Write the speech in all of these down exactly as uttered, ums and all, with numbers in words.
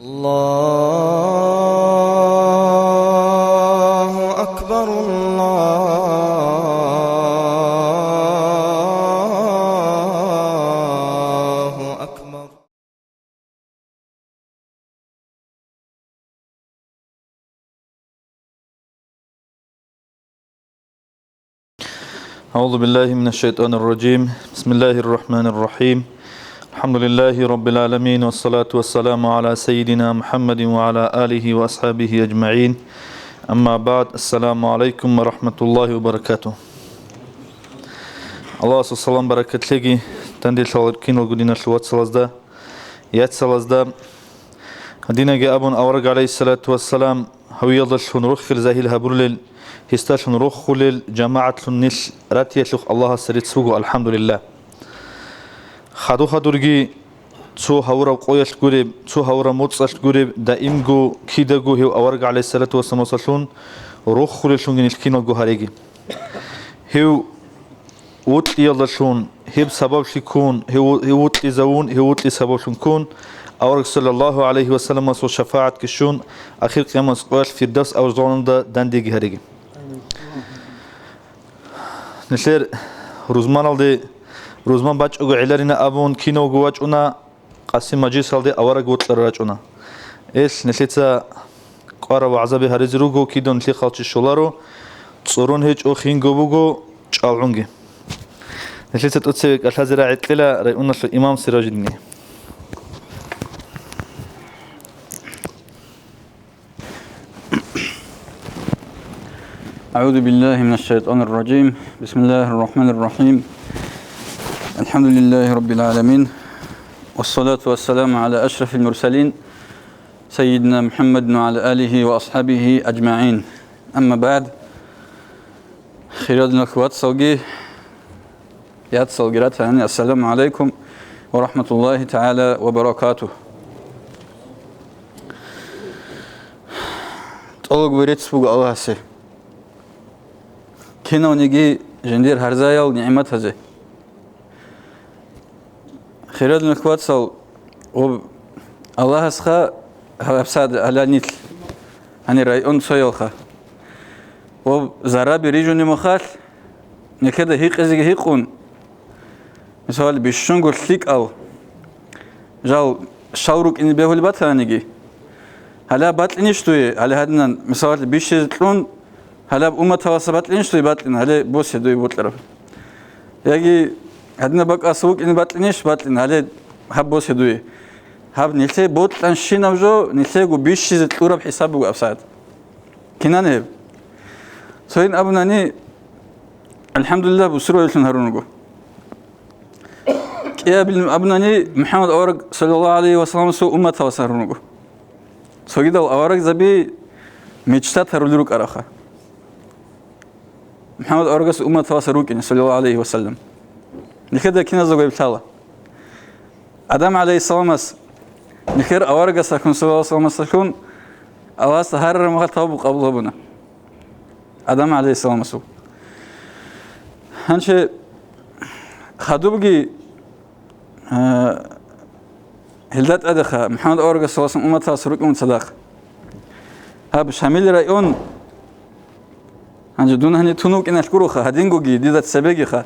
الله أكبر، الله أكبر. أعوذ بالله من الشيطان الرجيم. بسم الله الرحمن الرحيم. الحمد لله رب العالمين، والصلاة والسلام على سيدنا محمد وعلى آله وأصحابه أجمعين. أما بعد، السلام عليكم ورحمة الله وبركاته. Аллагьасул салам баракат лъеги, данделъал киналго диналъул вацалазда, яцалазда. Гьадинаги абун, авараг, гӀалайгьиссалату вассалам, гьавиялдалъун рохел загьир гьабурулел, гьесдалъун рохулел, жамагӀатлъун нилъ ратиялъухъ Аллагьасе рецц буго, алхӀамдулиллагь. Хадур-хадурги цо гьавураб къоялъ гуреб, цо гьавураб моцӀалъ гуреб, даимго, кидаго гьев авараг, гӀалайгьиссалату вассаламасдалъун рохулеллъунги нилъ киналго гьареги. Гьев вокьиялдалъун, гьеб сабаблъи ккун, гьев, гьев вокьизавун, гьев вокьи сабаблъун ккун, авараг саллаллагьу гӀалайгьи вассаламасул шафагӀатги щун, ахир къиямас къоялъ Фирдавс авзаланда дандеги гьареги. Нилъер рузманалде, рузман бачӀого гӀеларина абун, кинавго вачӀуна, Къасим мажлисалде авараг вокьарав рачӀуна. Эл, нилъеца кӀвараб вагӀзаби гьаризе руго, кида нилъехъал чи щоларо, цӀурун гьечӀо, хинго буго, чӀалгӀунги. Нилъеца тӀоцебе кӀалъазе рагӀи кьела районалъул имам Сиражидине. أعوذ بالله من الشيطان الرجيم. بسم الله الرحمن الرحيم. الحمد لله رب العالمين. والصلاة والسلام على أشرف المرسلين سيدنا محمد وعلى آله وأصحابه أجمعين. أما بعد. Хириял диналъул вацалги, яцалги ратани, ассаламу гӀалайкум ва рахӀматуллагьи тагӀала ва баракатугь. ТӀолабго рецц буго Аллагьасе. Кинавниги жиндир гьарзаял нигӀматазе. Хириял диналъул вацал, ва Аллагьасха гьабсад гьаланилъ, гьанир район цоялха. Ва зараби рижуни махалъ, нилъеда гьикъизеги гьикъун, мисал, бищунго лъикӀал жал щал рукӀине бегьулеб батаниги, гьалаб бакьинищ дуе, гьале гьадинан, мисал, бищизе кьун, гьалаб умматаласа бакьинищ дуе бакьин, гьале босе дуе бокьараб. Яги гьадинаб бакӀаса вукӀине бакьинищ бакьин, гьале гьаб босе дуе. Гьаб нилъее бокьанщинаб жо, нилъеего бищизе кьураб хӀисаб буго абсагӀат. Кинан гьеб? Цойин абунани, алхӀамдулиллагь, бусурбабилъун гьарун руго. КӀиабилин абунани, МухӀаммад авараг, саллаллагьу гӀалайгьи вассаламасул умматалас гьарун руго. Цогидал аварагзаби мечтат гьарулел рукӀараха. МухӀаммад аварагас умматаласа рукӀине, саллаллагьу гӀалайгьи вассалам. Нилъеда киназдаго гьеб лъала. Адам гӀалайгьиссаламас нилъер аварагасахъун, саллаллагьу гӀалайгьи вассаламасахъун, Аллагьасда гьарараб мехалъ тавбу къабул гьабуна. Адам гӀалайгьиссаламасул. Гьанже хадубги, а, гьелда тӀадеха, МухӀаммад аварагас, саллаллагьу гӀалайгьи вассалам, умматалас рукӀун цадахъ. Гьаб Шамил район, гьанже дун гьаниб тун вукӀиналъ гуроха, гьадингоги, дида цебегиха.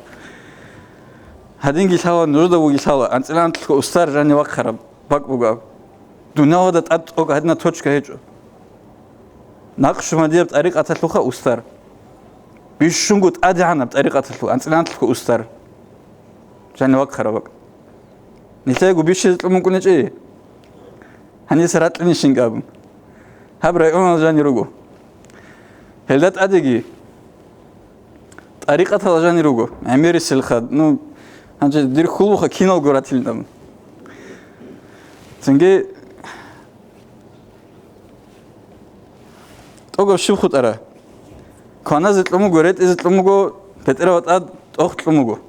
Гьадинги лъала, нужеда вуги лъала, анцӀила анлъго устар жанив вахъараб бакӀ буго аб. Дунялалда тӀад тӀокӀ гьадинаб точка гьечӀо. Накъшубандияб тӀарикъаталъулха устар. Бищунго тӀадегӀанаб тӀарикъаталъул анцӀила анлъго устар. Жанив вахъараб бакӀ. Нилъего бищизе кьун букӀунечӀей? Гьаниса ракьинищинги абун. Гьаб районал жанир руго. Гьелда тӀадеги тӀарикъатал жанир руго. ГӀемерисел хад. Ну, гьанже дир хьулуха киналго ратилин абун. Цинги тӀогаб щиб хутӀара? Кваназе кьун буго, ретӀизе кьун буго, бетӀерав тӀад тӀох кьун буго.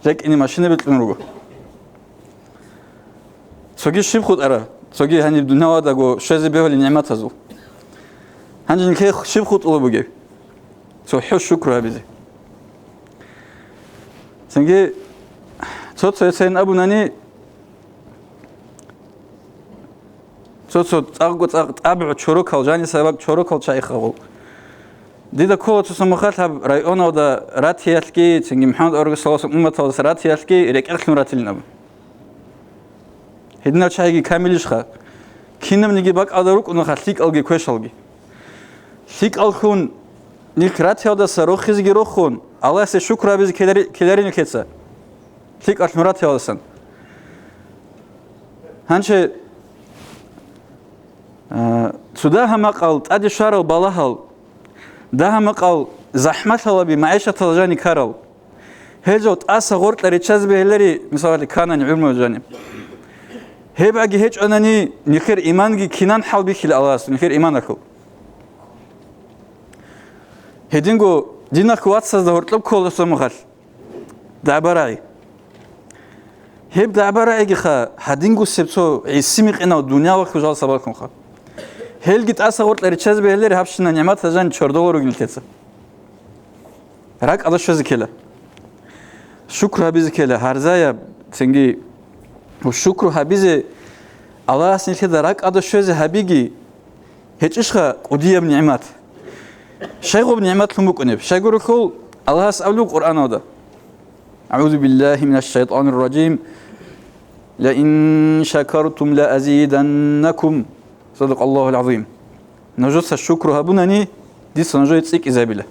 РекӀине машинаби кьун руго. Цоги щиб хутӀара? Цоги гьаниб дунялалдаго щвезе бегьулеб нигӀматазул. Гьанже нилъее щиб хутӀулеб бугеб? Цо хӀу шукру гьабизе. Цинги цо-цо цайин абунани, Цо-цо цӀакъго-цӀакъ тӀабигӀ чорокал, жанисаб бакӀ чорокал чагӀи хагъул. Дида ккола цо-цо мехалъ гьаб районалда ратиялъги, цинги МухӀаммад аварагасул умматалдаса ратиялъги рекӀелъун ратилин абун. Гьединал чагӀиги камилищха? Кинабниги бакӀалда рукӀунаха лъикӀалги квешалги. ЛъикӀаллъун нилъ ратиялдаса рохизеги рохун, Аллагьасе шукру гьабизе ккелари-, ккеларин нилъеца. ЛъикӀаллъун ратиялдасан. Гьанже, а, цо дагьа-макъал тӀаде щварал балагьал, дагьа-макъал захӀмалъалаби магӀишатал жани ккарал, гьел жал тӀаса гъоркьа риччазе бегьилари, мисалалъе, кканани гӀумру жани. Гьеб аги гьечӀонани, нилъер иманги кинан хӀалбихьила Аллагьас, нилъер иманалъул. Гьединго диналъ вацазда гьоркьоб ккола цо мехалъ дагӀба-рагӀи. Гьеб дагӀба-рагӀигиха гьадингусеб цо гӀиси-микъинав дуниялалъул жал сабаблъунха. Гьелги тӀаса гъоркьа риччазе бегьилари гьабщина нигӀматал жани чордола ругин нилъеца. РакӀалда щвезе ккела. Шукру гьабизе ккела, гьарзаяб, цинги шукру гьабизе, Аллагьас нилъеда ракӀалда щвезе гьабиги, гьечӀищха кӀудияб нигӀмат? Щайгъуб нигӀматлъун букӀунеб? Щайгурелъул Аллагьас абулеб Къуръаналда: «АгӀузу биллагьи минаш шайтӀанир ражим. Ла ин шакартум ла азиданнакум». Садакъаллагьул гӀазим. Нужеца шукру гьабунани, дица нужее цӀикӀкӀизабила.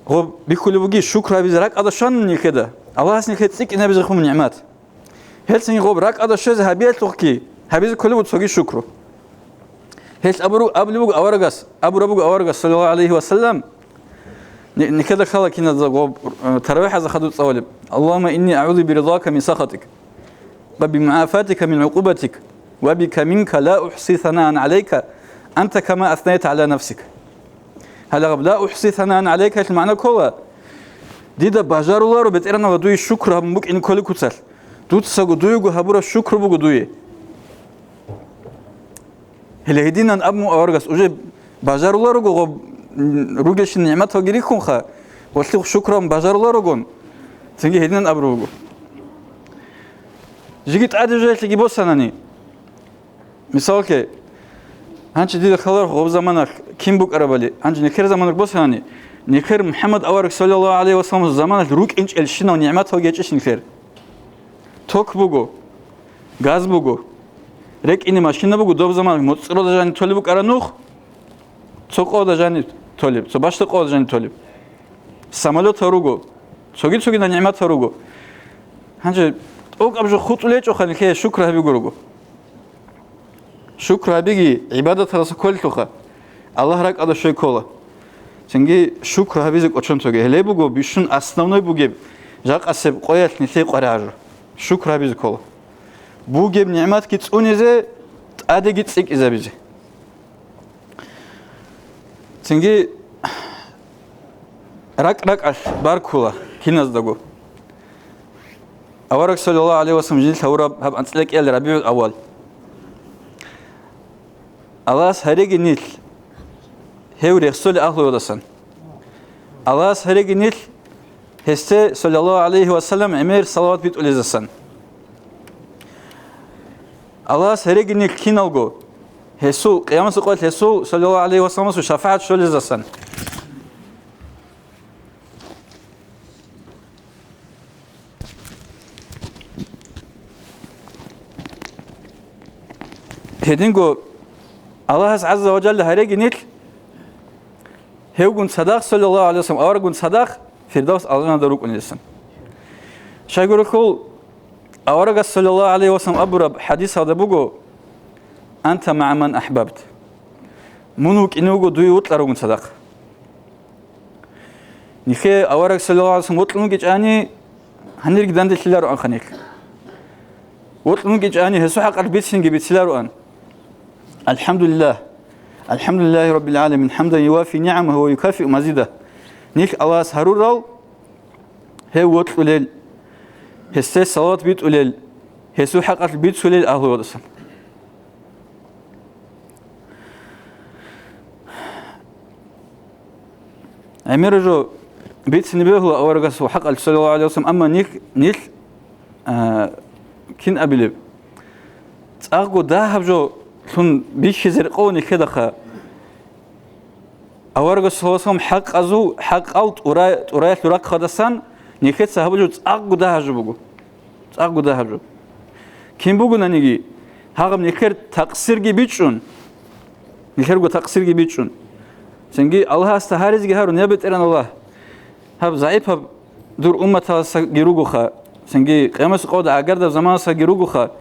Гъоб бихьулеб буги шукру гьабизе ракӀалда щванани нилъеда, Аллагьас нилъее цӀикӀкӀинабизехун нигӀмат. Гьелъин гъоб ракӀалда щвезе гьабиялъухъги гьабизе кколеб буго цоги шукру. Гьелъ абуру-, абулеб буго аварагас, абураб буго аварагас, саллаллагьу гӀалайгьи ва саллам, ни-, нилъеда лъала киназда гъоб, э, таравихӀазда хадуб цӀалулеб: «Аллагьумма инни агӀузу биризака мин сахатик, ва бимугӀафатика мин гӀукъубатик, ва бика минка ла ухси санаан гӀалайка анта кама аснайта гӀала нафсик». Гьале гъаб «ла ухси санаан гӀалайка»ялъул магӀна ккола: «Дида бажаруларо, БетӀергьанав, дуе шукру гьабун букӀине кколеб куцалъ. Дуцаго дуего гьабураб шукру буго дуе». Гьеле гьединан абун аварагас, уже бажаруларого гъоб, м, ругелщин нигӀматалги рихьунха, гъолъихъ шукру гьабун бажаруларогон, цинги гьединан абураб буго. Жеги тӀаде жоялъеги босанани, мисаллъе, гьанчи дида лъаларо гъоб заманалъ кин букӀарабали, гьанчи нилъер заманалъ босанани, нилъер МухӀаммад авараг, саллаллагьу гӀалайгьи ва саллам, заманалъ рукӀинчӀелщинал нигӀматалги гьечӀищ нилъер. Ток буго, газ буго, рекӀине машина буго, доб заман моцӀрода жани толеб букӀараб нух, цо къода жани толеб, цо бащда къода жани толеб. Самолетал руго, цоги-цогидал нигӀматал руго. Гьанже тӀокӀаб жо хутӀулечӀоха нилъее шукру гьабиго руго. Шукру гьабиги гӀибадаталдаса кколелъулха, Аллагь ракӀалда щвей ккола. Цинги шукру гьабизе кӀочон тоге. Гьеле буго бищун основной бугеб, жакъасеб къоялъ нилъее къваригӀараб жо. Шукру гьабизе ккола. Бугеб нигӀматги цӀунизе, тӀадеги цӀикӀкӀизабизе. Цинги ракӀ-ракӀалъ баркула киназдаго. Авараг, саллаллагьу гӀалайгьи ва саллам, жиндилъ гьавураб гьаб анцӀила кӀиялда РабигӀул аввал. Аллагьас гьареги нилъ гьев рехсолел агьлуялдасан. Аллагьас гьареги нилъ гьесде, саллаллагьу гӀалайгьи ва саллам, гӀемер салават битӀулезасан. Аллагьас гьареги нилъ киналго гьесул, Къиямасеб къоялъ гьесул, саллаллагьу гӀалайгьи ва салламасул, шафагӀат щолезасан. Гьединго Аллагьас гӀазза ва жалла гьареги нилъ гьевгун цадахъ, саллаллагьу гӀалайгьи ва саллам, авараггун цадахъ Фирдавс алжаналда рукӀунеласан. Щайгурелъул аварагас, саллаллагьу гӀалайгьи ва саллам, абураб хӀадисалда буго: «Анта магӀа ман ахӀбабт». Мун вукӀине вуго дуе вокьарагун цадахъ. Нилъее авараг, саллаллагьу гӀалайгьи ва саллам, вокьун вукӀинчӀани, гьанирги данделъилароанха нилъ. Вокьун вукӀинчӀани, гьесул хӀакъалъ бицинги бицилароан. АлхӀамдулиллагь. АлхӀамдулиллагьи раббил гӀаламин, хӀамдан юафи нигӀамагьу ва юкафиу мазидагь. Нилъ Аллагьас гьарурал, гьев вокьулел, гьесде салават битӀулел, гьесул хӀакъалъ бицулел агьлуялдасан. ГӀемер жо бицине бегьула аварагасул хӀакъалъ, саллаллагьу гӀалайгьи ва саллам, амма нилъ, нилъ, а, кин абилеб? ЦӀакъго дагьаб жо лъун бихьизе рекъов нилъедаха. Аварагас саллаллагьу гӀалайгьи ва саллам хӀакъазул, хӀакъал тӀура-, тӀураялъул рахъалдасан нилъеца гьабулеб цӀакъго дагьаб жо буго. ЦӀакъго дагьаб жо. Кин бугонаниги, гьагъаб нилъер такъсирги бичӀчӀун, нилъерго такъсирги бичӀчӀун. Цинги Аллагьасда гьаризги гьарун, я БетӀергьан Аллагь, гьаб загӀипаб дур умматаласаги ругоха, цинги къиямасеб къоялда гӀагардаб заманасаги ругоха,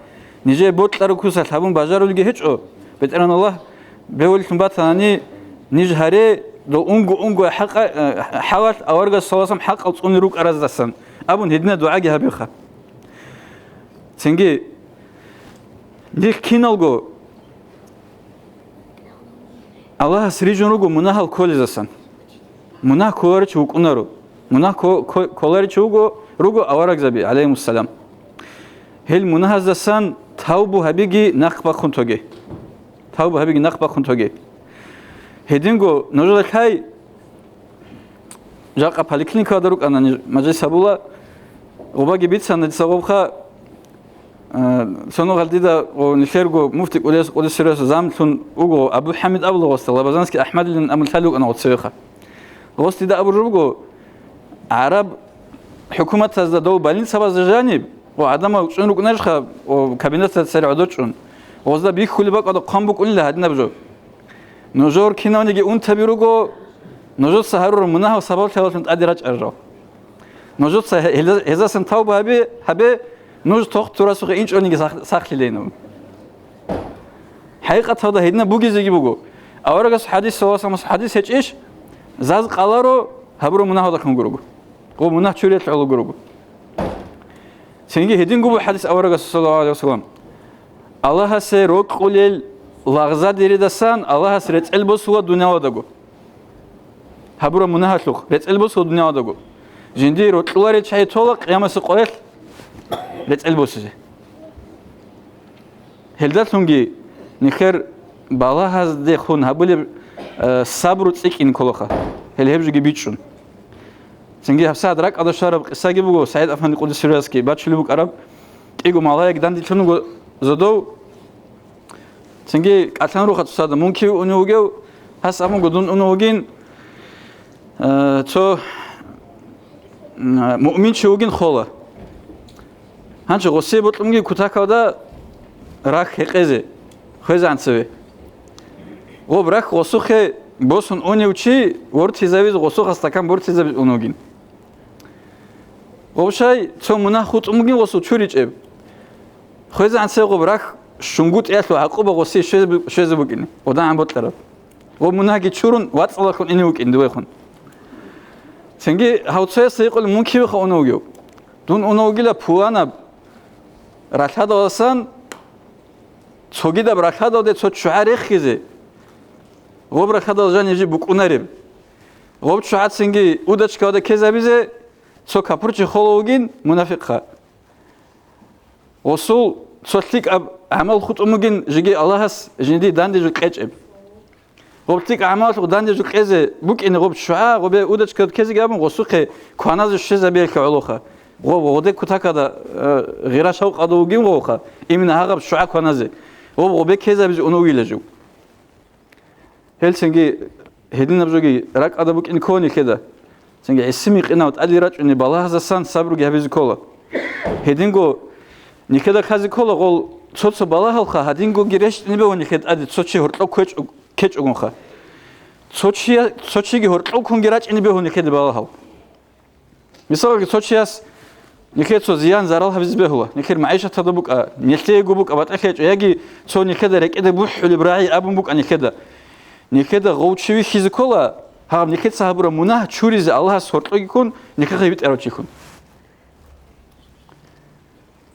нижее бокьараб кусалъ гьабун бажарулги гьечӀо, БетӀергьан Аллагь, бевуллъун батанани, ниж гьаре дол унго-унго хӀакъа-, э, хӀалалъ аварагас саллаллагьу гӀалайгьи ва саллам хӀакъал цӀуни рукӀараздасан абун гьедина дугӀаги гьабеха. Цинги нилъ киналго Аллагьас рижун руго мунагьал кколезасан. Мунагь кколаричи вукӀунаро. Мунагь кко-, кко-, кколаричи вуго, руго аварагзаби, гӀалайгьимуссалам. Гьел мунагьаздасан тавбу гьабиги нахъ бахъун тоге. Тавбу гьабиги нахъ бахъун тоге. Гьединго нужеда лъай, жакъа поликлиникалда рукӀана ниж, мажлис гьабула, гъубаги бицана дица гъобха, э, цо нухалъ дида, о, нилъерго муфти кӀудияс, кӀудиясулас замлъун вуго Абу ХӀамид абула гъосда, Лабазанский АхӀмадилан абун лъалев вукӀана гъоцевеха. Гъос дида абураб буго, гӀараб хӀукуматазда дов больницабазда жаниб, о, гӀадамал чӀун рукӀунарищха, о, кабинетазда цере гӀодор чӀун. Гъозда бихьулеб бакӀалда хъван букӀунила гьадинаб жо. Нужер кинавниги унтаби руго, нужеца гьарураб мунагьал сабаблъиялдалъун тӀаде рачӀарал. Нужеца гье-, гьелда-, гьезасан тавба гьабе, гьабе, нуж тохтурасухъе инчӀониги сах-, сахлъилейин. ХӀакъикъаталда гьединаб бугезеги буго. Аварагас хӀадис, саллаллагьу гӀалайгьи ва саллам, хӀадис гьечӀищ, заз къаларо гьабураб мунагьалдалъун гурого. Гъо мунагь чуриялъ гӀоло гурого. Цинги гьединго буго хӀадис аварагас, саллаллагьу гӀалайгьи ва саллам, Аллагьасе рокьулел лагъзадеридасан Аллагьас рецӀел босула дуниялалдаго. Гьабураб мунагьалъухъ рецӀел босула дуниялалдаго. Жиндие рокьуларел чагӀи тола къиямасеб къоялъ рецӀел босизе. Гьелдалъунги нилъер балагьаздехун гьабулеб, э, сабру цӀикӀкӀин кколаха, гьел гьеб жоги бичӀчӀун. Цинги гьабсагӀат ракӀалда щвараб къисаги буго, СагӀид Афанди къуддиса сирругьу, бачулеб букӀараб, кӀиго малаик данделъун вуго зодов. Цинги кӀалъан руха цоцазда, мун кив унев вугев, гьас абун буго, дун унев вугин, э, цо, м, муъминчи вугин хола. Гьанже гъосие бокьунги кутакалда рахь гьекъезе, хвезегӀан цеве. Гъоб рахь гъосухъе босун унев чи вортизавизе, гъосухъа стакан бортизабизе унев вугин. Гъоб щай цо мунагь хутӀун бугин гъосул чуричӀеб. ХвезегӀан цеве гъоб рахь щунгутӀиялъул гӀакъуба гъосие щвезе бу-, щвезе букӀине, гъодагӀан бокьараб. Гъоб мунагьги чурун, вацӀцӀалалъун ине вукӀин дувехун. Цинги гьав цоясда гьикъулеб, мун кивеха унев вугев? Дун унев вугила пуланаб ралъадаласан цогидаб ралъадалде цо ччугӀа рехизе, гъоб ралъадал жанив жиб букӀунареб. Гъоб ччугӀацинги удочкалда ккезабизе цо капурчи хола вугин мунафикъха. Гъосул цо лъикӀаб гӀамал хутӀун бугин жеги Аллагьас жиндие данде жо кьечӀеб. Гъоб лъикӀаб гӀамалалъухъ данде жо кьезе букӀине гъоб ччугӀа, гъобе удочкалда ккезеги абун, гъосухъе кваназе щвезабиялъе гӀолоха. Гъоб гъоде кутакалда, э, гъира-шавкъалда вугин гъовха, именно гьагъаб ччугӀа кваназе. Гъоб гъобе ккезабизе унев вугила жив. Гьелцинги гьединаб жоги ракӀалда букӀин ккола нилъеда. Цинги гӀиси-микъинав тӀаде рачӀунеб балагьаздасан сабруги гьабизе ккола. Гьединго нилъеда лъазе ккола гъол цо-цо балагьалха гьадингоги рещтӀине бегьун нилъеда тӀаде цо чи гьоркьов ккечӀо-, ккечӀогонха. Цо чия-, цо чиги гьоркьов ккунги рачӀине бегьун нилъеда балагьал. Мисалги, цо чияс нилъее цо зиян-зарал гьабизе бегьула, нилъер магӀишаталда букӀа, нилъеего букӀа, батӀалъи гьечӀо, яги цо нилъеда рекӀеде бухӀулеб рагӀи абун букӀа нилъеда. Нилъеда гъов чи вихьизе ккола, гьаб нилъеца гьабураб мунагь чуризе Аллагьас гьоркьоги ккун, нилъехъе витӀарав чихьун.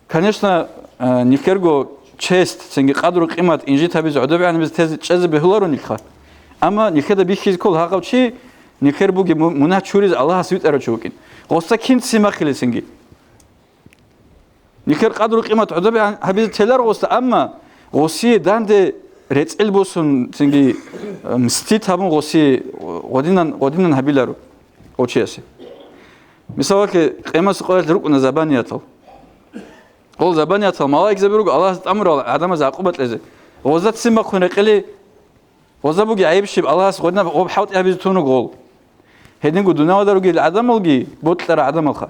Конечно, э, нилъерго честь, цинги къадру-къимат инжит гьабизе, гӀодобегӀанабизе тезе чӀезе бегьуларо нилъха. Амма нилъеда бихьизе ккола гьагъав чи, нилъер бугеб му-, мунагь чуризе Аллагьас витӀарав чи вукӀин. Гъосда кин ццин бахъила цинги. Нилъер къадру-къимат гӀодобегӀан гьабизе теларо гъосда, амма гъосие данде рецӀел босун, цинги, э, мстит гьабун гъосие гъодинан, гъодинан гьабиларо гъов чиясе. Мисалалъе, къемас къоялъ рукӀуна забаниятал. Гъол забаниятал малаикзаби руго Аллагьас тӀамурал гӀадамаз гӀакъуба кьезе. Гъозда ццин бахъун рекъели, гъозда буги гӀайиб щиб Аллагьас гъодинаб гъоб хӀалтӀи гьабизе тун руго гъол. Гьединго дунялалда ругел гӀадамалги бокьарал гӀадамалха.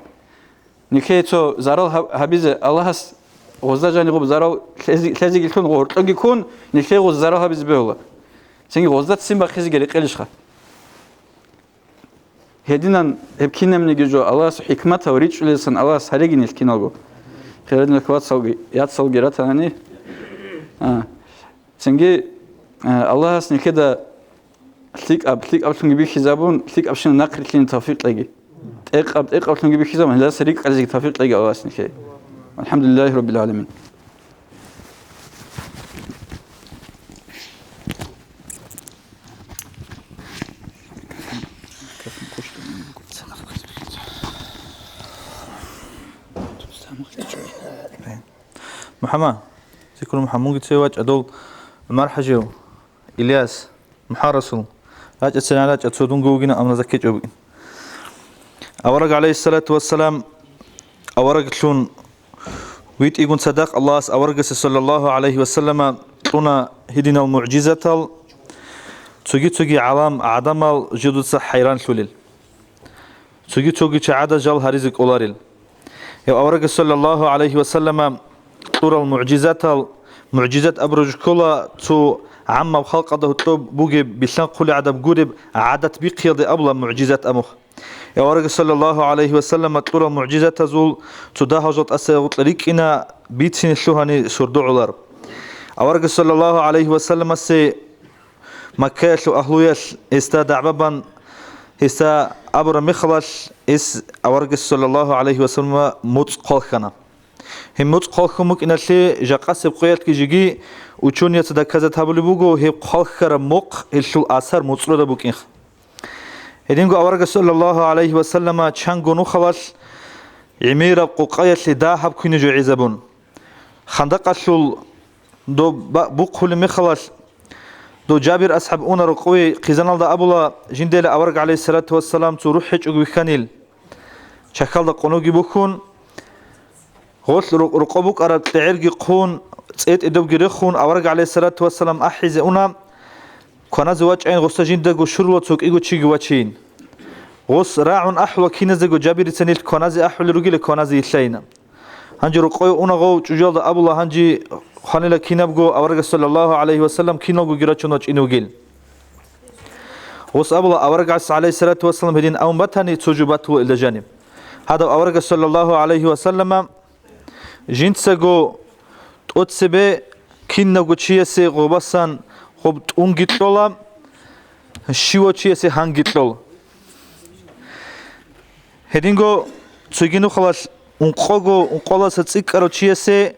Нилъее цо зарал гьаб-, гьабизе Аллагьас гъозда жаниб гъоб зарал лъезе-, лъезегилъун гъоркьоги ккун, нилъее гъоз зарал гьабизе бегьула. Цинги гъозда ццин бахъизеги рекъелищха? Гьединан гьеб кинабниги жо Аллагьасул хӀикматал ричӀчӀулелдасан Аллагьас гьареги нилъ киналго. Хирал диналъул вацалги, яцалги ратанани. А. Цинги, а, Аллагьас нилъеда лъикӀаб, лъикӀаблъунги бихьизабун, лъикӀабщинаб нахъ рилълъине тавфикъ кьеги. ТӀекъаб, тӀекъаблъунги бихьизабун, гьелдаса рикӀкӀалъизеги тавфикъ кьеги Аллагьас нилъее. ВалхӀамдулиллагьи раббил гӀаламин. МухӀаммад, зикру МухӀаммад, мунги цеве вачӀа дол ГӀумар-хӀажив, Ильяс, МухӀарасул, рачӀа церан рачӀа, цо дунго вугина, амма заккичӀо букӀин. Авараг, гӀалайгьиссалату вассалам, авараглъун витӀигун цадахъ Аллагьас аварагасе, саллаллагьу гӀалайгьи вассалама, кьуна гьединал мугӀжизатал, цоги-цоги гӀалам, гӀадамал жидуца хӀайранлъулел. Цоги-цоги чагӀада жал гьаризе кӀоларел. Гьев аварагас, саллаллагьу гӀалайгьи вассалама, кьурал мугӀжизатал, мугӀжизат абураб жо ккола цо гӀаммаб халкъалда гьоркьоб бугеб, билълъанхъулеб гӀадаб гуреб гӀадат бихъиялде абула мугӀжизат абун. Гьев аварагас, саллаллагьу гӀалайгьи вассалама, кьурал мугӀжизатазул цо дагьал жал тӀаса гъоркье рикӀкӀина, бицине лъугьани сордо гӀолар. Аварагас, саллаллагьу гӀалайгьи вассаламасе Маккаялъул агьлуялъ гьесда дагӀба бан, гьесда абураб мехалъ, гьес аварагас, саллаллагьу гӀалайгьи вассалама, моцӀ хъвалхьана. Гьеб моцӀ хъвалхьун букӀиналъе жакъасеб къоялъги жеги учёнияца доказать гьабулеб буго, гьеб хъвалхьараб мохъ гьелъул асар моцӀрода букӀин. Гьединго аварагас, саллаллагьу гӀалайгьи вассалама, чанго нухалалъ гӀемераб къокъаялъе дагьаб квине жо гӀезабун. Хандакъалъул доб ба-, бухъулеб мехалъ, дов Жабир асхӀаб уна рокъове хъизаналда абула, жиндайила авараг, гӀалайгьиссалату вассалам, цо рухӀ гьечӀого вихьанил. Чахьалда къоноги бухьун, гъолъ ру-, рокъоб букӀараб кьегӀерги хъун, цӀетӀи добги рехун, авараг, гӀалайгьиссалату вассалам, ахӀизе уна, кваназе вачӀайин гъоса жиндаго щурула цо кӀиго чиги вачейин. Гъос рагӀун ахӀула киназего Жабирица нилъ кваназе ахӀулел ругила, кваназе йилъайина. Гьанже рокъове уна гъов чӀужуялда абула, гьанже хванила кинабго аварагас, саллаллагьу гӀалайгьи вассалам, киналгоги рачун вачӀине вугил. Гъос абула, аварагас, гӀалайгьиссалату вассалам, гьедин абун батани, цо жо батула илда жаниб. Гьадаб аварагас, саллаллагьу гӀалайгьи вассалама, жинцаго тӀоцебе кинавго чиясе гъобасан гъоб тӀунги кьола, щивав чиясе гьанги кьола. Гьединго цоги нухалалъ ункъого, ункъоласа цӀикӀкӀарав чиясеги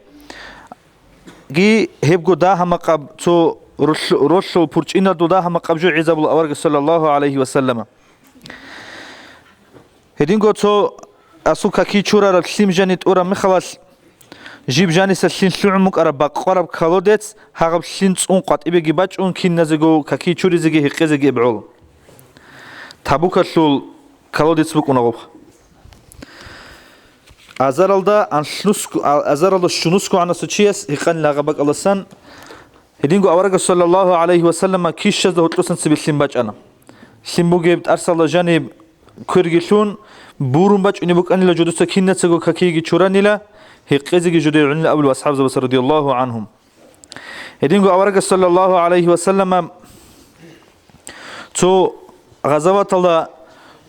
гьебго дагьа-макъаб, цо ролъ-, ролъул пурчӀинадул дагьа-макъаб жо гӀезабула аварагас, саллаллагьу гӀалайгьи вассалама. Гьединго цо асул каки чурараб лъим жани тӀураб мехалъ, жиб жаниса лъим лъугӀун букӀараб бакъвараб колодец, гьагъаб лъим цӀун къватӀибеги бачӀун, киназего каки чуризеги гьекъезеги эбгӀол. Табукалъул колодец букӀуна гъоб. Азаралда анлънусго-, а-, азаралда щунусго гӀанасев чияс гьикъанила гьагъаб бакӀалдасан, гьединго аварагас, саллаллагьу гӀалайгьи вассалама, кищазда гьоркьосан цебе лъим бачӀана. Лъим бугеб тӀарсалда жаниб кверги лъун, бурун бачӀунеб букӀанила жо дуца кинацаго какиги чуранила, гьекъезеги жо дегӀунила абулеб асхӀабзабаца, радияллагьу гӀанхум. Гьединго аварагас, саллаллагьу гӀалайгьи вассалама, цо гъазаваталда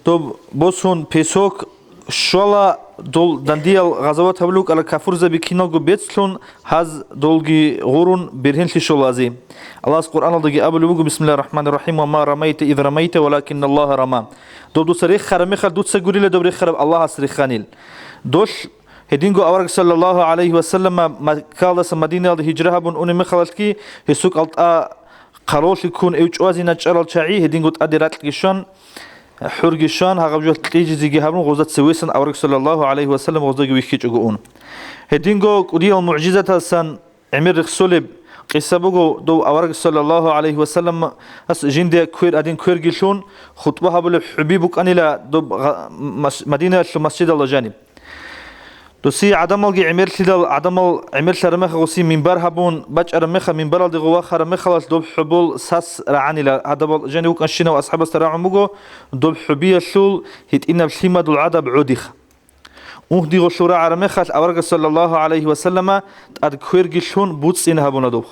доб босун песок щвала, дол дандиял гъазават гьабулев вукӀарал кафурзаби киналго бецлъун, гьаз долги гъурун бергьенлъи щола азе. Аллагьас Къуръаналдаги абулеб буго: «Бисмиллагьир рахӀманир рахӀим, ва ма рамайта из рамайта, валакинналлагьа рама». Доб дуца рехараб мехалъ дуца гурила доб рехараб Аллагьас реханил. Долъ гьединго авараг, саллаллагьу гӀалайгьи вассаллама, Маккалдаса Мадинаялде гьижра гьабун унеб мехалъги, гьесул кӀалтӀа хъаролъи ккун эв чӀвазина чӀарал чагӀи гьединго тӀаде ракьги щван, хӀурги щван, гьагъаб жо кьижизеги гьабун, гъозда цевесан авараг, саллаллагьу гӀалайгьи вассаллам, гъоздаги вихьичӀого ун. Гьединго кӀудиял мугӀжизатасан гӀемер рехсолеб къиса буго, дов авараг, саллаллагьу гӀалайгьи вассаллам, ас жинде квер, гьадин кверги лъун, хутӀба гьабулеб хӀуби букӀанила доб гъа-, мас-, Мадинаялъул масжидалда жаниб. Досие гӀадамалги гӀемерлъидал, гӀадамал гӀемерлъараб мехалъ гъосие минбар гьабун, бачӀараб мехалъ, минбаралде гъов вахараб мехалъ доб хӀубул сас рагӀанила. Гьадабал жанив вукӀанщинав асхӀабасда рагӀун буго, доб хӀубиялъул гьитӀинаб лъимадул гӀадаб гӀодиха. Ункъ дигъолъул рагӀараб мехалъ аварагас саллаллагьу гӀалайгьи ва саллама тӀад кверги лъун буцӀцӀин гьабуна доб.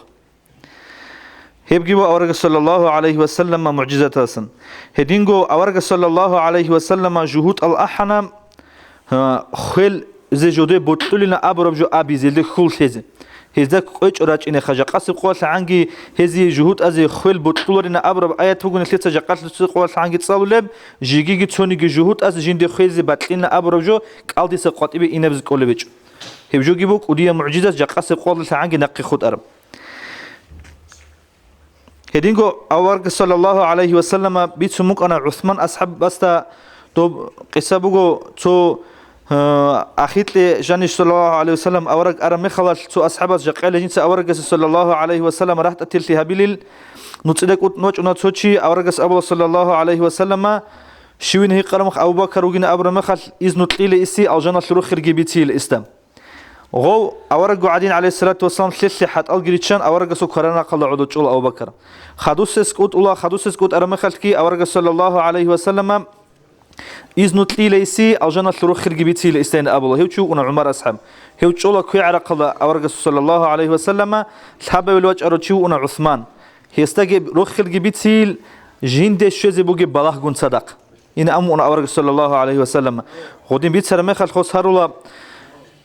Гьебги ва аварагас саллаллагьу гӀалайгьи ва саллама мугӀжизатасан. Гьединго аварагас саллаллагьу гӀалайгьи ва саллама жугьутӀал ахӀана, а, хвел зе жоде бокьулина абураб жо абизе, илде хьул лъезе. Гьезда кӀвечӀо рачӀинеха, жакъасеб къоялъ гӀанги гьезие жугьутӀазе хвел бокьуларина абураб аят буго нилъеца жакъасеб къоялъ гӀанги цӀалулеб, жегиги цониги жугьутӀазе жинде хвезе бокьилина абураб жо кӀалдиса къватӀибе инабизе кӀолеб гьечӀо. Гьеб жоги буго кӀудияб мугӀжизат жакъасеб къоялъ гӀанги нахъе хутӀараб. Гьединго авараг саллаллагьу гӀалайгьи ва саллама бицун букӀана ГӀусман асхӀабасда. Доб къиса буго, цо, э, ахикье жаниш саллаллагьу гӀалайгьи ва саллам авараг араб мехалъ цо асхӀабас жакъа гьеле жинца аварагас саллаллагьу гӀалайгьи ва саллам рагьтӀатирлъи гьабилил, нуцӀида кӀутӀун вачӀуна цо чи, аварагас абула саллаллагьу гӀалайгьи ва саллама, щивин гьикъараб мехалъ Абу Бакар вугин абураб мехалъ, изну кьейила гьесие алжаналъул рохелги бициила гьесда. Гъов аварагго гӀадин, гӀалайгьиссалату вассалам, лъелъе хӀатӀалги риччан, аварагасул кваранахъалда гӀодов чӀола Абу Бакар. Хадусес кӀутӀула, хадусес кӀутӀараб мехалъги аварагас саллаллагьу гӀалайгьи ва саллама изну кьейила гьесие алжаналъул рохелги бициила гьесдайин абула. Гьев чи вукӀуна ГӀумар асхӀаб. Гьев чӀола квегӀарахъалда аварагасул саллаллагьу гӀалайгьи ва саллама лъабавилан вачӀарав чи вукӀуна ГӀусман. Гьесдаги рохелги бицейил жинде щвезе бугеб балагьгун цадахъ. Ин амуна авараг саллаллагьу гӀалайгьи ва саллам. Гъудин бицараб мехалъ хос гьарула,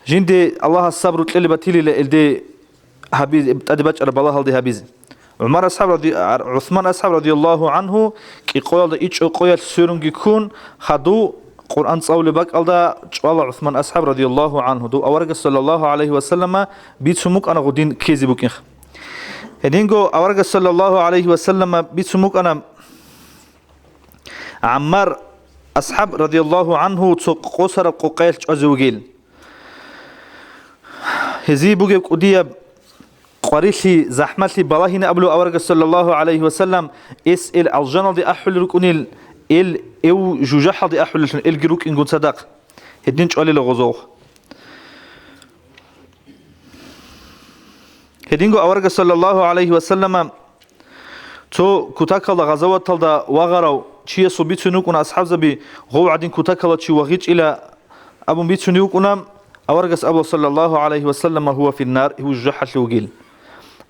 жинде Аллагьас сабру кьели батилила илде гьабизе, тӀаде бачӀараб балагьалде гьабизе. ГӀумар асхӀаб ради-, ГӀусман асхӀаб радияллагьу гӀанху кӀикъоялда ичӀо къоялъ сверунги ккун, хадув Къуръан цӀалулеб бакӀалда чӀвала ГӀусман асхӀаб радияллагьу гӀанху. Дов аварагас саллаллагьу гӀалайгьи ва саллама бицун букӀана гъудин ккезе букӀинха. Гьединго аварагас саллаллагьу гӀалайгьи ва саллама бицун букӀана ГӀаммар асхӀаб радияллагьу гӀанху цо къосараб къокъаялъ чӀвазе вугел. Гьезие бугеб кӀудияб къварилъи, захӀмалъи балагьина абулев аварагас саллаллагьу гӀалайгьи ва саллам, эс эл алжаналде ахӀулел рукӀунел, эл эв жужахӀалде ахӀулеллъун элги рукӀингун цадахъ. Гьедин чӀвалила гъозогъ. Гьединго аварагас саллаллагьу гӀалайгьи ва саллама цо кутакалда гъазаваталда вагъарав чиясул бицунев вукӀуна асхӀабзаби, гъов гӀадин кутакалда чи вагъичӀила абун бицунев вукӀуна, аварагас абула саллаллагьу гӀалайгьи ва саллама, гьува финнар, гьев жужахӀалъув вугил.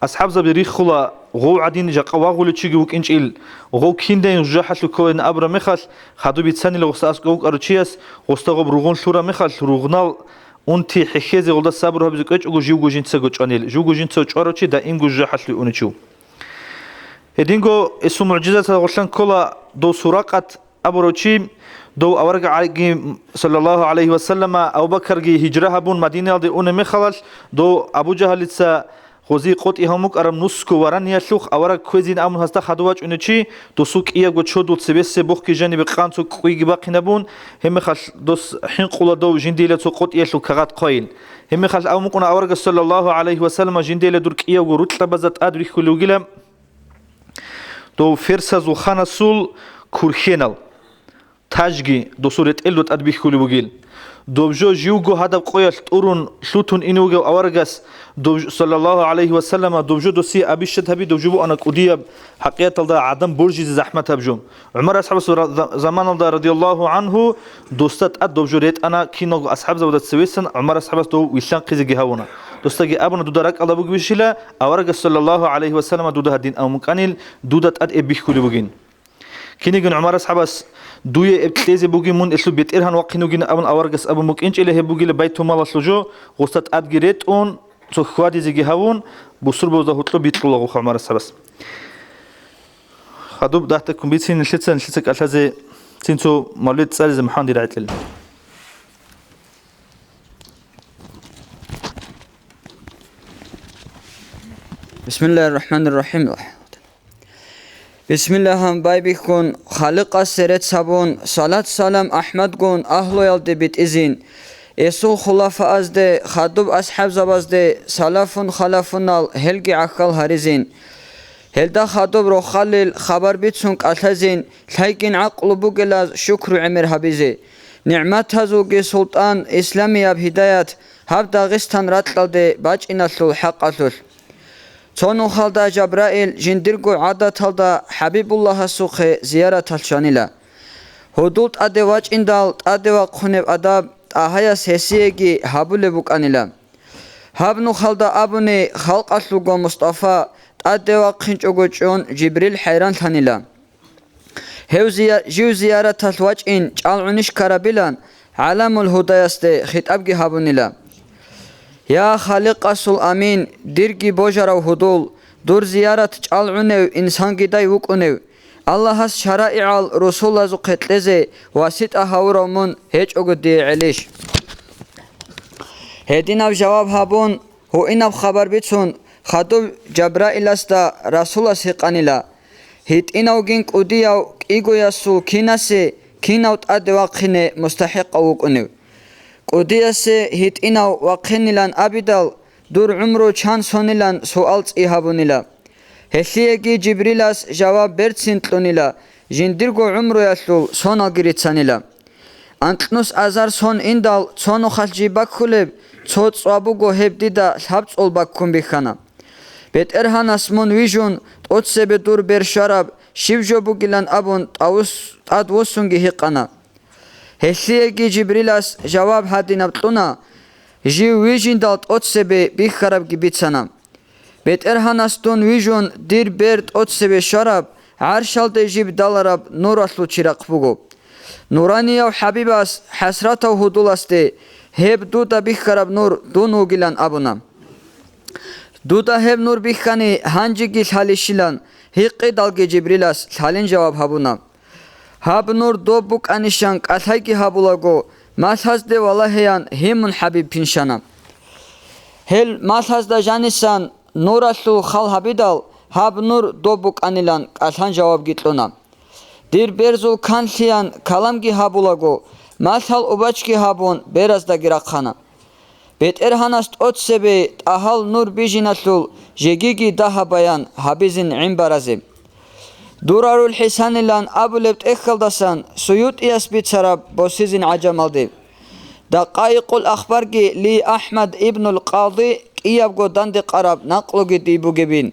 АсхӀабзаби риххула, гъов гӀадин жакъа вагъулев чиги вукӀинчӀил, гъов киндайин жужахӀалъув кколин абураб мехалъ, хадуб бицанила гъосда аскӀов вукӀарав чияс, гъосда гъоб ругъун лъураб мехалъ, ругънал унти хӀехьезе гъолда сабру гьабизе кӀвечӀого живго жинцаго чӀванил, живго жинцаго чӀварав чи даимго жужахӀалъув унев чи вуго. Гьединго эсул мугӀжизаталда гъолъан ккола дов Суракъат абурав чи, дов авараг гӀаги, саллаллагьу гӀалайгьи ва саллама, Абу Бакарги гьижра гьабун Мадинаялде унеб мехалъ, дов Абу Жагьалица гъозие къотӀи гьабун букӀараб нусго вараниялъухъ авараг кквезин абун гьасда хадув вачӀунев чи, досул кӀиябго чодул цебесеб бохги жанибе къан цо кӀкӀвейги бахъинабун, гьебмехалъ дос хӀинкъула дов жиндила цо къотӀиялъул кагъат хъвайил. Гьебмехалъ абун букӀуна аварагас саллаллагьу гӀалайгьи ва саллама жиндила дур кӀиябго рукьабазда тӀад бихьулев вугила дов ферсазул ханасул курхьенал. Тажги досул ретӀелда тӀад бихьулеб бугел. Доб жо живго гьадаб къоялъ тӀурун лъутун ине вугев аварагас, доб ж-, саллаллагьу гӀалайгьи ва саллама, доб жо досие абищат гьаби, доб жо буана кӀудияб, хӀакъикъаталда гӀадан божизе захӀматаб жо. ГӀумар асхӀабасул ра-, за-, заманалда, радияллагьу гӀанху, досда тӀад доб жо ретӀана, киналго асхӀабзабазда цевесан ГӀумар асхӀабас дов вилълъанхъизеги гьавуна. Досдаги абуна: «Дуда ракӀалда бугебищила аварагас, саллаллагьу гӀалайгьи ва саллама, дуда гьадин абун букӀанил, дуда тӀад эб бихьулеб бугин». Кинигин ГӀумар асхӀабас: «Дуе эб кьезе бугин, мун элъул бетӀергьан вахъин вугин», – абун аварагас абун букӀинчӀила гьеб бугила байтулмалалъул жо, гъосда тӀадги ретӀун, цо хьвадизеги гьавун, бусурбабазда гьоркьоб бикьула гъо ГӀумар асхӀабас. Хадуб дагьдаккун бицин нилъеца, нилъеца кӀалъазе цин цо мавлид цӀализе мухӀмандир гӀетӀел. Бисмиллагьир рахӀманир рахӀим. Бисмиллагьан байбихьун, Халикъасе рецц гьабун, салат-салам АхӀмадгун агьлуялде битӀизин, эсул хулафаазде, хадуб асхӀабзабазде, салафун-халафунал гьелги гӀахьал гьаризин. Гьелда хадуб рохалил хабар бицун кӀалъазин, лъайгин гӀакълу бугелаз шукру-гӀемер гьабизе. НигӀматазулги султӀан, исламияб гьидаят гьаб Дагъистан ракьалде бачӀиналъул хӀакъалъулъ. Цо нухалда Жабраил жиндирго гӀадаталда ХӀабибуллагьасухъе зияраталъ щванила. Гьудул тӀаде вачӀиндал тӀаде вахъунеб адаб ТӀагьаяс гьесиеги гьабулеб букӀанила. Гьаб нухалда абуни, халкъалъулго Мустафа тӀаде вахъинчӀого чӀун Жибрил хӀайранлъанила. Гьев зия-, жив зияраталъ вачӀин чӀалгӀунищ ккарабилан, ГӀаламул Гьудаясде хитӀабги гьабунила. Я Халикъасул Амин, дирги божарав гьудул, дур зиярат чӀалгӀунев инсангидай вукӀунев, Аллагьас шараигӀал русулазухъе кьезе васитӀа гьавурав мун гьечӀого дие гӀелищ? Гьединаб жаваб гьабун, гьуинаб хабар бицун, хадуб Жабраиласда Расулас гьикъанила. ГьитӀинавгин кӀудияв кӀигоясул кинасе кинав тӀаде вахъине мустахӀикъав вукӀунев? КӀудиясе гьитӀинав вахъинилан абидал, дур гӀумру чан сонилан суал цӀи гьабунила. Гьелъиеги Жибрилас жаваб берцин кьунила, жиндирго гӀумруялъул соналги рицанила. Анкьнус азар сон индал, цо нухалъ жиб баккулеб, цо цӀва буго гьеб дида лъабцӀул баккун бихьана. БетӀергьанас мун вижун, тӀоцебе дур бер щвараб щиб жо бугилан абун, тӀавус-, тӀадвуссунги гьикъана. Гьелъиеги Жибрилас жаваб гьадинаб кьуна, жив вижиндал тӀоцебе бихьарабги бицана. БетӀергьанас дун вижун, дир бер тӀоцебе щвараб, гӀаршалде жиб далараб нуралъул чирахъ буго. Нуранияв ХӀабибас хӀасратав гьудуласде гьеб дуда бихьараб нур дун вугилан абуна. Дуда гьеб нур бихьани, гьанжеги лъалищилан, гьикъидалги Жибрилас лъалин жаваб гьабуна. Гьаб нур доб букӀанищан кӀалъайги гьабулаго, малъазде валагьеян гьимун ХӀабиб пинщана. Гьел малъазда жанисан нуралъул хал гьабидал, гьаб нур доб букӀанилан кӀалъан жавабги кьуна. Дир берзул канлъиян каламги гьабулаго, малъал убачги гьабун, бераздаги рахъана. БетӀергьанас тӀоцебе тӀагьал нур бижиналъул жегиги дагьаб баян гьабизин гӀин баразе. Дурарул хӀисанилан абулеб тӀехьалдасан СуютӀияс бицараб босизин гӀажамалде. Дакъаикъул ахбарги ли АхӀмад ибнул Къади кӀиябго дандекъараб накълуги дий бугебин.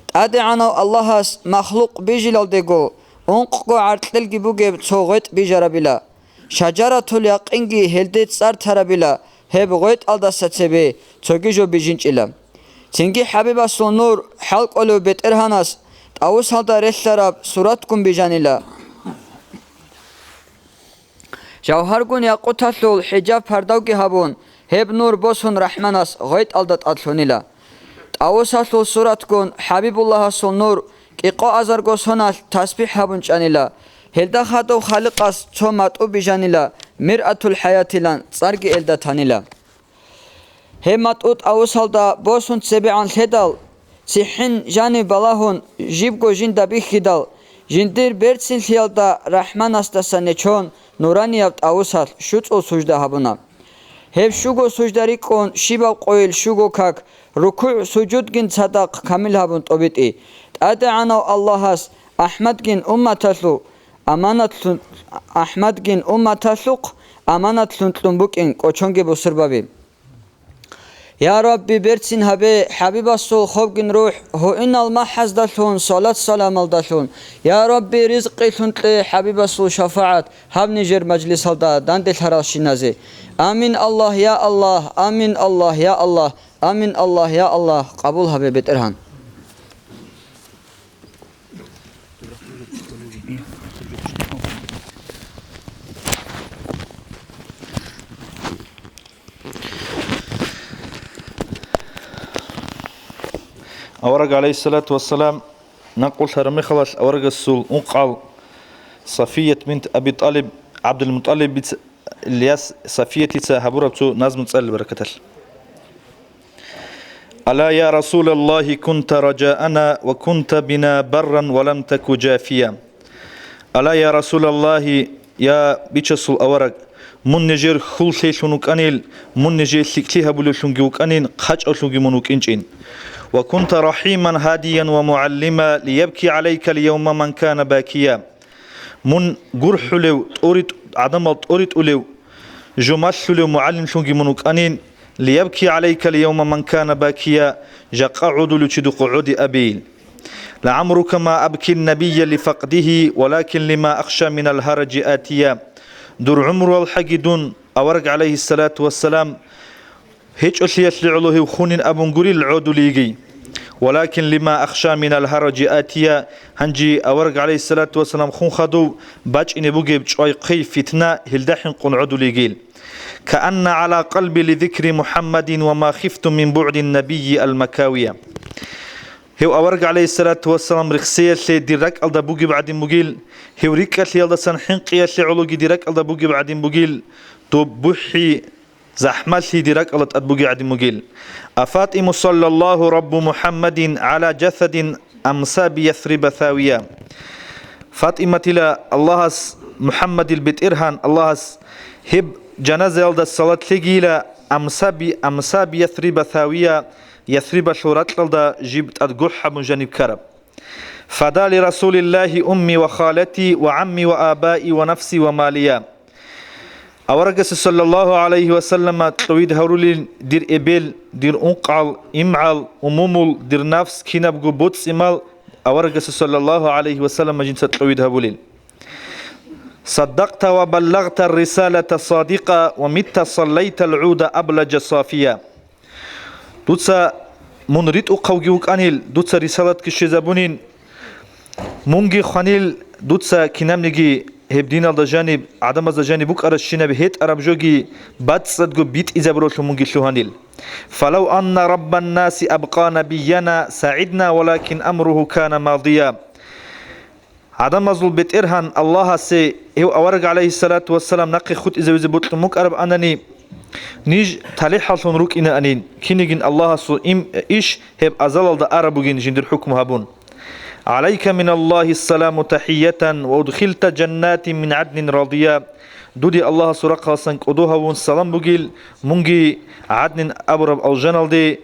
ТӀадегӀанав Аллагьас махлукъ бижилалдего ункъго гӀаркьелги бугеб цо гъветӀ бижарабила. Шаджаратул якъинги гьелде цӀар тарабила, гьеб гъветӀалдаса цебе цоги жо бижинчӀила. Цинги ХӀабибасул нур хӀалкӀолев БетӀергьанас тӀавусалда релълъараб суратгун бижанила. Жавгьаргун якъуталъул хӀижаб пардавги гьабун, гьеб нур босун РахӀманас гъветӀалда тӀадлъунила. ТӀавусалъул суратгун ХӀабибуллагьасул нур кӀикъоазарго соналъ тасбихӀ гьабун чӀанила. Гьелда хадув Халикъас цо матӀу бижанила, Миръатул ХӀаятилан цӀарги элда танила. Гьеб матӀу тӀавусалда босун цебегӀан лъедал, цихӀин жанив балагьун, жибго жинда бихьидал, жиндир берцинлъиялда РахӀманасдаса нечон нуранияб тӀавусалъ щуцӀул сужда гьабуна. Гьеб щуго сужда рикӀкӀун щибаб къойил щуго как, рукугӀ-сужудгин цадахъ камил гьабун тӀобитӀи. ТӀадегӀанав Аллагьас АхӀмадгин умматалъу аманатлъун, АхӀмадгин умматалъухъ аманатлъун кьун букӀин кӀочонги бусурбаби. Я Рабби, берцин гьабе ХӀабибасул хобгин рухӀ гьуинал махӀаздалъун, салат-саламалдалъун. Я Рабби, ризкъилъун кье ХӀабибасул шафагӀат гьаб нижер мажлисалда данделъаралщиназе. Амин, Аллагь, я Аллагь, амин, Аллагь, я Аллагь, амин, Аллагь, я Аллагь, къабул гьабе, БетӀергьан. Авараг, гӀалайгьиссалату вассалам, накъулъараб мехалъ аварагасул ункъал Сафият бинт Аби ТӀалиб, ГӀабдулмутӀалибица, Ильяс Сафиятица гьабураб цо назму цӀалил баракаталъ. ألا يا رسول الله كنت رجاءنا وكنت بنا برا ولم تك جافيا. ألا يا رسول الله, я Бичасул авараг, мун нижер хьул лъейлъун вукӀанил, мун нижее лъикӀлъи гьабулевлъунги вукӀанин, хъачӀавлъунги мун вукӀинчӀин. وكنت رحيما هاديا ومعلما ليبكي عليك اليوم من كان باكيا. Мун гурхӀулев, тӀури-, гӀадамал тӀоритӀулев, жо малъулев мугӀалимлъунги мун вукӀанин, «Лиябки гӀалайкал явма ман кана бакия», жакъа гӀодулев чи духъ гӀоде абейил. «ЛагӀамрука ма абки ннабия лифакъдигьи, валакин лима ахша минал гьараджи атия». Дур гӀумруялъги дун, авараг гӀалайгьиссалату вассалам, гьечӀолъиялъе гӀоло гьев хунин абун гурил гӀодулейги. «Валакин лима ахша минал гьараджи атия», гьанже авараг гӀалайгьиссалату вассалам хун хадув бачӀине бугеб чӀвай-хъвей фитна гьелда хӀинкъун гӀодулейгил. «Каанна гӀала къалби лизикри МухӀаммадин ва ма хифту мин бугӀдин набийи алмакавия». Гьев авараг гӀалайгьиссалату вассалам рехсеялъе дир ракӀалда бугеб гӀадин бугил, гьев рикӀкӀалъиялдасан хӀинкъиялъе гӀологи дир ракӀалда бугеб гӀадин бугил, доб бухӀи, захӀмалъи дир ракӀалда тӀад бугеб гӀадин бугил. «А ФатӀиму саллаллагьу раббу МухӀаммадин гӀала жасадин амса би Ясриба савия». ФатӀиматила Аллагьас, МухӀаммадил БетӀергьан Аллагьас, гьеб жаназаялда салат лъегийила, амса би, амса би Ясриба савия, Ясрибалъул ракьалда жиб тӀад гохӀ гьабун жаниб ккараб. «Фада ли Расулиллагьи умми ва халати ва гӀамми ва абаи ва нафси ва малия». Аварагасда саллаллагьу гӀалайгьи ва саллама кьовид гьарулин дир эбел, дир ункъгӀал, имгӀал, умумул, дир нафс, кинабго боцӀи-мал аварагасда саллаллагьу гӀалайгьи ва саллама жинца кьовид гьабулин. «Саддакъта ва баллагъта рисалата садикъа ва митта саллайтал гӀуда абладжа сафия». Дуца мун ритӀухъавги вукӀанил, дуца рисалатги щвезабунин, мунги хванил, дуца кинабниги гьеб диналда жаниб, гӀадамазда жаниб букӀаращинаб гьетӀараб жоги бацӀцӀадго битӀизабуралъун мунги лъугьанил. «Фалав анна раббан наси абкъа набияна сагӀидна, валакин амругьу кана мадия». ГӀадамазул БетӀергьан Аллагьасе гьев авараг гӀалайгьиссалату вассалам нахъе хутӀизавизе бокьун букӀараб анани, ниж талихӀаллъун рукӀинаанин, кинигин Аллагьасул им-, иш гьеб азалалда араб бугин жиндир хӀукму гьабун. «ГӀалайка миналлагьиссаламу тахӀиятан ва удхилта жаннатин мин гӀаднин радия». Дуде Аллагьасул рахъаласан кӀодо гьавун салам бугил, мунги гӀаднин абураб алжаналде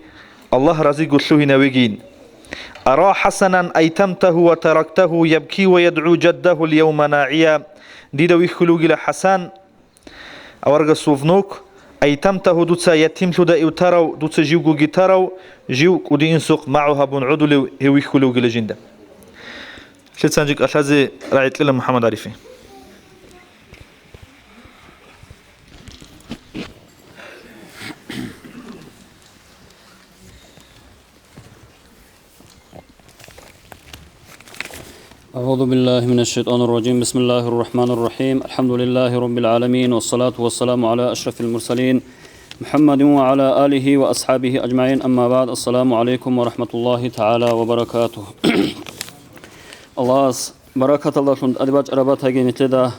Аллагь разиго лъугьинавегин. «Ара ХӀасанан айтамтагьу ва тарактагьу ябки ва ядгӀу жаддагьул явма нагӀия». Дида вихьулев вугила ХӀасан, аварагасул внук, айтамтагьу, дуца ятимлъуда ив тарав, дуца живгоги тарав, жив кӀуди-инсухъ магӀу гьабун гӀодулев гьев вихьулев вугила жинда. Лъицанжи кӀалъазе рагӀи кьела МухӀаммад ГӀарифи. أعوذ بالله من الشيطان الرجيم. بسم الله الرحمن الرحيم. الحمد لله رب العالمين، والصلاة والسلام على أشرف المرسلين محمد وعلى آله وأصحابه أجمعين. أما بعد. السلام عليكم ورحمة الله تعالى وبركاته. Аллагьас баракаталдалъун тӀаде бачӀараб батаги нилъеда,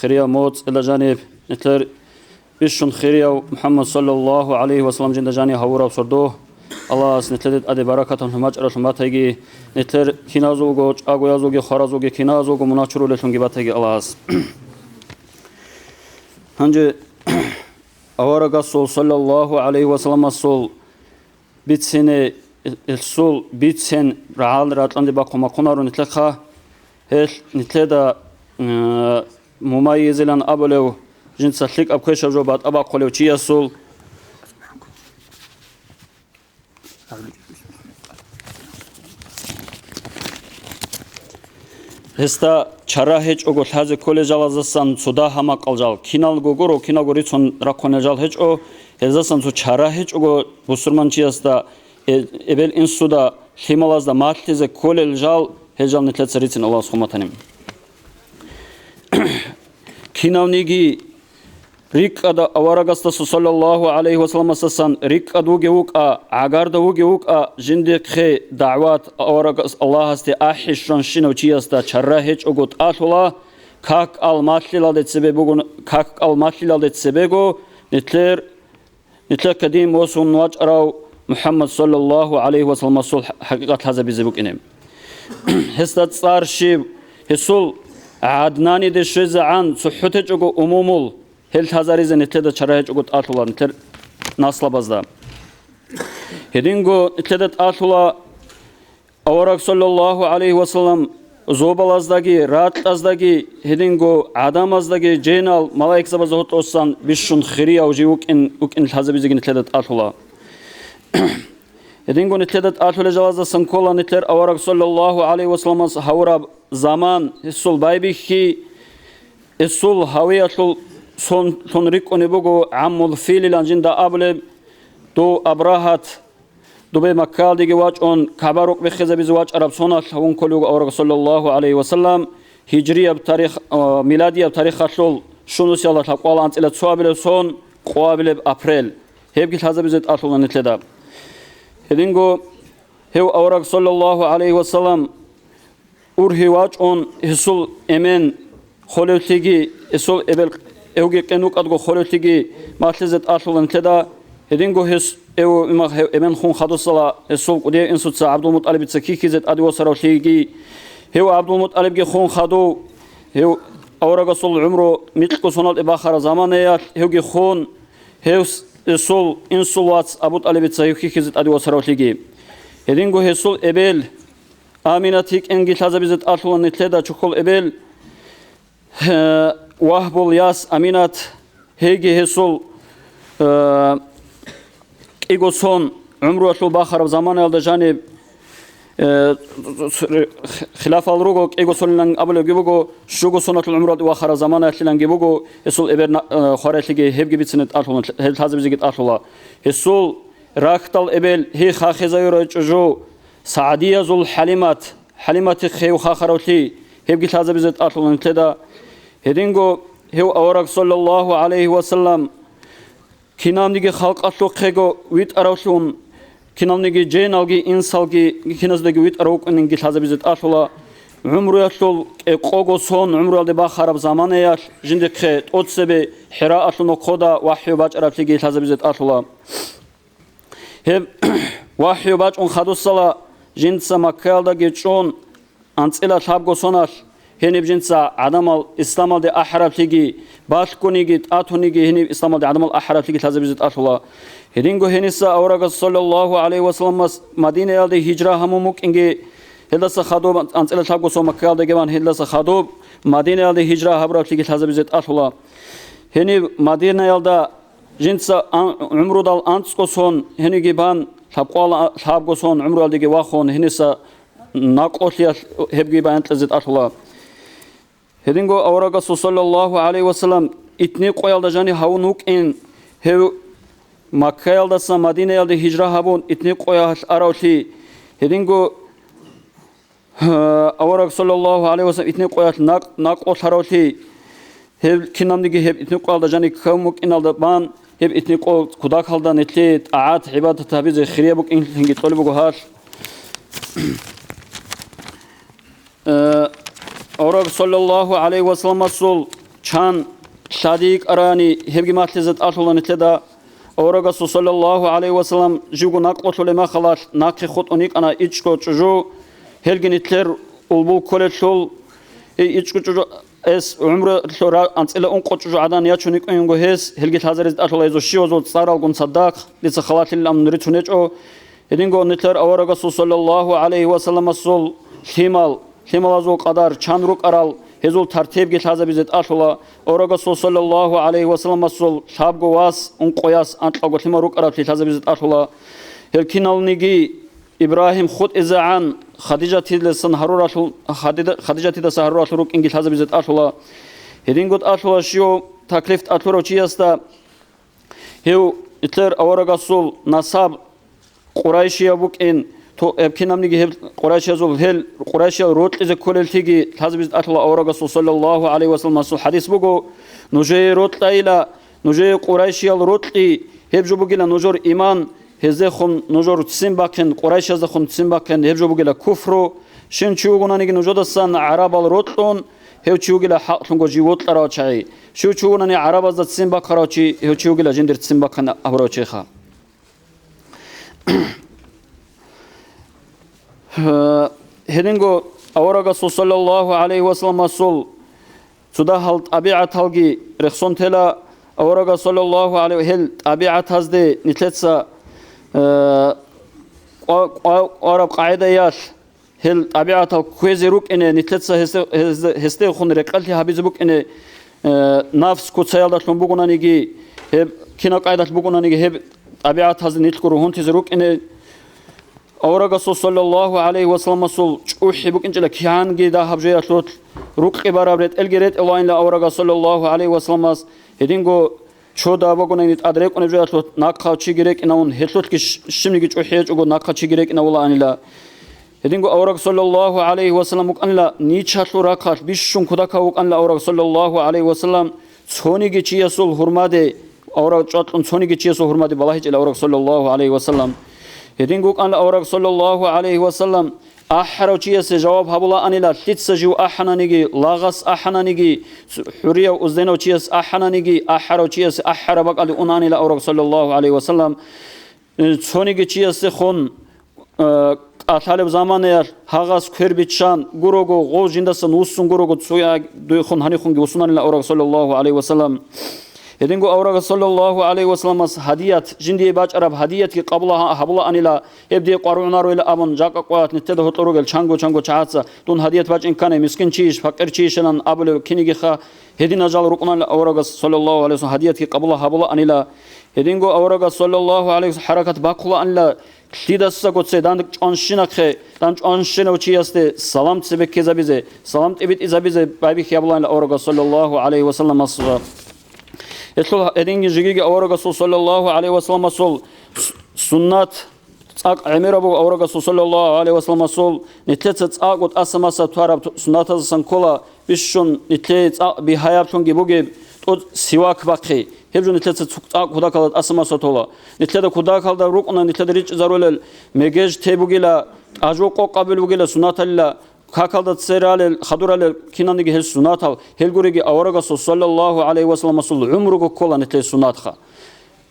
хирияв моцӀ эла жаниб, нилъер бищун хирияв МухӀаммад саллаллагьу гӀалайгьи ва саллам жинда жанив гьавураб сордо. Аллагьас нилъеде тӀаде баракаталъун бачӀаралъун батайги, нилъер киназулго, чӀагоязулги, хваразулги, киназулго мунагь чурулеллъунги батайги Аллагьас. Гьанже аварагасул саллаллагьу гӀалайгьи ва салламасул бицине, гьесул бицен рагӀал ракьанде бахъун бахъунаро нилъехъа. Гьелъ нилъеда, э, мумайизилан абулев, жинца лъикӀаб квешаб жо батӀа бахъулев чиясул гьесда чара гьечӀого лъазе кколел жалаздасан цо дагьа-макъал жал, киналго гуро, киналго рицун рахъунел жал гьечӀо, гьездасан цо чара гьечӀого бусурманчиясда, э-, эбел-инсуда, лъималазда малъизе кколел жал, гьел жал нилъеца рицин Аллагьас хъуматани. Кинавниги рикӀкӀада аварагасдаса саллаллагьу гӀалайгьи ва салламасдасан рикӀкӀад вугев вукӀа, гӀагарда вугев вукӀа, жиндихъе дагӀват аварагас Аллагьасде ахӀи щванщинав чиясда чара гьечӀого тӀалъула, как-кӀал малъилалде цебе бугун, как-кӀал малъилалде цебего нилъер, нилъехъе дин босун вачӀарав МухӀаммад саллаллагьу гӀалайгьи ва салламасул хӀакъикъат лъазабизе букӀине. Гьесда цӀар щиб, гьесул ГӀаднаниде щвезегӀан цохӀо течӀого умумул, гьел лъазаризе нилъеда чара гьечӀого тӀалъула нилъер наслабазда. Гьединго нилъеда тӀалъула авараг саллаллагьу гӀалайгьи ва саллам зобалаздаги, ракьаздаги, гьединго гӀадамаздаги, жинал, малаикзабазда гьоркьосан бищун хирияв жив вукӀин, вукӀин лъазабизеги нилъеда тӀалъула. Гьединго нилъеда тӀалъулел жалаздасан ккола нилъер авараг саллаллагьу гӀалайгьи вассаламас гьавураб заман, гьесул байбихьи, гьесул гьавиялъул сон лъун рикӀкӀунеб буго ГӀаммул Филилан жинда абулеб, дов Абрагьат, дубе Маккаялдеги вачӀун, КагӀба рукъ биххизабизе вачӀараб соналъ гьавун кколев вуго авараг саллаллагьу гӀалайгьи вассалам, гьижрияб тарих, а, миладияб тарихалъул щунусиялда лъабкъоялда анцӀила цоабилеб сон, къоабилеб апрель. Гьебги лъазабизе тӀалъула нилъеда. Гьединго гьев авараг саллаллагьу гӀалайгьи вассалам ургьи вачӀун, гьесул эмен холевлъиги, гьесул эбел, эвги къен вукӀадго холевлъиги малъизе тӀалъула нилъеда. Гьединго гьес эв-, имах-, гьев эмен хун хадусала, гьесул кӀудияв инсуца ГӀабдулмутӀалибица хьихьизе тӀаде восаравлъиги, гьев ГӀабдулмутӀалибги хун хадув, гьев аварагасул гӀумру микьго соналде бахараб заманаялъ гьевги хун, гьев с-, гьесул инсул вац Абу ТӀалибица гьев хьихьизе тӀаде восаравлъиги. Гьединго гьесул эбел Аминат гьикӀинги лъазабизе тӀалъула нилъеда чухьул эбел, э, Вагьбул яс Аминат, гьейги гьесул, э, кӀиго сон гӀумруялъул бахараб заманаялда жаниб, э, хилафал руго, кӀиго сонилан абулебги буго, щуго соналъул гӀумруялде вахараб заманаялъиланги буго, гьесул эбер на-, э, хваралъиги гьебги бицине тӀалъула, гьеб лъазабизеги тӀалъула. Гьесул рахьдал эбел, гьей хахизавирай чӀужу, СагӀдиязул ХӀалимат, ХӀалиматихъ гьев хахаравлъи, гьебги лъазабизе тӀалъула нилъеда. Гьединго гьев авараг саллаллагьу гӀалайгьи вассалам кинабниги халкъалъухъего витӀаравлъун, кинабниги жиналги инсалги киназдаги витӀарав вукӀининги лъазабизе тӀалъула. ГӀумруялъул кӀикъого сон гӀумруялде бахараб заманаялъ жиндихъе тӀоцебе ХӀираалъул нохъода вахӀю бачӀараблъиги лъазабизе тӀалъула. Гьеб вахӀю бачӀун хадусала жинца Маккаялдаги чӀун, анцӀила лъабго соналъ гьениб жинца гӀадамал исламалде ахӀараблъиги, балъгониги, тӀатуниги гьениб исламалде гӀадамал ахӀараблъиги лъазабизе тӀалъула. Гьединго гьениса аварагас саллаллагьу гӀалайгьи вассаламас Мадинаялде гьижра гьабун букӀинги, гьелдаса хадуб анцӀила лъабго сон Маккаялдаги ван, гьелдаса хадуб Мадинаялде гьижра гьабураблъиги лъазабизе тӀалъула. Гьениб Мадинаялда жинца ан-, гӀумрудал анцӀго сон гьениги бан, лъабкъоялда лъабго сон гӀумруялдеги вахун, гьениса накъулъиялъ гьебги баянкьизе тӀалъула. Гьединго аварагасул саллаллагьу гӀалайгьи вассалам итни къоялда жанив гьавун вукӀин, гьев Маккаялдаса Мадинаялде гьижра гьабун, итни къоялъ аравлъи. Гьединго авараг саллаллагьу гӀалайгьи вассалам итни къоялъ накъ-, накъулъаравлъи, гьеб кинабниги гьеб итни къоялда жанив ккун вукӀиналда бан, гьеб итни къо кутакалда нилъее тӀагӀат-гӀибадат гьабизе хирияб букӀинлъинги кьолеб буго гьалъ. Э, авараг саллаллагьу гӀалайгьи вассаламасул чан лъади йикӀарани, гьебги малъизе тӀалъула нилъеда. Аварагасул саллаллагьу гӀалайгьи вассалам живго накъулъулеб мехалъ нахъе хутӀун йикӀана ичӀго чӀужу, гьелги нилъер улбул кколелъул, гьей ичӀго чӀужу, эс гӀумрулъ ра-, анцӀила ункъо чӀужу гӀадан ячун йикӀунго гьес, гьелги лъазаризе тӀалъула гьезул щивазул цӀаралгун цадахъ, дица халалъилан рицун гьечӀо. Гьединго нилъер аварагасул саллаллагьу гӀалайгьи вассаламасул лъимал, лъималазул къадар чан рукӀарал, гьезул тартибги лъазабизе тӀалъула. Аварагасул саллаллагьу гӀалайгьи вассаламасул лъабго вас, ункъо яс анкьабго лъимал рукӀараблъи лъазабизе тӀалъула. Гьел киналниги Ибрагьим хутӀизегӀан Хадижатидасан гьаруралъул, Хадида-, Хадижатидаса гьаруралъул рукӀинги лъазабизе тӀалъула. Гьединго тӀалъула щив таклиф тӀалъурав чиясда, гьев нилъер аварагасул насаб Къурайшияб букӀин, то-, гьеб кинабниги гьеб Къурайшиязул, гьел Къурайшиял рокьизе кколеллъиги лъазабизе тӀалъула аварагасул саллаллагьу гӀалайгьи вассаламасул хӀадис буго: «Нужее рокьайила, нужее Къурайшиял рокьи, гьеб жо бугила нужер иман, гьездехун нужер ццин бахъин, Къурайшияздехун ццин бахъин, гьеб жо бугила куфру. Щив чи вугонаниги нужедасан гӀарабал рокьун, гьев чи вугила хӀакълъунго жив вокьарав чагӀи. Щив чи вугонаниги гӀарабазда ццин бахъарав чи, гьев чи вугила жиндир ццин бахъин абурав чиха». Гьединго аварагасул саллаллагьу гӀалайгьи вассаламасул цо дагьал тӀабигӀаталги рехсон тела. Аварагас саллаллагьу гӀалайгьи, гьел тӀабигӀатазде нилъеца, э, къва-, къва-, къвараб къагӀидаялъ, гьел тӀабигӀатал кквезе рукӀине, нилъеца гьесде-, гьезде-, гьесдехун рекъелъи гьабизе букӀине, э, нафс куцаялдалъун бугонаниги, гьеб кинаб къайдалъ бугонаниги, гьеб тӀабигӀатазде нилъго ругьунтизе рукӀине. Аварагасул саллаллагьу гӀалайгьи вассаламасул чӀухӀи букӀинчӀила кигӀанги дагьаб жоялъулъ, рукъи бараб ретӀелги ретӀелаанила аварагас саллаллагьу гӀалайгьи вассаламас, гьединго чода бугонаниги тӀад рекӀунеб жоялъулъ нахъа чиги рекӀинавун, гьелъулъги щ-, щибниги чӀухӀи гьечӀого нахъа чиги рекӀинавулаанила. Гьединго авараг саллаллагьу гӀалайгьи вассалам вукӀанила ничалъул рахъалъ бищун кутакав вукӀанила авараг саллаллагьу гӀалайгьи вассалам, цониги чиясул гьурмаде, авараг чӀвалъун цониги чиясул гьурмаде балагьичӀила авараг саллаллагьу гӀалайгьи вассалам. Гьединго вукӀанила авараг саллаллагьу гӀалайгьи вассалам, ахӀарав чиясе жаваб гьабулаанила, лъица жив ахӀананиги, лагъас ахӀананиги, хӀурияв узденав чияс ахӀананиги, ахӀарав чиясе ахӀараб бакӀалде унаанила авараг саллаллагьу гӀалайгьи вассалам. Э, цониги чиясехун, э, кӀалъалеб заманаялъ гьагъас квер биччан гурого, гъов жиндасан вуссун гурого, цояг дуехун гьанихунги вуссунанила авараг саллаллагьу гӀалайгьи вассалам. Гьединго авараг саллаллагьу гӀалайгьи вассаламас гьадият, жиндие бачӀараб гьадиятги къабула-, гьабулаанила, гьеб дие къваригӀунаруила абун, жакъа къоялъ нилъеда гьоркьор ругел чанго-чанго чагӀаца, дун гьадият бачӀин ккани, мискин чийищ, пакъир чийищилан абулеб кинигиха, гьединал жал рукӀунанила аварагас саллаллагьу гӀалайгьи вассалам гьадиятги къабула гьабулаанила. Гьединго аварагас саллаллагьу гӀалайгьи вассалам хӀаракат бахъулаанила, лъидасаго цедан чӀванщинахъе, дан чӀванщинав чиясде салам цебеккезабизе, салам тӀибитӀизабизе байбихьи гьабулаанила аварагас саллаллагьу гӀалайгьи вассаламасда. Гьелъул гьединги жигиги аварагасул саллаллагьу гӀалайгьи вассаламасул с-, суннат цӀакъ гӀемераб буго аварагасул саллаллагьу гӀалайгьи вассаламасул, нилъеца цӀакъго тӀаса-маса твараб суннатаздасан ккола, бищун нилъее цӀакъ бигьаяблъунги бугеб тӀоцӀ сивак бахъи. Гьеб жо нилъеца цу-, цӀакъ кутакалда тӀаса-маса тола. Нилъеда кутакалда рукӀуна нилъеда ричӀчӀизарулел мегеж те бугила, тӀажу къокъабил бугила суннаталила, какалда цералел, хадуралел киналниги гьел суннатал, гьел гуриги аварагасул саллаллагьу гӀалайгьи вассаламасул гӀумруго ккола нилъее суннатха.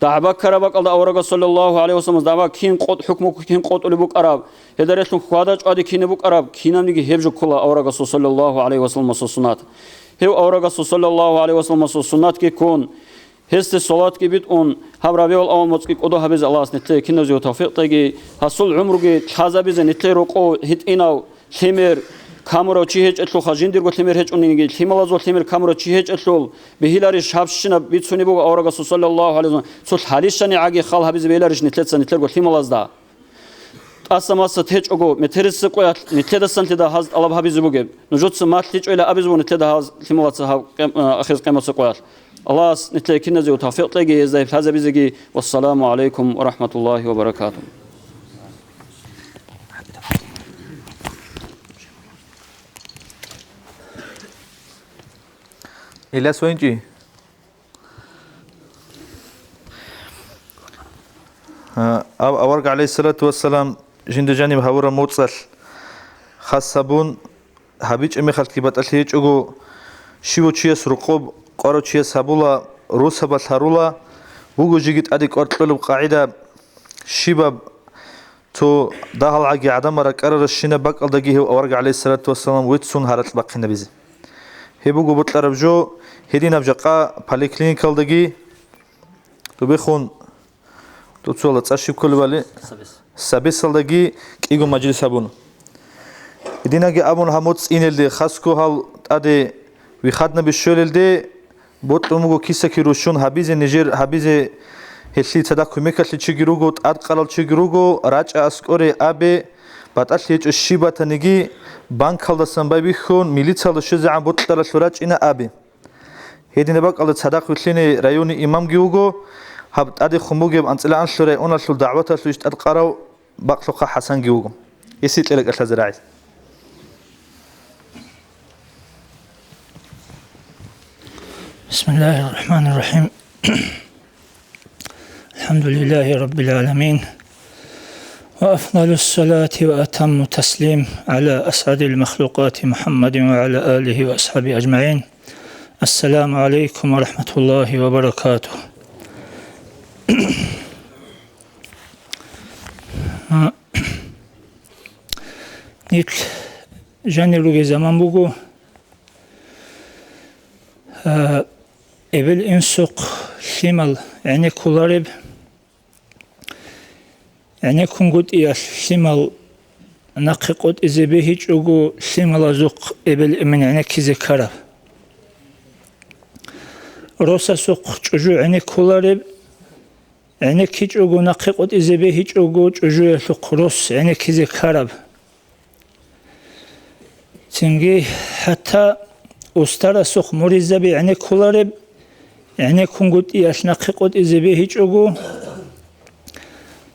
ДагӀба ккараб бакӀалда аварагас саллаллагьу гӀалайгьи вассаламас дагӀба кин къотӀ-, хӀукму кин къотӀулеб букӀараб, гьелда релълъун хьвада-чӀвади кине букӀараб, кинабниги гьеб жо ккола аварагасул саллаллагьу гӀалайгьи вассаламасул суннат. Гьев аварагасул саллаллагьу гӀалайгьи вассаламасул суннатги ккун, гьесде салатги битӀун, гьаб РабигӀул-аввал моцӀги кӀодо гьабизе Аллагьас нилъее киназего тавфикъ кьеги, гьасул гӀумруги лъазабизе нилъее рокъов гьитӀинав, лъимер камурав чи гьечӀелъулха, жиндирго лъимер гьечӀониги, лъималазул лъимер камурав чи гьечӀелъул, бихьиларищ гьабщинаб бицунеб буго аварагасул саллаллагьу гӀалайгьи вассалам, цо лъалищани гӀаги хал гьабизе бегьиларищ нилъеца нилъерго лъималазда? ТӀаса-маса течӀого, метерисеб къоялъ нилъедасанлъида гьаз тӀалаб гьабизе бугеб. Нужеца малъичӀойила абизе буго нилъеда гьаз лъималаца гьаб къем-, а, ахирисеб къемасеб къоялъ. Аллагьас нилъее киназего тавфикъ кьеги, гьезда гьеб лъазабизеги. Вассаламу гӀалайкум ва рахӀматуллагьи ва баракатугь. Иляс вайинчӀи. А, ав-, авараг, гӀалайгьиссалату вассалам, жинда жаниб гьавураб моцӀалъ хас гьабун, гьабичӀеб мехалъги батӀалъи гьечӀого, щивав чияс рокъоб къварав чияс гьабула, росабалъ гьарула, буго жеги тӀаде кӀвар кьолеб къагӀида, щибаб цо дагьал гӀаги гӀадамал ракӀараращинаб бакӀалдаги гьев авараг, гӀалайгьиссалату вассалам, веццун гьаракь бахъинабизе. Гьеб буго бокьараб жо, гьединаб жакъа поликлиникалдаги, дубехун, дуцала цӀа щиб кколебали, Сабес. Сабесалдаги кӀиго мажлис гьабуна. Гьединаги абун гьаб моцӀ инелде, хасго гьал тӀаде вихаднаби щвелелде, бокьун буго киса-кир рущун гьабизе, нижер гьабизе, гьелъие цадахъ кумекалъе чиги руго, тӀадкъарал чиги руго, рачӀа аскӀоре абе, батӀалъи гьечӀо щиб батаниги, банкалдасан байбихьун, милициялда щвезегӀан бокьаралъур рачӀина абе. Гьединаб бакӀалда цадахъ вилълъине районный имамги вуго, гьаб тӀадехун бугеб анцӀила анлъу районалъул дагӀваталъул иш тӀадкъарав Бакълъухъа ХӀасанги вуго. Гьесие кьела кӀалъазе рагӀи. بسم الله الرحمن الرحيم. الحمد لله رب العالمين. وأفضل الصلاة وأتم التسليم على أسعد المخلوقات محمد وعلى آله وأصحابه أجمعين. السلام عليكم ورحمة الله وبركاته. Нилъ жанир ругел заман буго, а, эбел-инсухъ лъимал гӀенеккулареб, гӀенеккунгутӀиялъ лъимал нахъе къотӀизе бегьичӀого лъималазухъ эбел-эмен гӀенеккизе ккараб. Росасухъ чӀужу гӀенеккулареб, гӀенеккичӀого нахъе къотӀизе бегьичӀого чӀужуялъухъ рос гӀенеккизе ккараб. Цинги хӀатта устарасухъ муридзаби гӀенеккулареб, гӀенеккунгутӀиялъ нахъе къотӀизе бегьичӀого,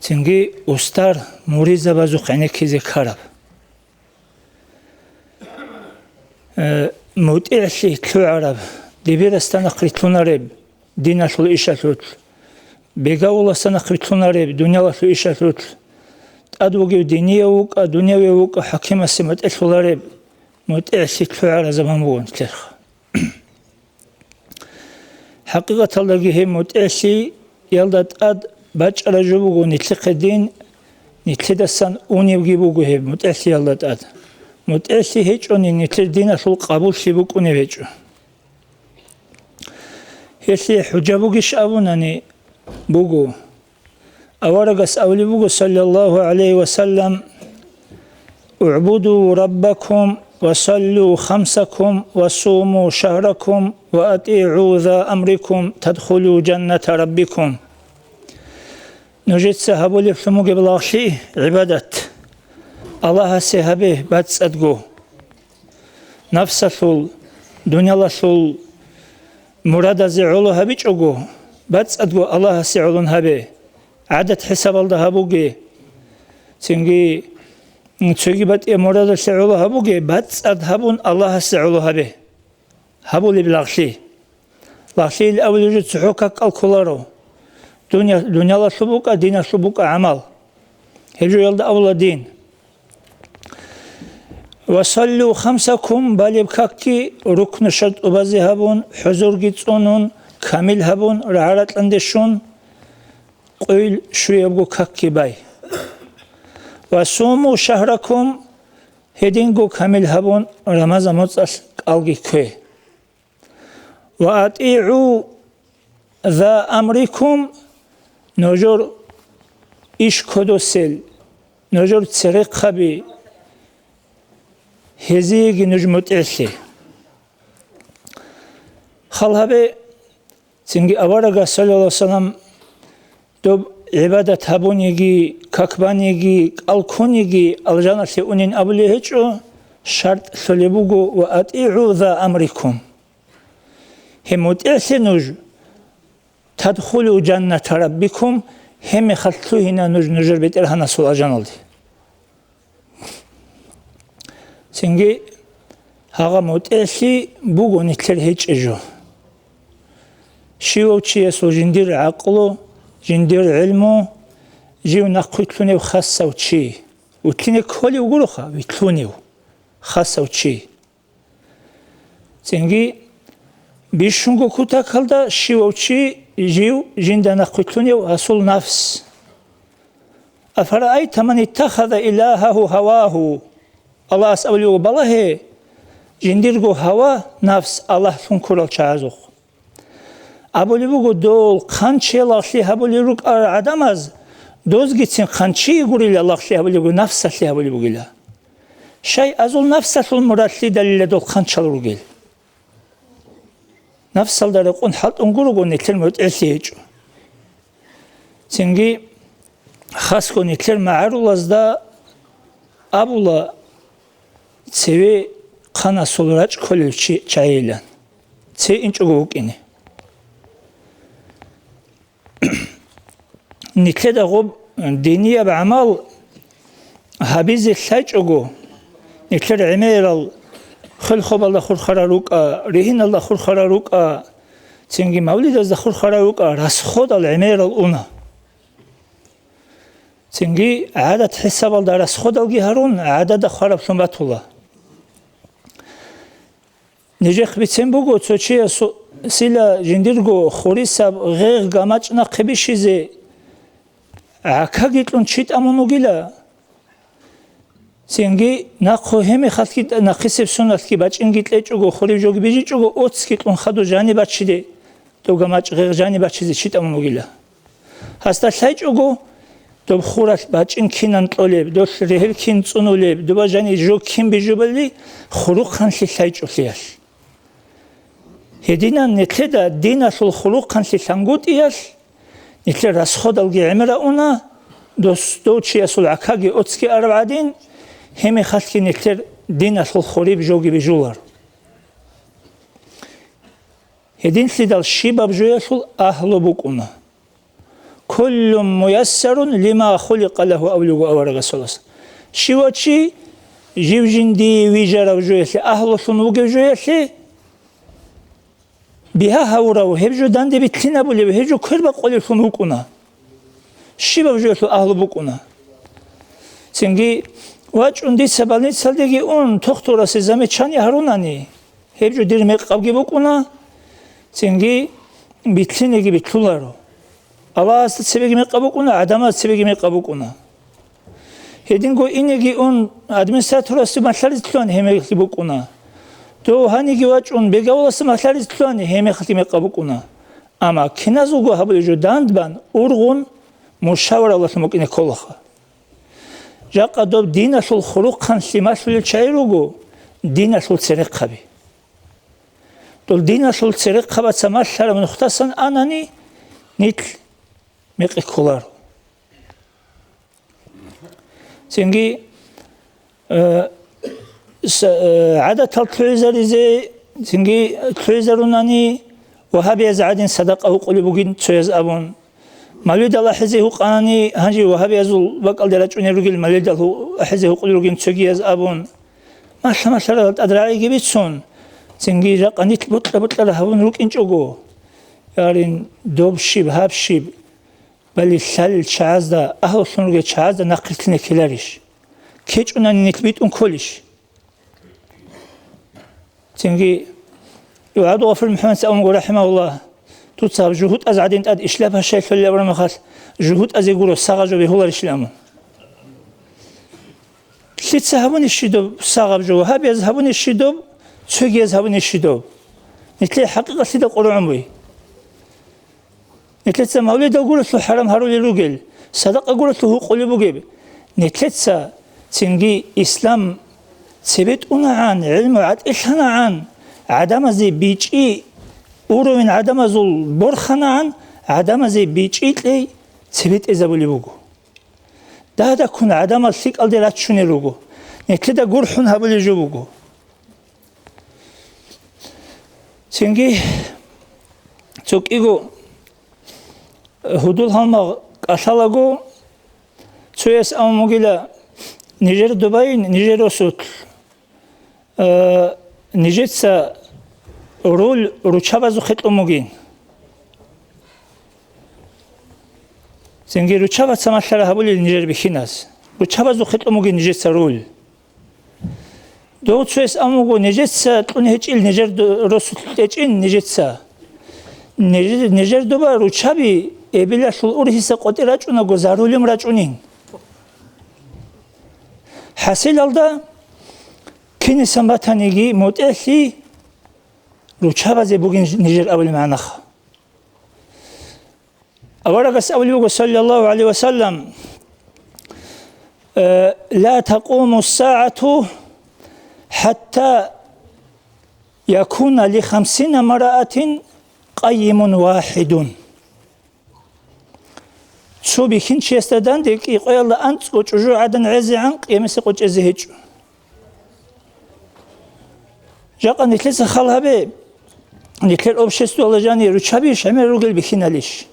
цинги устар муридзабазухъ гӀенеккизе ккараб. Э, мутӀигӀлъи лъугӀараб, дибирасда нахъ рилълъунареб диналъул ишалъулъ, бегавуласда нахъ рилълъунареб дуниялалъул ишалъулъ, тӀад вугев динияв вукӀа, дунявияв вукӀа, хӀакимасе мутӀигӀлъулареб, мутӀигӀлъи лъугӀараб заман бугун лъерха. ХӀакъикъаталдаги гьеб мутӀигӀлъиялда тӀад бачӀараб жо буго нилъехъе дин, нилъедасан унебги буго гьеб мутӀигӀлъиялда тӀад. МутӀигӀлъи гьечӀони, нилъер диналъул къабуллъи букӀунеб гьечӀо. Гьелъие хӀужа бугищ абунани буго. Аварагас абулеб буго, саллаллагьу гӀалайгьи ва саллам: «УгӀбуду раббакум ва саллу хамсакум ва суму шагьракум ва атӀигӀу за амрикум тадхулу жанната раббикум». Нужеца гьабулеблъун бугеб лагълъи, гӀибадат, Аллагьасе гьабе бацӀцӀадго. Нафсалъул, дуниялалъул мурадазе гӀоло гьабичӀого, бацӀцӀадго Аллагьасе гӀолон гьабе, гӀадат хӀисабалда гьабуге, цинги цоги батӀияб мурадалъе гӀоло гьабуге, бацӀцӀад гьабун Аллагьасе гӀоло гьабе. Гьабулеб лагълъи. Лагълъи ил абулеб жо цохӀо как кӀал кколаро. Дуня-, дуниялалъул букӀа, диналъул букӀа гӀамал. Гьеб жоялда абула дин. «Ва саллу хамсакум», балеб какги рукну шартӀубазе гьабун, хӀузурги цӀунун, камил гьабун, рагӀа-ракьанде щун, къойил щуябго какги бай. «Ва суму шагьракум», гьединго камил гьабун, Рамазан моцӀалъ кӀалги ккве. «Ва атӀигӀу за амрикум», нужер иш кодосел, нужер церехъаби, гьезиеги нуж мутӀигӀлъе. Хал гьабе, цинги аварагас, саллаллагьу гӀалайгьи ва саллам, доб гӀибадат гьабуниги, как баниги, кӀал ккуниги, алжаналъе унин абулеб гьечӀо, шартӀ лъолеб буго: «Ва атӀигӀу за амрикум». Гьеб мутӀигӀлъе нуж, «тадхулу жанната раббикум», гьеб мехалъ лъугьина нуж нужер БетӀергьанасул алжаналде. Цинги гьагъа мутӀигӀлъи буго нилъер гьечӀеб жо. Щивав чиясул жиндир гӀакълу, жиндир гӀелму, жив нахъвилълъунев хасав чи, вилълъине кколев гуроха, вилълъунев хасав чи. Цинги бищунго кутакалда щивав чи жив жинда нахъвилълъунев гьасул нафс. «Афараайта ман иттахаза илагьагьу гьавагьу». Аллагьас абулеб буго: «Балагье жиндирго гьава, нафс, Аллагьлъун ккурал чагӀазухъ». Абулеб буго, дол хъанчиял лагълъи гьабулел рукӀарал гӀадамаз, дозгицин хъанчие гурила лагълъи гьабулеб буго, нафсалъе гьабулеб бугила. Щай, азул нафсалъул мурадлъидалила дол хъанчал ругел. Нафсалда рекъон хӀалтӀун гурого, нилъер мутӀигӀлъи гьечӀо. Цинги хасго нилъер магӀарулазда абула, цеве хъанасул рачӀ кколев чи чагӀийилан, цеве инчӀого вукӀине. Нилъеда гъоб динияб гӀамал гьабизе лъайчӀого, нилъер гӀемерал хвел-хобалда хурхарал рукӀа, ригьиналда хурхарал рукӀа, цинги мавлидазда хурхарал рукӀа, расходал гӀемерал уна. Цинги гӀадат хӀисабалда расходалги гьарун, гӀадада хвараблъун батула. Нижехъ бицен буго, цо чиясила жиндирго хурисаб гъегъ гамачӀ нахъе бищизе гӀакаги кьун чи тӀамун вугила. Цинги нахъо гьеб мехалъги нахъисеб соналъги бачӀинги кьечӀого, хурив жоги бижичӀого, оцги кьун хадур жаниб бачине, доб гамачӀ гъегъ жаниб бачизе чи тӀамун вугила. Гьасда лъайчӀого, Доб хуралъ бачӀин кинан кьолеб, долъ регьел кин цӀунулеб, доба жани жо кин бижубали хурухъанлъи лъайчӀолъиялъ. Гьединан нилъеда диналъул хурухъанлъи лъангутӀиялъ, нилъер расходалги гӀемер рауна, дос-, дов чиясул гӀакаги оцги араб гӀадин, гьеб мехалъги нилъер диналъул хуриб жоги бижулар. Гьединлъидал щибаб жоялъул агьлу букӀуна. «Куллун муяссарун лима хуликъа лагьу», – абулеб буго аварагасулас. Щивав чи жив жиндие вижарав жоялъе, агьлулъун вугев жоялъе, бигьа гьавурав, гьеб жо данде битлъинабулев, гьеб жо квербакъулевлъун вукӀуна. Щибаб жоялъул агьлу букӀуна. Цинги вачӀун дица больницалдеги ун, тохтурасе замечание гьарунани, гьеб жо дир мекъабги букӀуна, цинги битлъинеги битлъуларо. Аллагьасда цебеги мекъаб букӀуна, гӀадамаз цебеги мекъаб букӀуна. Гьединго инеги ун, администраторасде малъаризе лъугьани гьеб мехалъги букӀуна. Дов гьаниги вачӀун, бегавуласда малъаризе лъугьани гьеб мехалъги мекъаб букӀуна. Амма киназулго гьабулеб жо дандбан, ургъун, мушаваралъун букӀине кколаха. Жакъа доб диналъул хурухъанлъи малъулел чагӀи руго диналъул церехъаби. Дол диналъул церехъабаца малъараб нухдасан анани, нилъ мекъи кколаро. Цинги, э, с-, э, гӀадатал лъугӀизаризе, цинги лъугӀизарунани, вагьабияз гӀадин садакъа гьукъулеб бугин цояз абун. Мавлидал ахӀизе гьукъанани, гьанже вагьабиязул бакӀалде рачӀунел ругел мавлидал гьу-, ахӀизе гьукъулел ругин цогияз абун. Малъа-малъарал тӀадрагӀиги бицун, цинги жакъа нилъ бутӀа-бутӀара гьабун рукӀинчӀого, ярин, доб щиб, гьаб щиб, балилъалил чагӀазда, агьлулъун ругел чагӀазда нахърилълъине ккеларищ? КкечӀунани нилъ битӀун кколищ? Цинги ГӀабдулгъафур МухӀаммадица абун буго, рахӀимагьуллагь, дуца гьаб жугьутӀаз гӀадин тӀад ишлапа щай лъолеб абураб мехалъ, жугьутӀазе гуро сагъаб жо бегьуларищилан абун. Лъица гьабунищ доб сагъаб жо, вагьабияз гьабунищ доб, цогияз гьабунищ доб? Нилъее хӀакъикъатлъида къорогӀун буй. Нилъеца мавлидал гурелъул хӀарам гьарулел ругел, садакъа гурелъул гьукъулеб бугеб. Нилъеца цинги ислам цебетӀунагӀан, гӀилму гӀатӀилъанагӀан, гӀадамазе бичӀчӀи, уровень гӀадамазул борханагӀан, гӀадамазе бичӀчӀи кьей цебетӀезабулеб буго. Дагьдаккун гӀадамал лъикӀалде рачунел руго, нилъеда гурхӀун гьабулеб жо буго. Цинги цо кӀиго гьудул-гьалмагъ кӀалъалаго, цояс абун бугила, нижер добайин, нижер росулъ, э, нижеца руль ручабазухъе кьун бугин. Цинги ручабаца малъара гьабулел нижер бихьиназ. Ручабазухъе кьун бугин нижеца руль. Дов цояс абун буго, нижеца кьун гьечӀил нижер ду-, росулъ тӀечӀин нижеца. Ниж-, нижер доба ручаби эбелалъул ургьиса къотӀи рачӀунаго, за рулем рачӀунин. ХӀасилалда, кинисан батаниги мутӀигӀлъи ручабазе бугин нижер абулеб магӀнаха. Аварагас абулеб буго, саллаллагьу гӀалайгьи ва саллам, э, «Ла такъуму ссагӀату хӀатта якуна ли хамсина мраатин къаййимун вахӀидун». Цо бихьинчиясда данде кӀикъоялда анцӀго чӀужугӀадан гӀезегӀан къиямасеб къо чӀезе гьечӀо. Жакъа нилъеца хал гьабе, нилъер обществоялда жани ручабищ гӀемер ругел бихьиналищ?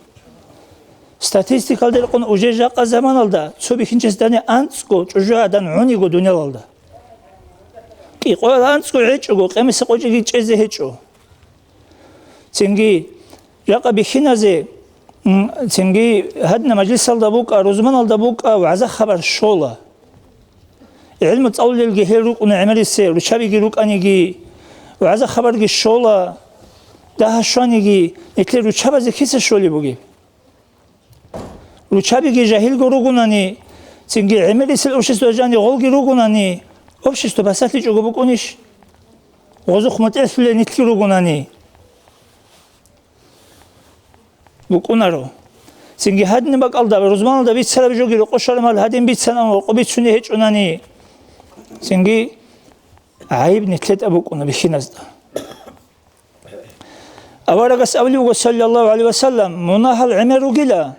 Статистикалда рекъон, уже жакъа заманалда цо бихьинчиясда данде анцӀго чӀужугӀадан гӀуниго дуниялалда. КӀикъоялда анцӀго гьечӀого, къиямасеб къо чӀеги чӀезе гьечӀо. Цинги жакъа бихьиназе, м, цинги гьадина мажлисалда букӀа, рузманалда букӀа, вагӀза-хабар щола. ГӀилму цӀалулелги гьел рукӀуна гӀемерисе, ручабиги рукӀаниги, вагӀза-хабарги щола, дагьа щваниги, нилъер ручабазе киса щолеб бугеб? Ручабиги жагьилго ругунани, цинги гӀемерисел общество жани гъолги ругунани, общество басалъичӀого букӀунищ? Гъозухъ мутӀигӀлъулел нилъги ругунани, букӀунаро. Цинги гьадин бакӀалда, рузманалда бицараб жоги рокъошараб мал гьадин бицана, рокъо бицуней гьечӀонани. Цинги гӀайиб нилъеда букӀуна бихьиназда. Аварагас абулеб буго, саллаллагьу гӀалайгьи ва саллам, мунагьал гӀемер ругила.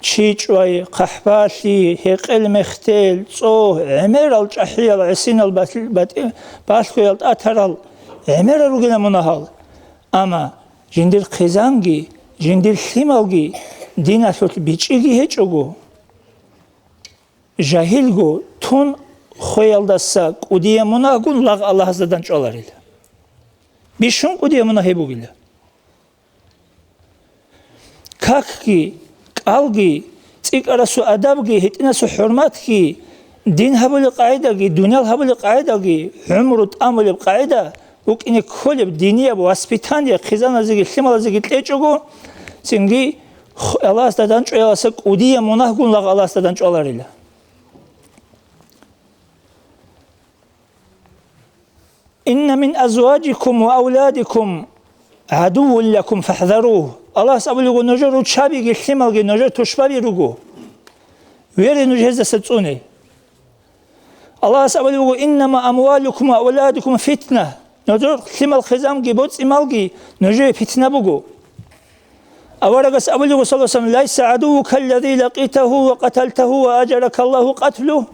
Чи чӀвай, хъахӀбалъи, гьекъел-мехтел, цӀогь, гӀемерал чӀахӀиял, гӀисинал, батӀи-, балъгоял, тӀатарал гӀемерал ругила мунагьал. Амма жиндир хъизанги, жиндир лъималги диналъулъ бичӀчӀиги гьечӀого, жагьилго тун хвеялдаса кӀудияб мунагьгун лагъ Аллагьасда дандчӀваларила. Бищун кӀудияб мунагь гьеб бугила. Какги, кӀалги, цӀикӀкӀарасул адабги, гьитӀинасул хӀурматги, дин гьабулеб къагӀидаги, дуниял гьабулеб къагӀидаги, гӀумру тӀамулеб къагӀида букӀине кколеб динияб воспитание хъизаназеги лъималазеги кьечӀого, цинги Аллагьасда дандчӀваялдаса кӀудияб мунагьгун лагъ Аллагьасда дандчӀваларила. «Инна мин азважикум ва авладикум гӀадувван лакум фахӀзаругь». Аллагьас абулего, нужер руччабиги лъималги нужер тушбаби руго. Вере нуж гьездаса цӀуне. Аллагьас абулеб буго: «Иннама амвалукум ва авладукум фитна». Нужер лъимал-хъизанги боцӀи-малги нужее питна буго. Аварагас абулеб буго, саллаллагьу гӀалайгьи ва саллам: «Лайса гӀадуввука аллази лакъитагьу ва къаталтагьу ва аджаракаллагьу къатлугь».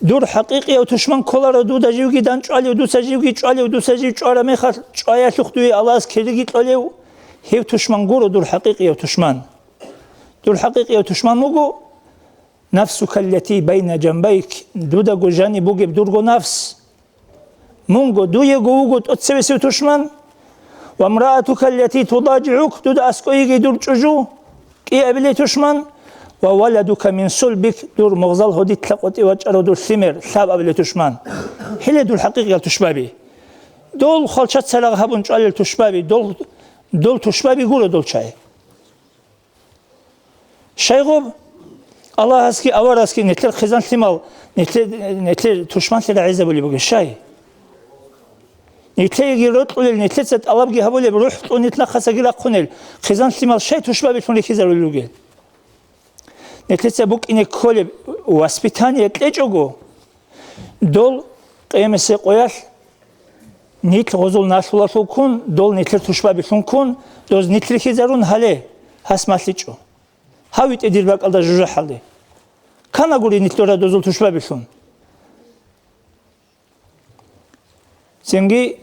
Дур хӀакъикъияв тушман кколаро дуда живги дандчӀвалев, дуца живги чӀвалев, дуца жив чӀвараб мехалъ чӀваялъухъ дуе Аллагьас кириги кьолев, гьев тушман гуро дур хӀакъикъияв тушман. Дур хӀакъикъияв тушман вуго, «Нафсука аллати байна жанбайк», дудаго жаниб бугеб дурго нафс. Мунго, дуего вуго тӀоцебесев тушман. «Ва мраатука аллати тудажигӀук», дуда аскӀой йигей дур чӀужу, кӀиабилей тушман. «Ва валадука мин сулбик», дур мугъзал гьодилъа къотӀи вачӀарав дур лъимер, лъабабилей тушман. Гьеле дур хӀакъикъиял тушбаби. Дол хвалча царагъ гьабун чӀвалел тушбаби, дол, дол тушбаби гуро дол чагӀи. Щайгъуб, Аллагьасги аварасги нилъер хъизан-лъимал, нилъер, нилъер тушманлъи рагӀизабулеб бугеб щай? Нилъееги рокьулел, нилъеца тӀалабги гьабулеб, рухӀ кьун нилъ нахъасаги рахъунел, хъизан-лъимал щай тушбабилъун рихьизарулел ругел? Нилъеца букӀине кколеб воспитание кьечӀого, дол къиямасеб къоялъ нилъ гъозул налъулалъул ккун, дол нилъер тушбабилъун ккун, доз нилъ рихьизарун гьале, гьас малъичӀо. ГьавитӀе дир бакӀалда жужахӀалде. Канагури нилъ дора дозул тушбабилъун. Цинги,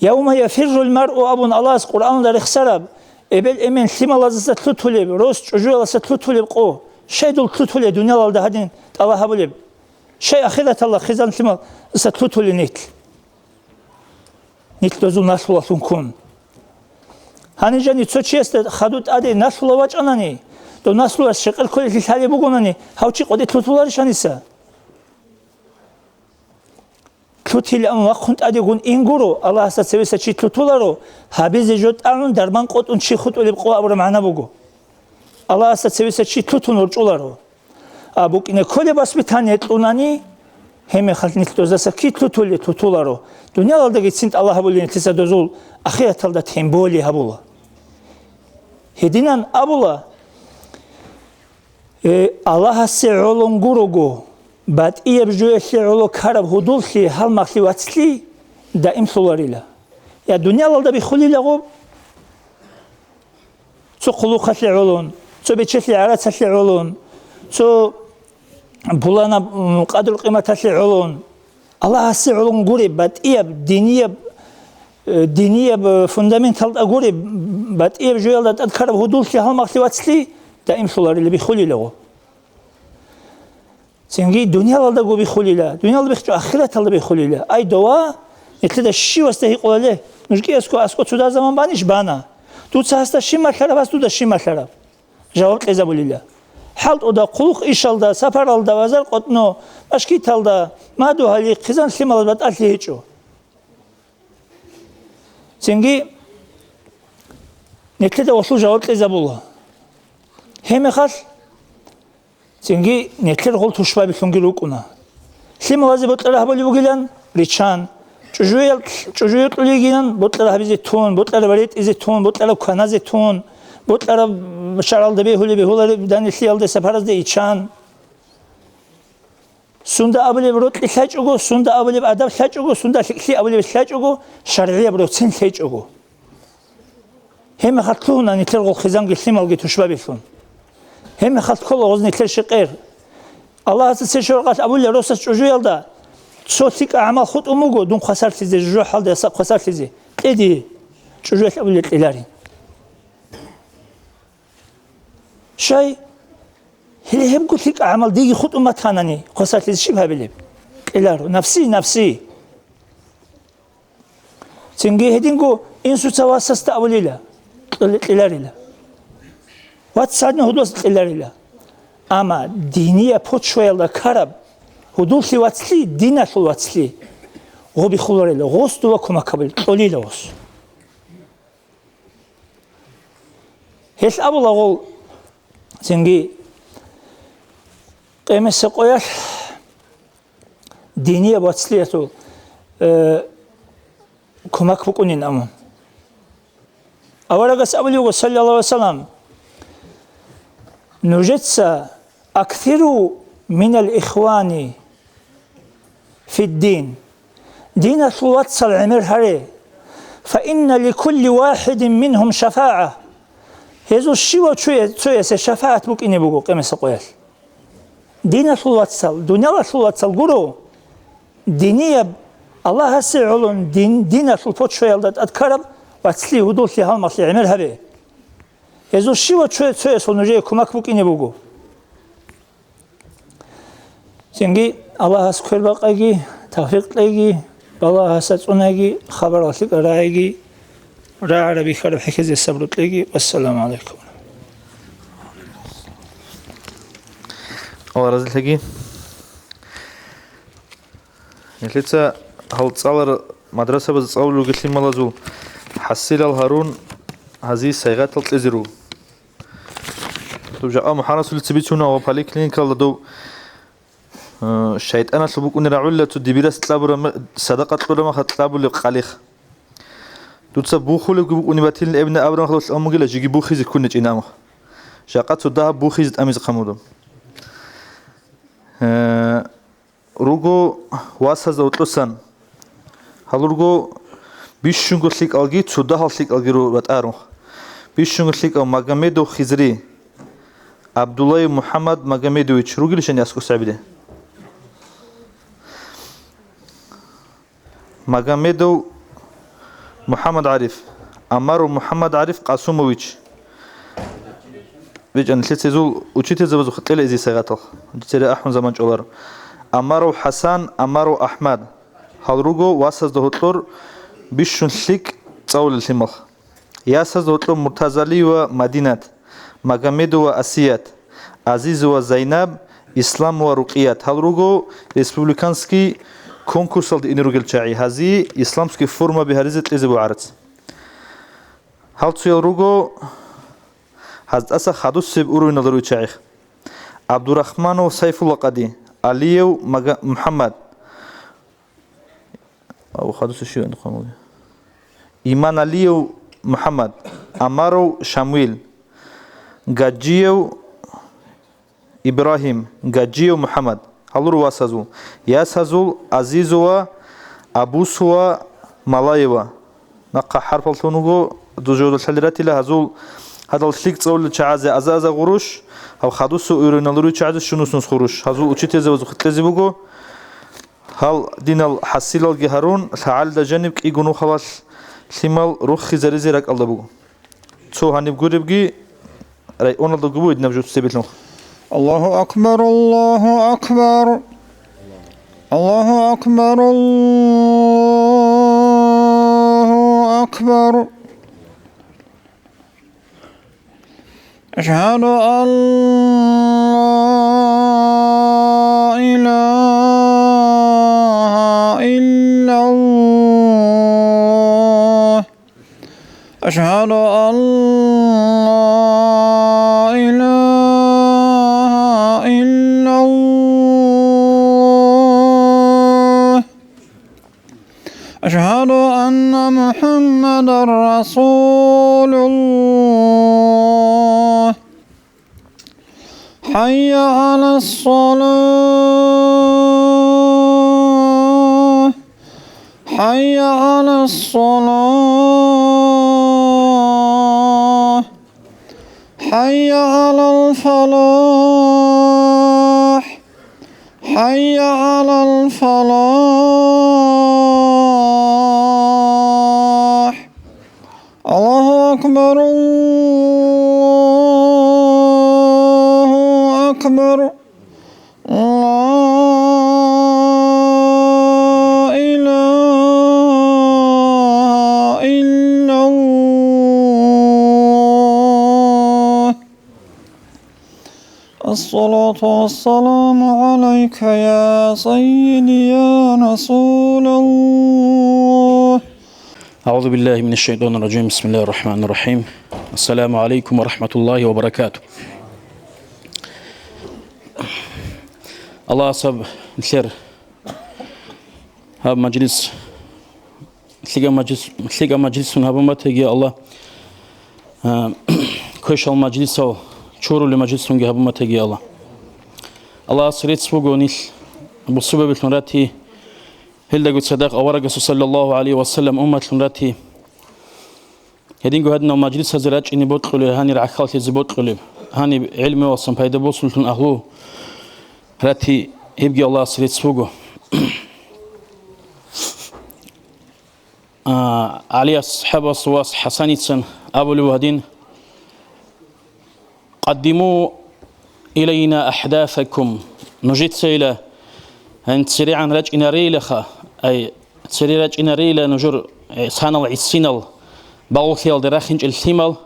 «Явма яфиррул маръу» абун Аллагьас Къуръаналда рехсараб, эбел-эмен лъималаздаса лъутулеб, рос чӀужуялдаса лъутулеб къо, щай дол лъутулеб дуниялалда гьадин тӀалаб гьабулеб? Щай ахираталда хъизан-лъималаздаса лъутулеб нилъ? Нилъ дозул налъулалъун ккун. Гьанижани цо чиясда хадув тӀаде налъула вачӀанани, дов налъулас щекъер кколелъи лъалеб бугонани, гьав чи къватӀи лъутуларищ гьаниса? Лъутилаан вахъун тӀадегун ин гуро, Аллагьасда цевеса чи лъутуларо, гьабизе жо тӀагӀун дарман къотӀун чи хутӀулеб къо абураб магӀна буго. Аллагьасда цевеса чи лъутун ворчӀуларо. А букӀине кколеб воспитание кьунани, гьебмехалъ нилъ дозаса кид лъутулеб лъутуларо. Дуниялалдагицин тӀалаб гьабулин нилъеца дозул, ахираталда тем более гьабула. Гьединан абула, э, Аллагьасе гӀолон гурого, батӀияб жоялъе гӀоло ккараб гьудуллъи, гьалмагълъи вацлъи даимлъуларила. Я дуниялалда биххулила гъоб, цо хъулухъалъе гӀолон, цо бечелъи гӀарацалъе гӀолон, цо пуланаб, м, къадру-къиматалъе гӀолон. Аллагьасе гӀолон гуреб батӀияб, динияб, э, динияб, э, фундаменталда гуреб, батӀияб жоялда тӀад ккараб гьудуллъи, гьалмагълъи вацлъи даимлъуларила, биххулила гъо. Цинги дуниялалдаго биххулила, дуниялда бихчӀо, ахираталда биххулила. Ай, дова, нилъеда щивасда гьикъулале, нуж кӀиясго аскӀо цо заман банищ? Бана. Дуца гьасда щиб малъараб, гьас дуда щиб малъараб? Жаваб кьезабулила. ХӀалтӀуда, хъулухъ ишалда, сапаралда, вазар къотӀно, машгиталда, мадугьали, хъизан-лъималаз батӀалъи гьечӀо. Цинги нилъеда гъолъул жаваб кьезабула. Гьебмехалъ цинги нилъер гъол тушбабилъунги рукӀуна. Лъималазе бокьараб гьабулеб бугилан риччан, ЧӀужуял-, чӀужуял кьулигинан, бокьараб гьабизе тун, бокьараб ретӀизе тун, бокьараб кваназе тун, бокьараб шаргӀалда бегьулеб бегьулареб данилъиялдаса паразде иччан. Сунда абулеб рокьи лъачӀого, сунда абулеб адаб лъачӀого, сунда лъикӀлъи абулеб лъачӀого, шаргӀияб роцин лъечӀого. Гьебмехалъ лъугьуна нилъер гъол хъизанги лъималги тушбабилъун. Гьебмехалъ ккола гъоз нилъер щекъер. Аллагьасда церщел ракъалъ абулеб росас чӀужуялда: «Цо лъикӀа гӀамал хутӀун буго, дун хвасарлъизе, жужахӀалдаса хвасарлъизе. Кье дие». ЧӀужуялъ абулеб кьеларин. Щай? Гьеле гьебго лъикӀа гӀамал диги хутӀун батанани, хвасарлъизе щиб гьабилеб? Кьеларо. Нафси, нафси. Цинги гьединго инсуца васасда абулила, кьел-, кьеларила. Вац гьадин гьудулас кьеларила. Амма динияб почваялда ккараб гьудуллъи вацлъи, диналъул вацлъи, гъоби хуларила, гъос дова кумак гьабулел, кьолила гъос. Гьелъ абулагъул цинги къемесеб къоялъ динияб вацлъиялъул, э, кумак букӀунин абун. Аварагас абулеб буго, саллаллагьу гӀалайгьи ва саллам: «Нужеца аксиру минал ихвани фиддин». Диналъул вацал гӀемер гьаре. «Фа инна ликулли вахидин мингьум шафагӀа». Гьезул щивав чуя-, цоясе шафагӀат букӀине буго къемесеб къоялъ. Диналъул вацал, дуниялалъул вацал гуро, динияб, Аллагьасе гӀолон дин, диналъул почваялда тӀадккараб вацлъи, гьудуллъи, гьалмагълъи гӀемер гьабе. Гьезул щивав чуя-, цоясул нужее кумак букӀине буго. Цинги Аллагьас квербакъайги, тавфикъ кьейги, балагьаса цӀунайги, хабарал лъикӀал рагӀайги, рагӀараб бихьараб хӀехьезе сабру кьейги. Вассаламу гӀалайкум. Аллагь разилъаги. Нилъеца гьал цӀалар мадрасабазда цӀалулел лъималазул хӀасилал гьарун, гьазие сайгъатал кьезе руго. Доб жакъа МухӀаммад Расулица бицуна ва поликлиникалда доб, э, шайтӀаналъул букӀунеб рагӀулила цо дибирас кьабураб ме-, садакъа кьураб мехалъ кьабулеб къалих. Дуца бухулебги букӀунеб батилин, эбни Абрамахъ дов лъан бугила жеги бухизе ккун гьечӀин амухъ. Жакъа цо дагьаб бухизе тӀамизе хъамураб. Э, руго васазда гьоркьосан. Гьал руго бищунго лъикӀалги, цо дагьал лъикӀалги ру-, батӀарун. Бищунго лъикӀав Магомедов Хизри, Абдуллаев МухӀаммад Магомедович ругелищани аскӀоса гьабизе? Магомедов МухӀаммад ГӀариф, Амаров МухӀаммад ГӀариф Къасумович. БичӀан, нилъеца гьезул учительзабазухъе кьела гьезие сайгъатал. Цере ахӀун заман чӀоларо. Амаров ХӀасан, Амаров АхӀмад. Гьал руго васазда гьоркьор бищун лъикӀ цӀалулел лъимал. Ясазда гьоркьор Муртазалиева Мадинат, Магомедова Асият, Азизова Зайнаб, Исламова Рукъият. Гьал руго республиканский конкурсалде ине ругел чагӀи. Гьазие исламский формаби гьаризе кьезе буго гӀарац. Гьал цоял руго гьаздаса хадусеб уровеналда ругел чагӀи. Абдурахманов Сайфулла къади, Алиев Мага-, МухӀаммад. Абу хадуса щиван хъамули. Иманалиев МухӀаммад, Амаров Шамил, Гаджиев Ибрагьим, Гаджиев МухӀаммад. Гьал руго васазул. Ясазул Азизова, Абусова, Малаева. Нахъа хӀарпаллъун вуго, дужода лъаларетила гьазул гьадал лъикӀ цӀалулел чагӀазе аза-аза гъурущ, гьав хадусеб уровеналда ругел чагӀазе щунус-нус гъурущ. Гьазул учительзабазухъе кьезе буго. Гьал динал хӀасилалги гьарун, лъагӀалида жаниб кӀиго нухалалъ лъимал руххизаризе ракӀалда буго. Цо гьаниб гуребги районалда гуро гьединаб жо цебе лъун. Аллагьу акбар, Аллагьу акбар. Аллагьу акбар, Аллагьу акбар. أشهد أن لا إله إلا الله. أشهد أن لا إله إلا الله. أشهد أن محمدا رسول الله. حي على الصلاة. حي على الصلاة. حي على الفلاح. حي على الفلاح. الله أكبر، الله أكبر. لا إله إلا الله. الصلاة والسلام عليك يا سيدي يا رسول الله. أعوذ بالله من الشيطان الرجيم. بسم الله الرحمن الرحيم. السلام عليكم ورحمة الله وبركاته. Аллагьас гьаб нилъер гьаб мажлис, лъикӀаб мажлис, лъикӀаб мажлисун гьабун батаги, Аллагь, а, квешал мажлисал чурули мажлисунги гьабун батаги, Аллагь. Аллагьас рецц буго нилъ бусурбабилъун рати, гьелдаго цадахъ аварагасул саллаллагьу гӀалайгьи ва саллам умматлъун рати. Гьединго гьадинал мажлисазе рачӀине бокьулеб, гьанир гӀахьаллъизе бокьулеб, гьаниб гӀелмуялсан пайда босуллъун агьлу рати, гьебги Аллагьас рецц буго. А, ГӀали асхӀабас вас ХӀасаницан абулеб гьадин: «Къаддиму илайна ахӀдасакум». Нужецайила, гьаниб церегӀан рачӀинарейилаха, ай, цере рачӀинарейила нужер, э, санал гӀисинал багъулъиялда рахинчӀел лъимал.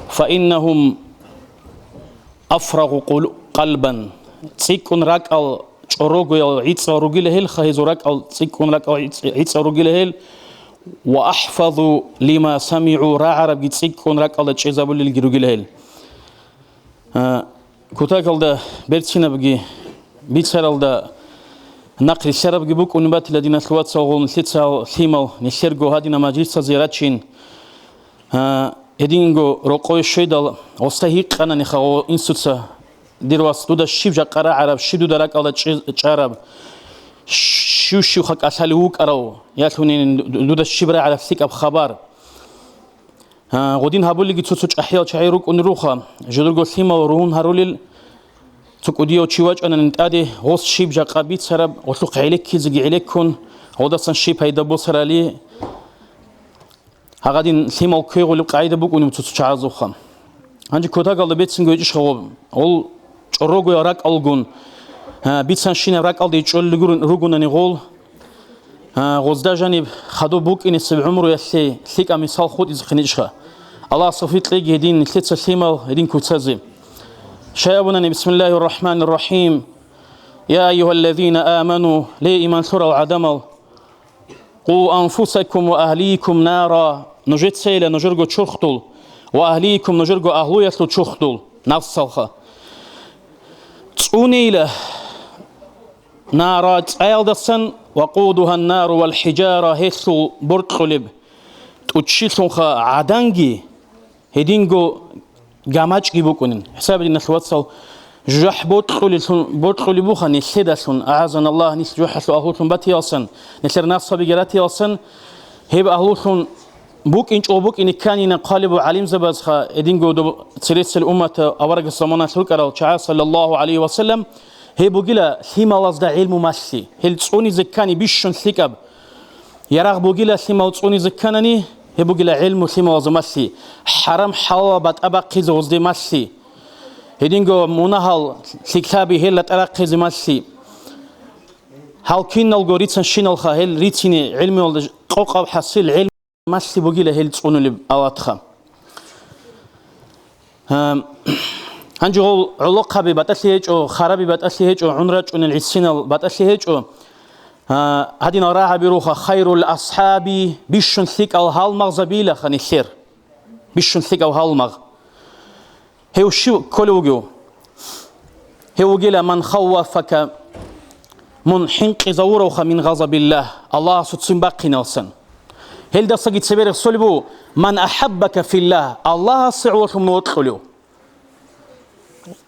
«Фаиннагьум афрагъу къулу-, къалбан». ЦӀикӀкӀун ракӀал чӀорогоял гӀицӀал ругила гьелха, гьезул ракӀал цӀикӀкӀун ракӀал гӀицӀ-, гӀицӀал ругила гьел. «Ва ахӀфазу лима самигӀу», рагӀарабги цӀикӀкӀун ракӀалда чӀезабулелги ругила гьел. А, кутакалда берцинабги бицаралда нахърилълъарабги букӀунеб батила, диналъул вацалгъун, нилъеца лъимал, нилъерго гьадинаб мажлисазе рачин. А, гьединго рокъове щведал, гъоса гьикъананихъа гъо инсуца: «Дир вас, дуда щиб жакъа рагӀараб, щиб дуда ракӀалда чӀи-, чӀараб, щив-щивха кӀалъалев вукӀарав, ялъунин дуда щиб рагӀараб лъикӀаб хабар?» А, гъодин гьабулелги цо-цо чӀахӀиял чагӀи рукӀунел руха, жидерго лъимал ругьун гьарулел. Цо кӀудияв чи вачӀанани тӀаде, гъос щиб жакъа бицараб, гъолъухъ гӀелеккизеги гӀелеккун, гъодасан щиб пайда босарали, гьагъадин лъимал кквегъулеб къагӀида букӀунеб цо-цо чагӀазухъа. Гьанже кутакалда бецинго гьечӀищха гъоб, гъол чӀорогоял ракӀалгун, а, бицанщинаб ракӀалде чӀолел гурун-, ругунани гъол, а, гъозда жаниб хадуб букӀинесеб гӀумруялъе лъикӀаб мисал хутӀизехъиничӀха. Аллагьас тавфикъ кьеги гьедин нилъеца лъимал, гьедин куцазе. Щай абунани: «Бисмиллагьир рахӀманир рахӀим. Я айюгьаллазина аману», ле, иман лъурал гӀадамал, «къу анфусакум ва агьликум нара», нужецайила нужерго чурхдул ва агьликум нужерго агьлуялъул чурхдул, нафсалха. ЦӀунейила нара цӀаялдасан, «вакъудугьан нару вал хӀижара», гьелъул боркьулеб тӀуччилъунха гӀаданги, гьединго гамачӀги букӀунин. ХӀисабидиналъ вацал, жужахӀ бокьулелъун, бокьулеб буха нилъедалъун, агӀазаналлагь, нилъ жужахӀалъул агьлулъун батиялсан, нилъер нафсабиги ратиялсан, гьеб агьлулъун букӀинчӀого букӀине кканина хъалибу гӀалимзабазха, гьединго доб цересел уммата аварагас заманалъ рукӀарал чагӀа, саллаллагьу гӀалайгьи ва саллам, гьеб бугила лъималазда гӀилму малъи, гьел цӀунизе ккани бищун лъикӀаб. Ярагъ бугила лъимал цӀунизе кканани, гьеб бугила гӀилму лъималазда малъи, хӀарам-хӀалал батӀа бахъизе гъозде малъи. Гьединго мунагьал лъикӀлъаби гьел ратӀа рахъизе малъи. Гьал киналго рицанщиналха гьел рицине гӀилмуялда къокъаб хӀасил гӀилму малъи бугила гьел цӀунулеб аватха. Гьанже гъол гӀолохъаби батӀалъи гьечӀо, хараби батӀалъи гьечӀо, гӀун рачӀунел гӀисинал батӀалъи гьечӀо. Гьадинал рагӀаби руха: «Хайрул асхӀаби», бищун лъикӀал гьалмагъзабилаха нилъер. Бищун лъикӀав гьалмагъ. Гьев щив кколев вугев? Гьев вугила: «Ман хаввафака мун хӀинкъизавуравха мин гъазабиллагь, Аллагьасул ццин бахъиналсан. Гьелдасаги цебе рехсолеб буго, ман ахӀаббака филлагь, Аллагьасе гӀололъун мун вокьулев.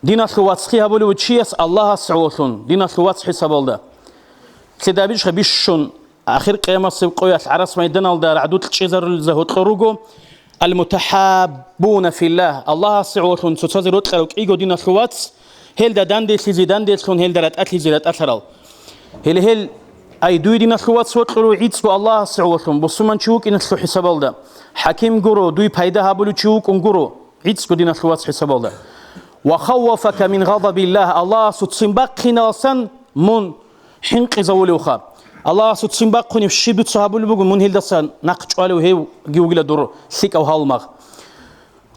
Диналъул вацлъи гьабулев чияс Аллагьасе гӀололъун, диналъул вац хӀисабалда. Лъида бищха бищун ахир къиямасеб къоялъ гӀарас майданалда рагӀдулъ чӀезарулел гьоркьор руго, аль-мутахӀаббуна филлагь, Аллагьасе гӀололъун цоцазе рокьарав кӀиго диналъул вац, гьелда данделъизе данделъун, гьелда ратӀалъизе ратӀалъарал. Гьеле гьел, ай, дуе диналъул вац вокьулев гӀицӀго Аллагьасе гӀололъун, бусурманчи вукӀиналъул хӀисабалда, хӀаким гуро, дуе пайда гьабулев чи вукӀун гуро, гӀицӀго диналъул вац хӀисабалда. Ва хаввафака мин гъадабиллагь, Аллагьасул ццин бахъиналсан мун хӀинкъизавулевха. Аллагьасул ццин бахъунеб щиб дуца гьабулеб буго, мун гьелдаса нахъ чӀвалев гьевги вугила дур лъикӀав гьалмагъ.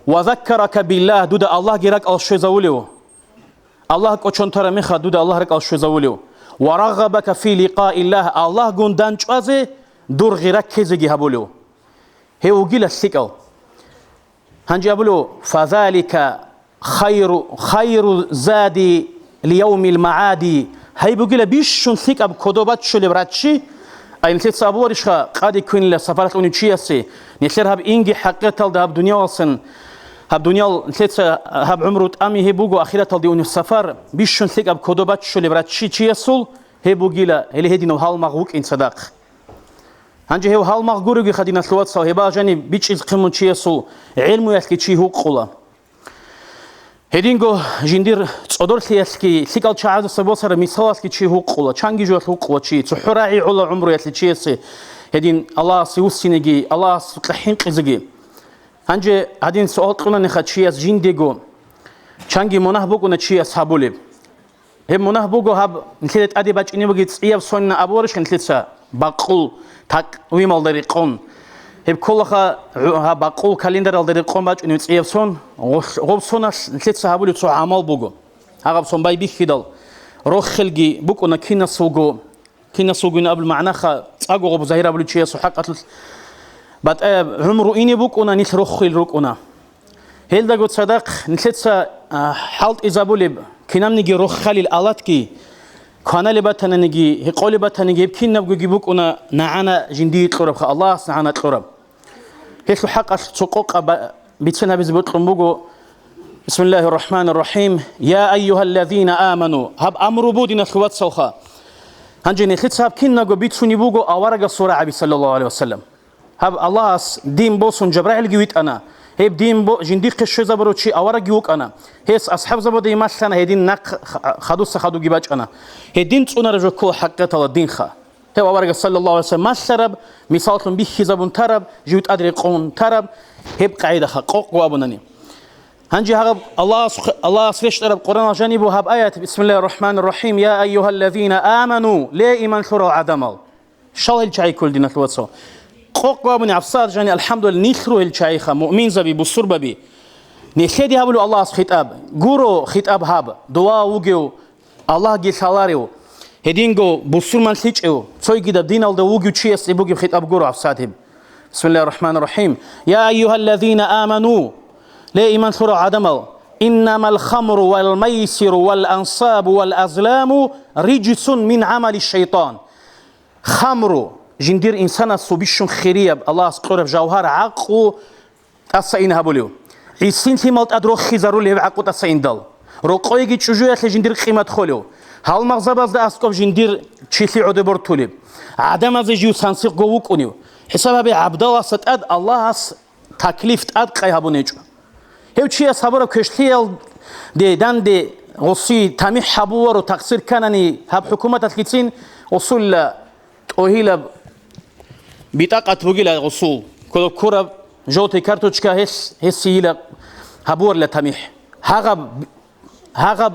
Ва заккарака биллагь, дуда Аллагьги ракӀал щвезавулев. Аллагь кӀочон тараб мехалъ дуда Аллагь ракӀал щвезавулев. Ва рагъабака фи ликъаиллагь, Аллагьгун дандчӀвазе дур гъира ккезеги гьабулев. Гьев вугила лъикӀав. Гьанже абулев, фазалика хайру, хайру зади лияумил маади. Гьай бугила бищун лъикӀаб кодоб баччулеб раччи. Ай, нилъеца абуларищха, къаде ккунила сапаралъ унев чиясе, нилъер гьаб инги хӀакъикъаталда гьаб дуниялалсан, гьаб дуниял нилъеца гьаб гӀумру тӀами гьеб буго, ахираталде унев сапар, бищун лъикӀаб кодоб баччулеб раччи чиясул гьеб бугила, гьеле гьединав гьалмагъ вукӀин цадахъ. Гьанже гьев гьалмагъ гуревгиха, диналъул вацал, гьебал жаниб бичӀчӀизехъин мун чиясул гӀелмуялъги чи гьукъула. Гьединго жиндир цӀодорлъиялъги лъикӀал чагӀаздаса босараб мисалалъги чи гьукъула, чанги жоялъ гьукъула чи, цохӀо рагӀи гӀола гӀумруялъе чиясе, гьедин Аллагьасе вуссинеги, Аллагьасукьа хӀинкъизеги. Гьанже гьадин суал кьунаниха чияс жиндего, чанги мунагь букӀуна чияс гьабулеб. Гьеб мунагь буго гьаб нилъеда тӀаде бачӀине бугеб цӀияб сон абуарищ нилъеца, бакъул такъвималда рекъон. Гьеб кколаха гьу-, гьаб бакъул календаралда рекъон бачӀунеб цӀияб сон, гъолъ-, гъоб соналъ нилъеца гьабулеб цо гӀамал буго. Гьагъаб сон байбихьидал, рохелги букӀуна кинасулго, кинасулгойин абул магӀнаха, цӀакъго гъоб загьир абулев чиясул хӀакъалъулъ батӀаяб гӀумру ине букӀуна, нилъ рохел рукӀуна. Гьелдаго цадахъ нилъеца, а, хӀалтӀизабулеб кинабниги рохалил алатги, кваналеб батананиги, гьекъолеб батаниги, гьеб кинабгоги букӀуна нагӀана жиндие кьурабха, Аллагьас нагӀана кьураб. Гьелъул хӀакъалъ цо къокъаб ба-, бицен гьабизе бокьун буго. Бисмиллагьир рахӀманир рахӀим. Я айюгьаллазина аману. Гьаб амру буго, диналъул вацалха. Гьанже нилъеца гьаб кинабго бицунеб буго аварагасул рагӀаби, саллаллагьу гӀалайгьи ва саллам. Гьаб Аллагьас дин босун ЖабрагӀилги витӀана. Гьеб дин бо-, жиндихъе щвезабурав чи аварагги вукӀана. Гьес асхӀабзабаде малъана, гьедин нахъ х-, хадуса хадуги бачӀана. Гьедин цӀунараб жо ккола хӀакъикъаталда динха. Гьев аварагас саллаллагьу гӀалайгьи ва саллам малъараб, мисаллъун бихьизабун тараб, жив тӀад рекъон тараб, гьеб къагӀидаха, къокъго абунани. Гьанже гьаб Аллагьас, Аллагьас рещтӀараб Къуръаналъ жаниб буго гьаб аят, бисмиллагьир рахӀманир рахӀим, я айюгьаллазина аману, ле, иман лъурал гӀадамал. Щал гьел чагӀи кколел, диналъул вацал? Къокъго абуни гьабсагӀат жани, алхӀамдулиллагь, нилъ руго гьел чагӀиха, муъминзаби, бусурбаби. Нилъеде гьабулев Аллагьас хитӀаб, гуро хитӀаб гьаб, дова вугев, Аллагьги лъаларев, гьединго бусурманлъичӀев, цойгидаб диналда вугев чиясде бугеб хитӀаб гуро гьабсагӀат гьеб. Бисмиллагьир рахӀманир рахӀим. Я айюгьаллазина аману, ле, иман лъурал гӀадамал, иннамал хамру вал майсиру вал ансабу вал азламу риджсун мин гӀамали шайтан. Хамру, жиндир инсанасул бищун хирияб, Аллагьас кьураб жавгьар гӀакълу тӀаса ин гьабулев. ГӀисин лъимал тӀад рохизарулев гьеб гӀакълу тӀаса индал. Рокъойги чӀужуялъе жиндир къимат холев. Гьалмагъзабазда аскӀоб жиндир чилъи гӀодобортулеб. ГӀадамазе жив сансихъго вукӀунев. ХӀисаб гьабе, гӀабдаласа тӀад Аллагьас таклиф тӀадкъай гьабун гьечӀо. Гьев чияс гьабураб квешлъиялде данде гъосие тамихӀ гьабуларо, такъсир кканани гьаб хӀукуматалъгицин, гъосулла тӀогьилаб битӀакъат бугила гъосул, кодоб ккураб жовтый карточка гьес, гьесийила гьабуарила тамихӀ. Гьагъаб Гьагъаб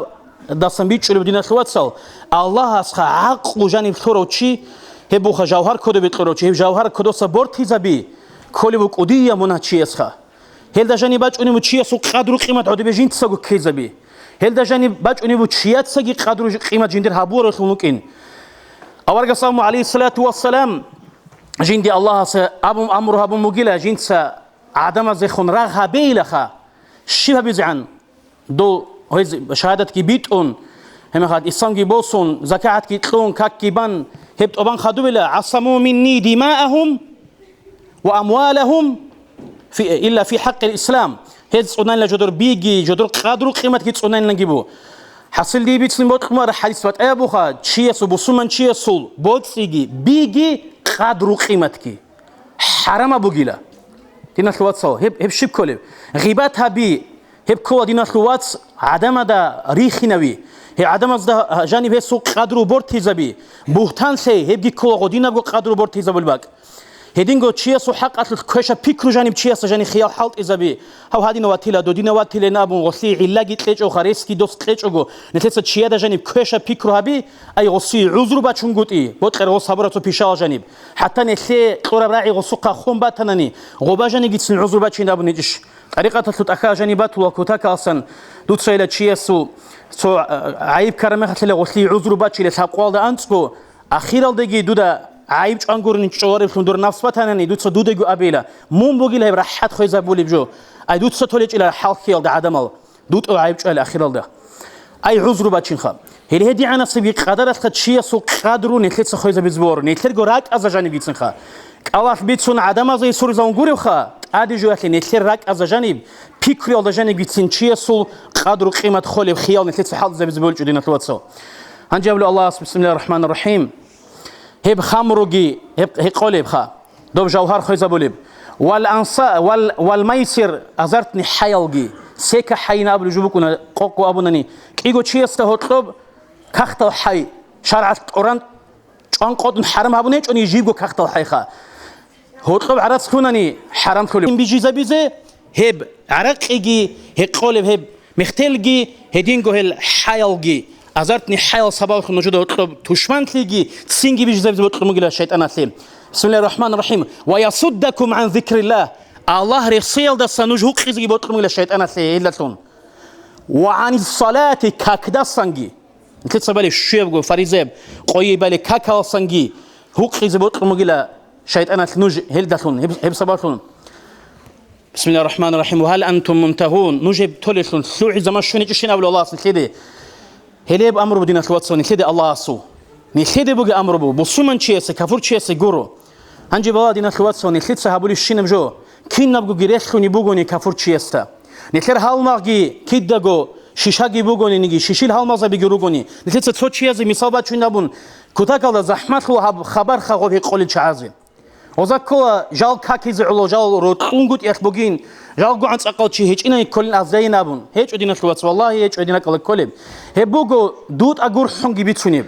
дасан бичӀчӀулеб, диналъул вацал, Аллагьасха гӀакълу жаниб лъурав чи, гьеб буха жавгьар кодобе кьурав чи, гьеб жавгьар кодоса бортизаби кколеб букӀудия мунагь чиясха. Гьелда жаниб бачӀунеб чиясул къадру-къимат гӀодобе жинцаго ккезаби. Гьелда жаниб бачӀунеб чияцаги къадру-къимат жиндир гьабуаралъун вукӀин. Аварагас абун, гӀалайгьиссалату вассалам, жинди Аллагьас абун амру гьабун бугила, жинца гӀадамазехун рагъ гьабейилаха, щиб гьабизегӀан? Дов гьез шагьадатги битӀун, Гьебмехалъ исламги босун, закагӀатги кьун, какги бан, гьеб тӀубан хадубила, «гӀасаму минни димаахум ва амвалахум фи, илла фи хӀакъил ислам». Гьез цӀунанила жодор биги, жодор къадру-къиматги цӀунаниланги бу. ХӀасил дие бицин бокьун бара хӀадис батӀаяб буха, чиясул, бусурман чиясул боцӀиги, биги, къадру-къиматги хӀарамаб бугила. Диналъул вацал, гьеб, гьеб щиб кколеб? Гъибат гьаби, гьеб ккола, диналъул вац, гӀадамада рихинави. Гьеб гӀадамазда жаниб гьесул къадру бортизаби. Бугьтан лъей, гьебги ккола гъодинабго къадру бортизабул бакӀ. Гьединго чиясул хӀакъалъулъ квеша пикру жаниб чиясда жаниб хиял хӀалтӀизаби. Гьав гьадинав ватила, додинав ватилен абун, гъолъие гӀиллаги кьечӀоха, ресги дос кьечӀого, нилъеца чияда жаниб квеша пикру гьаби, ай гъосие гӀузру бачунгутӀи, бокьаргъос гьабураб цо пишала жаниб. ХӀатта нилъее кьураб рагӀи гъосухъа хун батанани, гъоба жанибгицин гӀузру бачин абун гьечӀищ? ТӀарикъаталъул тӀахьа жаниб батула кутакалсан, дуцайила чиясул цо, а, гӀайиб ккараб мехалъила гъолъие гӀузру бачила лъабкъоялда анцӀго, ахиралдаги дуда гӀайиб чӀван гурони чӀолареблъун дур нафс батанани, дуца дудего абейила, мун бугила гьеб рахӀат хвезабулеб жо. Ай дуца толечӀила хӀалхьиялда гӀадамал, дутӀа гӀайиб чӀвайила ахиралда. Ай гӀузру бачинха. Гьел гьедигӀанасебги къадаралъа чиясул къадру нилъеца хвезабизе бегьур, нилъерго ракӀазда жанибгицинха. КӀалалъ бицун гӀадамазда суризавун гуревха, тӀаде жоялъе нилъер ракӀазда жаниб, пикруялда жанибгицин чиясул къадру-къимат холеб хиял нилъеца хӀалтӀизабизе бегьуличӀо, диналъул вацал. Гьанже абула Аллагьас, бисмиллагьир рахӀманир рахӀим. Гьеб хамруги, гьеб гьекъолебха, доб жавгьар хвезабулеб. Вал анса-, вал, вал майсир, азартный хӀаялги, сека хӀайин абулеб жо букӀуна, къокъго абунани, кӀиго чиясда гьоркьоб кагътал хӀай, шаргӀалъ тӀоран чӀван къотӀун хӀарам гьабун гьечӀони жибго кагътал хӀайха. Гьоркьоб гӀарац лъунани хӀарамлъулеб. Бижизабизе гьеб гӀаракъиги, гьекъолеб гьеб мехтелги, гьединго гьел хӀаялги, азартный хӀаял сабаблъун нужеда гьоркьоб тушманлъиги, цинги бижизабизе бокьун бугила шайтӀаналъе. Бисмиллагьир рахӀманир рахӀим. «Ва ясуддакум гӀан зикриллагь». Аллагь рехсеялдаса нуж гьукъизеги бокьун бугила шайтӀаналъе гьелдалъун. «Ва гӀанис салати», какдасанги. Нилъеца балеб щуябго фаризаяб къойи балеб какаласанги гьукъизе бокьун бугила шайтӀаналъ нуж гьелдалъун, гьеб, гьеб сабаблъун. Бисмиллагьир рахӀманир рахӀим. «Ва гьал антум мунтагьун?» Нуж гьеб толелъун лъугӀи заман щвеничӀищин абула Аллагьас нилъеде. Гьелеб амру бу, диналъул вацал, нилъеде Аллагьасул. Нилъеде бугеб амру бу, бусурманчиясе, кафурчиясе гуро. Гьанже бала, диналъул вацал, нилъеца гьабулебщинаб жо, кинабгоги релълъунеб бугони кафурчиясда. Нилъер гьалмагъги кидаго шишаги бугониги, шишил гьалмагъзабиги ругони, нилъеца цо чиязе мисал бачунеб абун, кутакалда захӀмалъула гьаб хабарха гъоб гьекъолел чагӀазе. Гъоза ккола жал какизе гӀоло, жал рокьунгутӀиялъ бугин, жалгогӀан цӀакъал чи гьечӀинай кколин азайин абун. ГьечӀо, диналъул вацал, валлагьи, гьечӀо гьединаб кколеб. Гьеб буго дутӀа гурхӀунги бицунеб.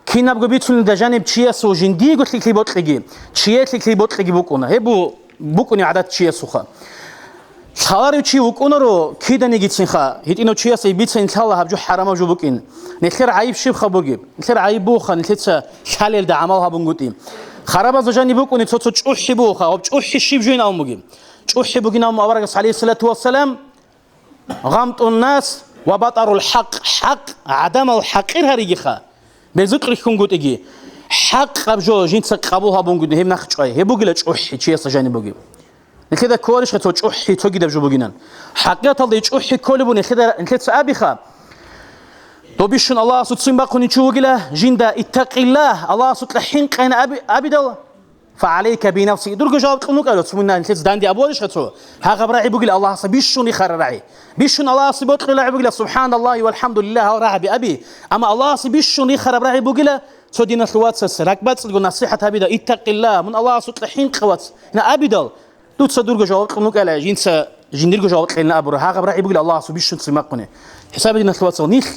Кинабго бицунеб да жаниб чиясул жиндиего лъикӀлъи бокьиги, чие лъикӀлъи бокьиги букӀуна. Гьеб бу-, букӀуни гӀадат чиясулха. Лъаларев чи вукӀунаро киданигицинха, гьитӀинав чиясе бицин лъала гьаб жо хӀарамаб жо букӀин. Нилъер гӀайиб щибха бугеб? Нилъер гӀайиб бугоха, нилъеца лъалелда гӀамал гьабунгутӀи. Харабазда жаниб букӀуни цо-цо чӀухӀи бугоха, гьаб чӀухӀи щиб жойин абун бугеб? ЧӀухӀи бугин абун аварагас, гӀалайгьиссалату вассалам, «гъамтун нас ва батарул хӀакъ», хӀакъ, гӀадамал хӀакъир гьаригиха, берзукь рихьунгутӀиги, хӀакъаб жо жинца къабул гьабунгутӀи гьеб нахъчӀвай, гьеб бугила чӀухӀи чиясда жаниб бугеб. Нилъеда кколарищха цо чӀухӀи цогидаб жо бугинан? ХӀакъикъаталда и чӀухӀи кколеб бугин нилъеда, нилъеца абиха. Доб бищун Аллагьасул ццин бахъунев чи вугила, жинда «Иттакъиллагь», Аллагьасукьа хӀинкъайин аби-, абидал, «фагӀалайка бинафсик». Дурго жаваб кьун вукӀарав цо мун нилъеца данде абуларищха цо? Гьагъаб рагӀи бугила Аллагьасда бищун рихараб рагӀи. Бищун Аллагьасе бокьараб рагӀи бугила, «СубхӀаналлагьи валхӀамдулиллагь» гьал рагӀаби аби. Амма Аллагьасе бищун рихараб рагӀи бугила, цо диналъул вацас ракӀбацӀцӀадго насихӀат гьабида, «Иттакъиллагь», мун Аллагьасукьа хӀинкъи, вац, ина абидал, дуца дурго жаваб кьун вукӀала, жинца жиндирго жаваб кьелин абура, гьагъаб рагӀи бугила Аллагьасул бищун ццин бахъунеб. ХӀисабе, диналъул вацал, нилъ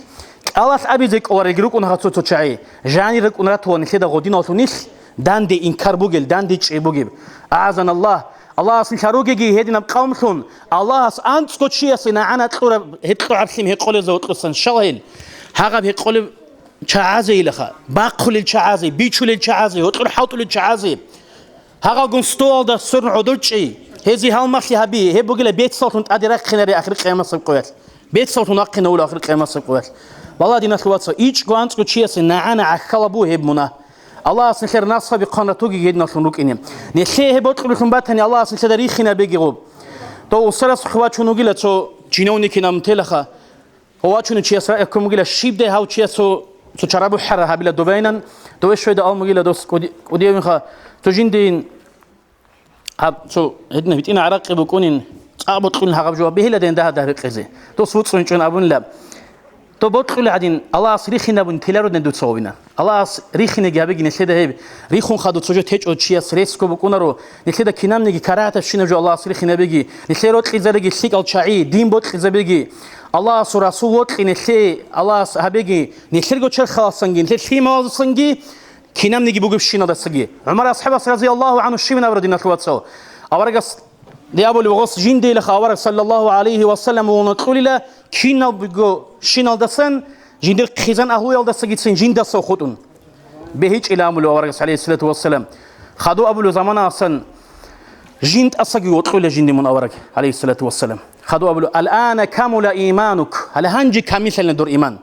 кӀалалъ абизе кӀоларелги рукӀуна гьацо цо чагӀи, жанир рукӀун ратула нилъеда гъодинавлъун нилъ, данде инкар бугел, данде чӀей бугеб. АгӀазаналлагь! Аллагьас нилъ гьаругеги гьединаб къавмлъун, Аллагьас анцӀго чиясе нагӀана кьураб гьекъогӀаблъи гьекъолеза гьоркьосан щал гьел. Гьагъаб гьекъолеб чагӀазе илаха, бахъулел чагӀазе, бичулел чагӀазе, гьоркьор хӀалтӀулел чагӀазе. Гьагъалгун столалда сверун гӀодор чӀей, гьезие гьалмагълъи гьаби, гьеб бугила бецаллъун тӀаде рахъинаре ахир къиямасеб къоялъ. Бецаллъун вахъинавула ахир къиямасеб къоялъ. Валлагь, диналъул вацал, ичӀго анцӀго чиясе нагӀана гӀахьалаб бугеб муна. Аллагьас нилъер насабихъан ратуги гьединаллъун рукӀине. Нилъее гьеб бокьулелъун батани, Аллагьас нилъеда рихинабеги гъоб. Дов устарас хъвачун вугила цо чиновникин абун телаха. Гьав вачунев чияс ракӀ ккун бугила, щибдай гьав чиясул цо чара бухӀараб гьабила добайнан, дове щведа ал мугила дос кӀуди-, кӀудиявинха, цо жиндейин гьаб цо гьедина гьитӀина гӀаракъи букӀунин, цӀакъ бокьулин гьагъаб жо бегьиладайн дагьа-дагь рекъезе. Дос вуцӀцӀун чӀун абунила, доб бокьулеб гӀадин, Аллагьас рихинабун телародни дуца гьавина. Аллагьас рихинеги гьабиги нилъеда гьеб, рихун хадуб цо жо течӀо чияс ресго букӀунаро, нилъеда кинабниги карагьатабщинаб жо Аллагьас рихинабиги, нилъер рокьизариги лъикӀал чагӀи, дин бокьизабиги, Аллагьасул Расул вокьи нилъее, Аллагьас гьабеги, нилъерго черхаласанги, нилъер лъималазулъанги, кинабниги бугебщиналдасаги. ГӀумар асхӀабас, разияллагьу гӀанху, щибин абура, диналъул вацал? Аварагас, диабули вагъас жиндейилаха авараг, саллаллагьу гӀалайгьи ва саллам, вугьуна кьулила, киналго щиналдасан, жиндир хъизан агьлуялдасагицин жиндаса хутӀун. БегьичӀила амулев аварагас, гӀалайгьиссалату вассалам. Хадув абулев замана асан, жинтӀасаги вокьула жинди мун авараг, гӀалайгьиссалату вассалам. Хадув абулев: «Алана камула иманук», гьале гьанже камиллъалина дур иман.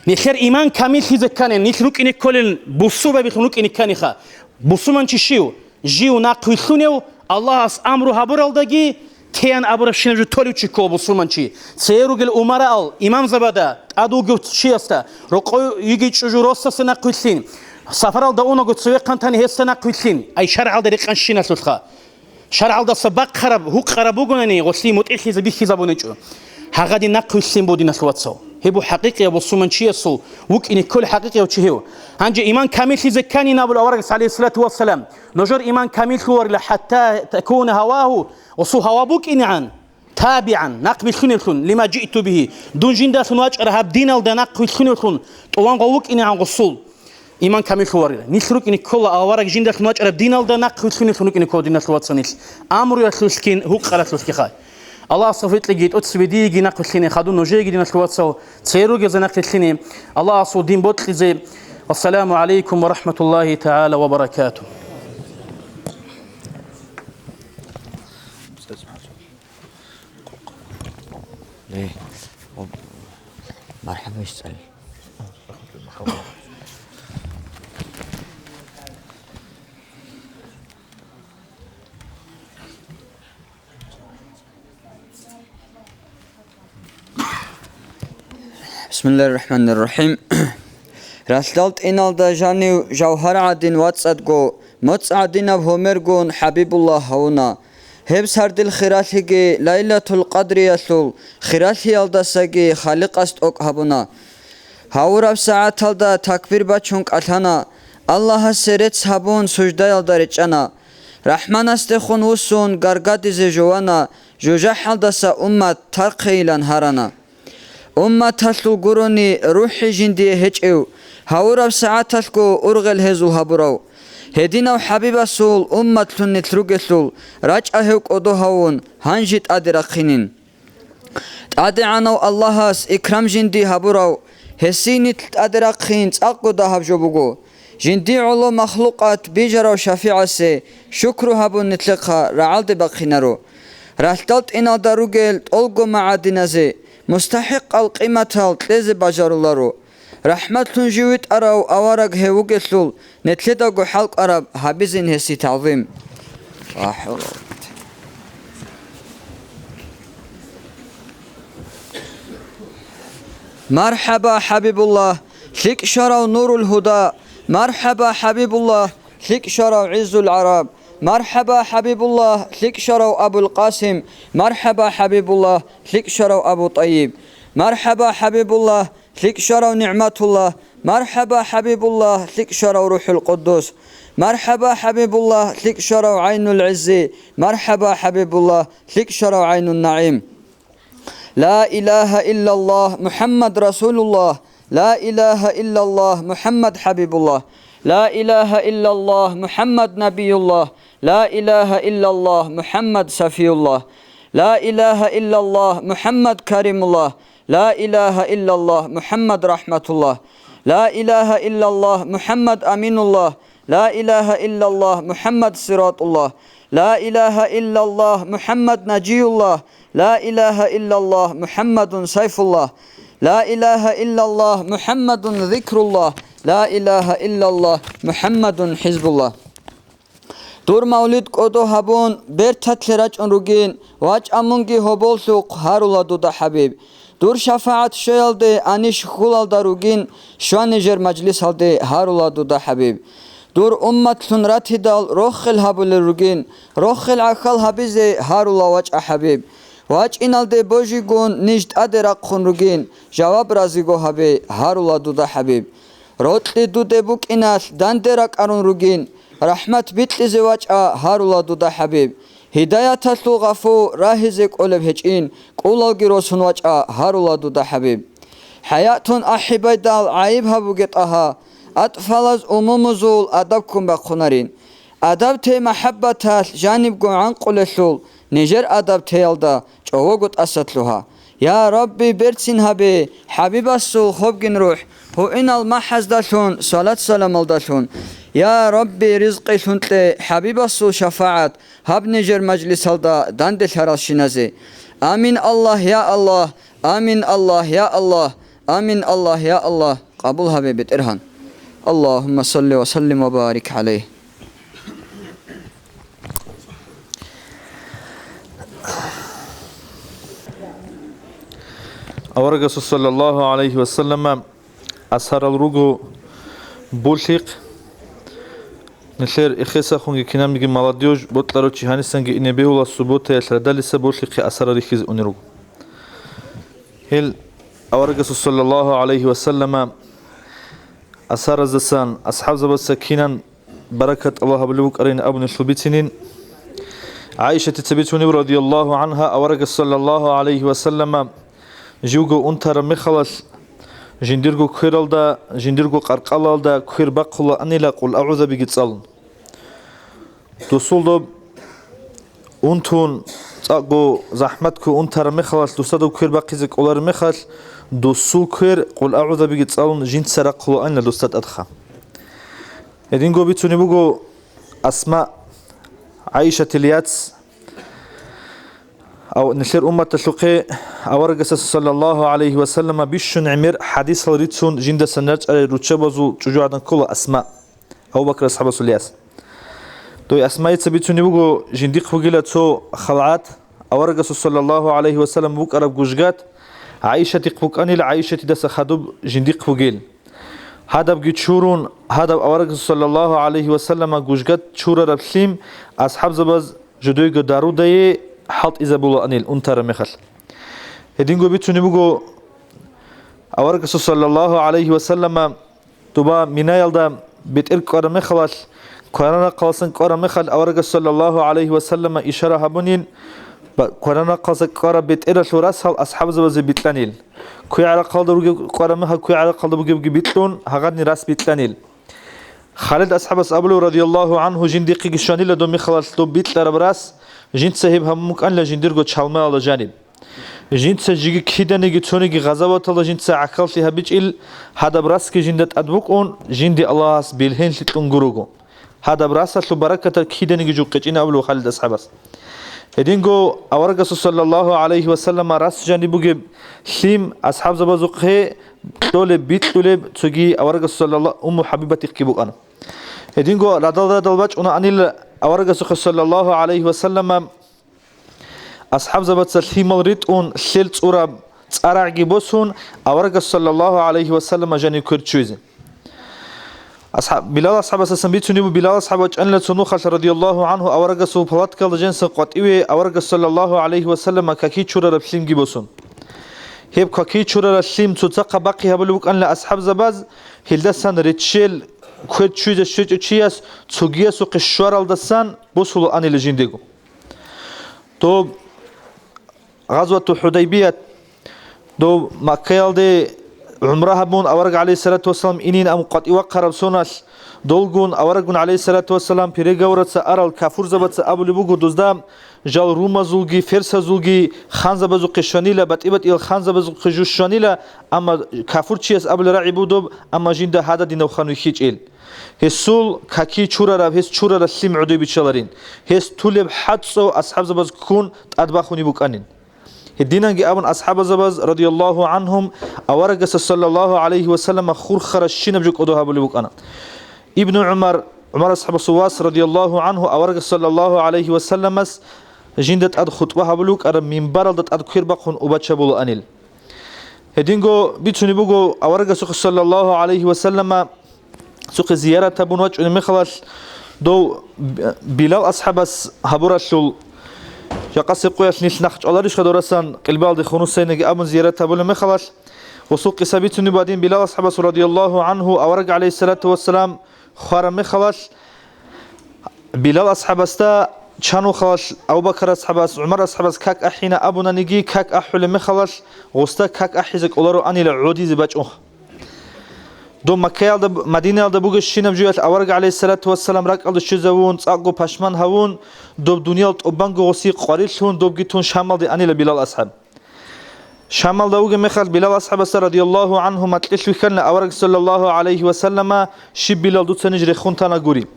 Нилъер иман камиллъизе ккани, нилъ рукӀине кколел бусурбабилъун рукӀине кканиха. Бусурманчи щив? Жив нахъвилълъунев, Аллагьас амру гьабуралдаги, теян абурабщинаб жо толев чи ккола бусурманчи. Цее ругел умараал, имамзабада, тӀад вугев чиясда, рокъой йигей чӀужу росасе нахъвилълъин, сапаралда унаго цевехъан тани гьесда нахъвилълъин, ай шаргӀалда рекъанщиналъулъха. ШаргӀалдаса бахъараб, гьукъараб бугонани, гъолъие мутӀигӀлъизе бихьизабунечӀо. Гьагъадин нахъвилълъин буго, диналъул вацал. Гьеб буго хӀакъикъияб бусурманчиясул вукӀине кколеб хӀакъикъияв чи гьев. Гьанже иман камиллъизе кканин абулев аварагас, гӀалайгьиссалату вассалам, нужер иман камиллъуларила, хӀатта такуна гьавагьу, гъосул гьава букӀинегӀан, табигӀан, нахъвилълъуневлъун, лима жиъту бигьи, дун жиндалъун вачӀараб гьаб диналда нахъвилълъуневлъун, тӀуван гъов вукӀинегӀан гъосул. Иман камиллъуларила. Нилъ рукӀине ккола авараг жиндалъун вачӀараб диналда нахъвилълъунеллъун рукӀине ккола, диналъул вацал, нилъ. Амруялъулъгин, гьукъаралъулъгин хай. Аллагьас тавфикъ кьеги, тӀоцебе диеги нахъвилълъине, хадуб нужееги, диналъул вацал, цере ругезда нахъвилълъине, Аллагьасул дин бокьизе. Вассаламу гӀалайкум ва рахӀматуллагьи тагӀала ва баракатугь. Э, о, мархӀаба, иш цӀали. Бисмиллагьир рахӀманир рахӀим. Ралъдал тӀиналда жанив жавгьар гӀадин вацӀцӀадго, моцӀ гӀадинаб гьомергун ХӀабибуллагь гьавуна. Гьеб сардил хиралъиги Лайлатул Къадриялъул хиралъиялдасаги Халикъас тӀокӀ гьабуна. Гьавураб сагӀаталда такбир бачун кӀалъана, Аллагьасе рецц гьабун суждаялда речӀчӀана. РахӀманасдехун вуссун гаргадизе жувана, жужахӀалдаса уммат тархъейилан гьарана. Умматалъул гурони рухӀи жиндие гьечӀев, гьавураб сагӀаталъго ургъел гьезул гьабурав. Гьединав ХӀабибасул умматлъун нилъ ругелъул, рачӀа гьев кӀодо гьавун, гьанже тӀаде рахъинин. ТӀадегӀанав Аллагьас икрам жинди гьабурав, гьесие нилъ тӀаде рахъин цӀакъго дагьаб жо буго. Жинди гӀоло махлукъат бижарав ШафигӀасе шукру гьабун нилъехъа рагӀалде бахъинаро. Ралъдал тӀиналда ругел тӀолго магӀадиназе, мустахӀикъал къиматал кьезе бажаруларо. РахӀматлъун жив витӀарав авараг гьев вугелъул, нилъедаго хӀалкӀвараб гьабизин гьесие тагӀзим. МархӀаба, ХӀабибуллагь, лъикӀ щварав Нурул Гьуда! МархӀаба, ХӀабибуллагь, лъикӀ щварав ГӀиззул ГӀараб! МархӀаба, ХӀабибуллагь, лъикӀ щварав Абул Къасим! МархӀаба, ХӀабибуллагь, лъикӀ щварав Абу ТӀайиб! МархӀаба, ХӀабибуллагь, лъикӀ щварав НигӀматуллагь! МархӀаба, ХӀабибуллагь, лъикӀ щварав РухӀул Къуддус! МархӀаба, ХӀабибуллагь, лъикӀ щварав ГӀайнул ГӀиззи! МархӀаба, ХӀабибуллагь, лъикӀ щварав ГӀайнун НагӀим! لا إله إلا الله محمد رسول الله. لا إله إلا الله محمد حبيب الله. لا إله إلا الله محمد نبي الله. لا إله إلا الله محمد صفي الله. لا إله إلا الله محمد كريم الله. لا إله إلا الله محمد رحمة الله. لا إله إلا الله محمد أمين الله. لا إله إلا الله محمد صراط الله. لا إله إلا الله محمد نجي الله. لا إله إلا الله محمد سيف الله. لا إله إلا الله محمد ذكر الله. لا إله إلا الله محمد حزب الله. Дур мавлид кӀодо гьабун, берталъе рачӀун ругин, вачӀа мунги гьоболлъухъ гьарула дуда, ХӀабиб. Дур шафагӀат щвеялде анищ хьулалда ругин, щва нижер мажлисалде, гьарула дуда, ХӀабиб. Дур умматлъун ратидал рохел гьабулел ругин, рохел гӀахьал гьабизе, гьарула, вачӀа, ХӀабиб. ВачӀиналде божигун ниж тӀаде рахъун ругин, жаваб разиго гьабе, гьарула дуда, ХӀабиб. Рокьи дуде букӀиналъ данде ракӀарун ругин, рахӀмат бикьизе, вачӀа, гьарула дуда, ХӀабиб. Гьидаяталъул гъафу рагьизе кӀолеб гьечӀин, кӀулалги росун, вачӀа, гьарула дуда, ХӀабиб. ХӀаятун ахӀибайдал гӀайиб гьабуге, ТӀагьа, атӀфалаз умумузул адаб ккун бахъунарин. Адаб тей махӀаббаталъ жанибго гӀанкъулелъул, нижер адаб теялда чӀового тӀаса лъугьа. Я Рабби, берцин гьабе, ХӀабибасул хобгин рухӀ, гьуинал махӀаздалъун салат-саламалдалъун. Я Рабби, ризкъилъун кье, ХӀабибасул шафагӀат гьаб нижер мажлисалда данделъаралщиназе. Амин, Аллагь, я Аллагь! Амин, Аллагь, я Аллагь! Амин, Аллагь, я Аллагь! Къабул гьабе, БетӀергьан. Аллагьумма салли ва саллим ва барик гӀалайгь. Аварагасул саллаллагьу гӀалайгьи ва саллама асарал руго болъихъ. Нилъер эхесахунги кинабниги молодёжь бокьарав чи гьанисанги ине бегьула субботаялъ радалиса болъихъе асарал рихьизе унел руго. Гьел аварагасул саллаллагьу гӀалайгьи ва саллама асараздасан асхӀабзабаца кинан баракат Аллагь гьабулеб букӀарин абунелъул бицинин. ГӀайшатица бицунеб, радияллагьу гӀангьа, аварагас саллаллагьу гӀалайгьи ва саллама живго унтараб мехалалъ, жиндирго квералда, жиндирго къаркъалалда квер бахъулаанила къул агӀузабиги цӀалун. Досул доб унтун, цӀакъго захӀматго унтараб мехалалъ, досадаб квер бахъизе кӀолараб мехалъ, досул квер къул агӀузабиги цӀалун жинца рахъулаанила досда тӀадха. Гьединго бицунеб буго Асма, ГӀайшатил яц. Ав-, нилъер умматалъухъе аварагасда саллаллагьу гӀалайгьи ва саллама бищун гӀемер хӀадисал рицун жиндасан рачӀарай руччабазул чӀужугӀадан ккола Асма, Абу Бакр асхӀабасул яс. Дой Асмаица бицунеб буго, жиндихъ бугила цо халгӀат, аварагасул саллаллагьу гӀалайгьи ва саллам букӀараб гужгат, ГӀайшатихъ букӀанил, ГӀайшатидаса хадуб жиндихъ бугел. Гьадабги чурун, гьадаб аварагасул саллаллагьу гӀалайгьи ва саллама гужгат чурараб лъим асхӀабзабаз жидейго дарудае хӀалтӀизабулаанил унтараб мехалъ. Гьединго бицунеб буго, аварагасул саллаллагьу гӀалайгьи ва саллама доба Минаялда бетӀер кӀвараб мехалалъ, кваранахъаласан кӀвараб мехалъ аварагас саллаллагьу гӀалайгьи ва саллама ишара гьабунин, ба-, кваранахъаласа кӀвараб бетӀералъул расал асхӀабзабазе бикьанил. КвегӀарахъалда ругеб кӀвараб мехалъ квегӀарахъалда бугебги бикьун, гьагъадин рас бикьанил. Халид асхӀабас абулев, радияллагьу гӀангьу, жиндихъеги щванила доб мехалалъ доб бикьараб рас, жинца гьеб гьабун букӀанила жиндирго чалмаялда жаниб. Жинца жеги киданиги цониги гъазаваталда жинца гӀахьаллъи гьабичӀил, гьадаб расги жинда тӀад букӀун, жинде Аллагьас белгьенлъи кьун гуруго. Гьадаб расалъул баракатал киданиги жукъичӀин абулев Халид асхӀабас. Гьединго аварагасул саллаллагьу гӀалайгьи ва саллама рас жаниб бугеб лъим асхӀабзабазухъе кьолеб, бикьулеб цоги аварагасул саллалла-, Умму ХӀабибатихъги букӀана. Гьединго радал-радал бачӀунаанил аварагасухъе саллаллагьу гӀалайгьи ва саллама асхӀабзабаца лъимал ритӀун, лъел цӀураб цӀарагӀги босун, аварагас саллаллагьу гӀалайгьи ва саллама жанив квер чуйзе. АсхӀаб-, Билал асхӀабасасан бицунеб буго, Билал асхӀаб вачӀанила цо нухалъ, радияллагьу гӀангьу, аварагасул палаткалда женсан къватӀиве аварагас саллаллагьу гӀалайгьи ва саллама каки чурараб лъимги босун. Гьеб каки чурараб лъим цоцахъа бахъи гьабулеб букӀанила асхӀабзабаз, гьелдасан реччел квер чуйзе щвечӀев чияс цогиясухъе щваралдасан босулаанила жиндего. Доб Гъазвату ХӀудайбият, доб Маккаялде гӀумра гьабун, авараг, гӀалайгьиссалату вассалам, инин, амма къватӀивахъараб соналъ, долгун авараггун, гӀалайгьиссалату вассалам, переговораца арал кафурзабаца абулеб буго дузда, жал румазулги, ферсазулги ханзабазухъе щванила, батӀи-батӀиял ханзабазухъе жу щванила, амма кафурчияс абулеб рагӀи буго доб, амма жинда гьададинав хан вихьичӀел. Гьесул каки чурараб, гьес чурараб лъим гӀодой биччаларин. Гьес тулеб хӀацӀцӀо асхӀабзабаз ккун тӀадбахунеб букӀанин. Гьединанги абун асхӀабазабаз, радияллагьу гӀангьум, аварагасда саллаллагьу гӀалайгьи ва саллама хурхаращинаб жо кӀодо гьабулеб букӀана. Ибну ГӀумар, ГӀумар асхӀабасул вас, радияллагьу гӀангьу, аварагас саллаллагьу гӀалайгьи ва салламас жинда тӀад хутӀба гьабулеб букӀараб минбаралда тӀад квер бахъун убачабулаанил. Гьединго бицунеб буго аварагасухъе саллаллагьу гӀалайгьи ва саллама цухъе зиярат гьабун вачӀунеб мехалъ, дов Билал асхӀабас гьабуралъул, жакъасеб къоялъ нилъ нахъ чӀваларищха дорасан, къилбаалде хунусайнаги абун зиярат гьабулеб мехалъ, гъосул къиса бицунеб гьадин, Билал асхӀабас радияллагьу гӀанху авараг гӀалайгьиссалату вассалам хвараб мехалъ, Билал асхӀабасда чанухъалъ Абу Бакар асхӀабас, ГӀумар асхӀабас как ахӀина абунаниги, как ахӀулеб мехалъ, гъосда как ахӀизе кӀолароанила гӀодизе бачӀунха. Доб Маккаялда, Мадинаялда бугебщинаб жоялъ авараг гӀалайгьиссалату вассалам ракӀалде щвезавун, цӀакъго пашман гьавун, доб дуниял тӀубанго гъосие къварилъун, добги тун Шамалде анила Билал асхӀаб. Шамалда вугеб мехалъ Билал асхӀабасда радияллагьу гӀанху макьилъ вихьана авараг саллаллагьу гӀалайгьи ва саллама, щиб Билал, дуца ниж рехун тана гури.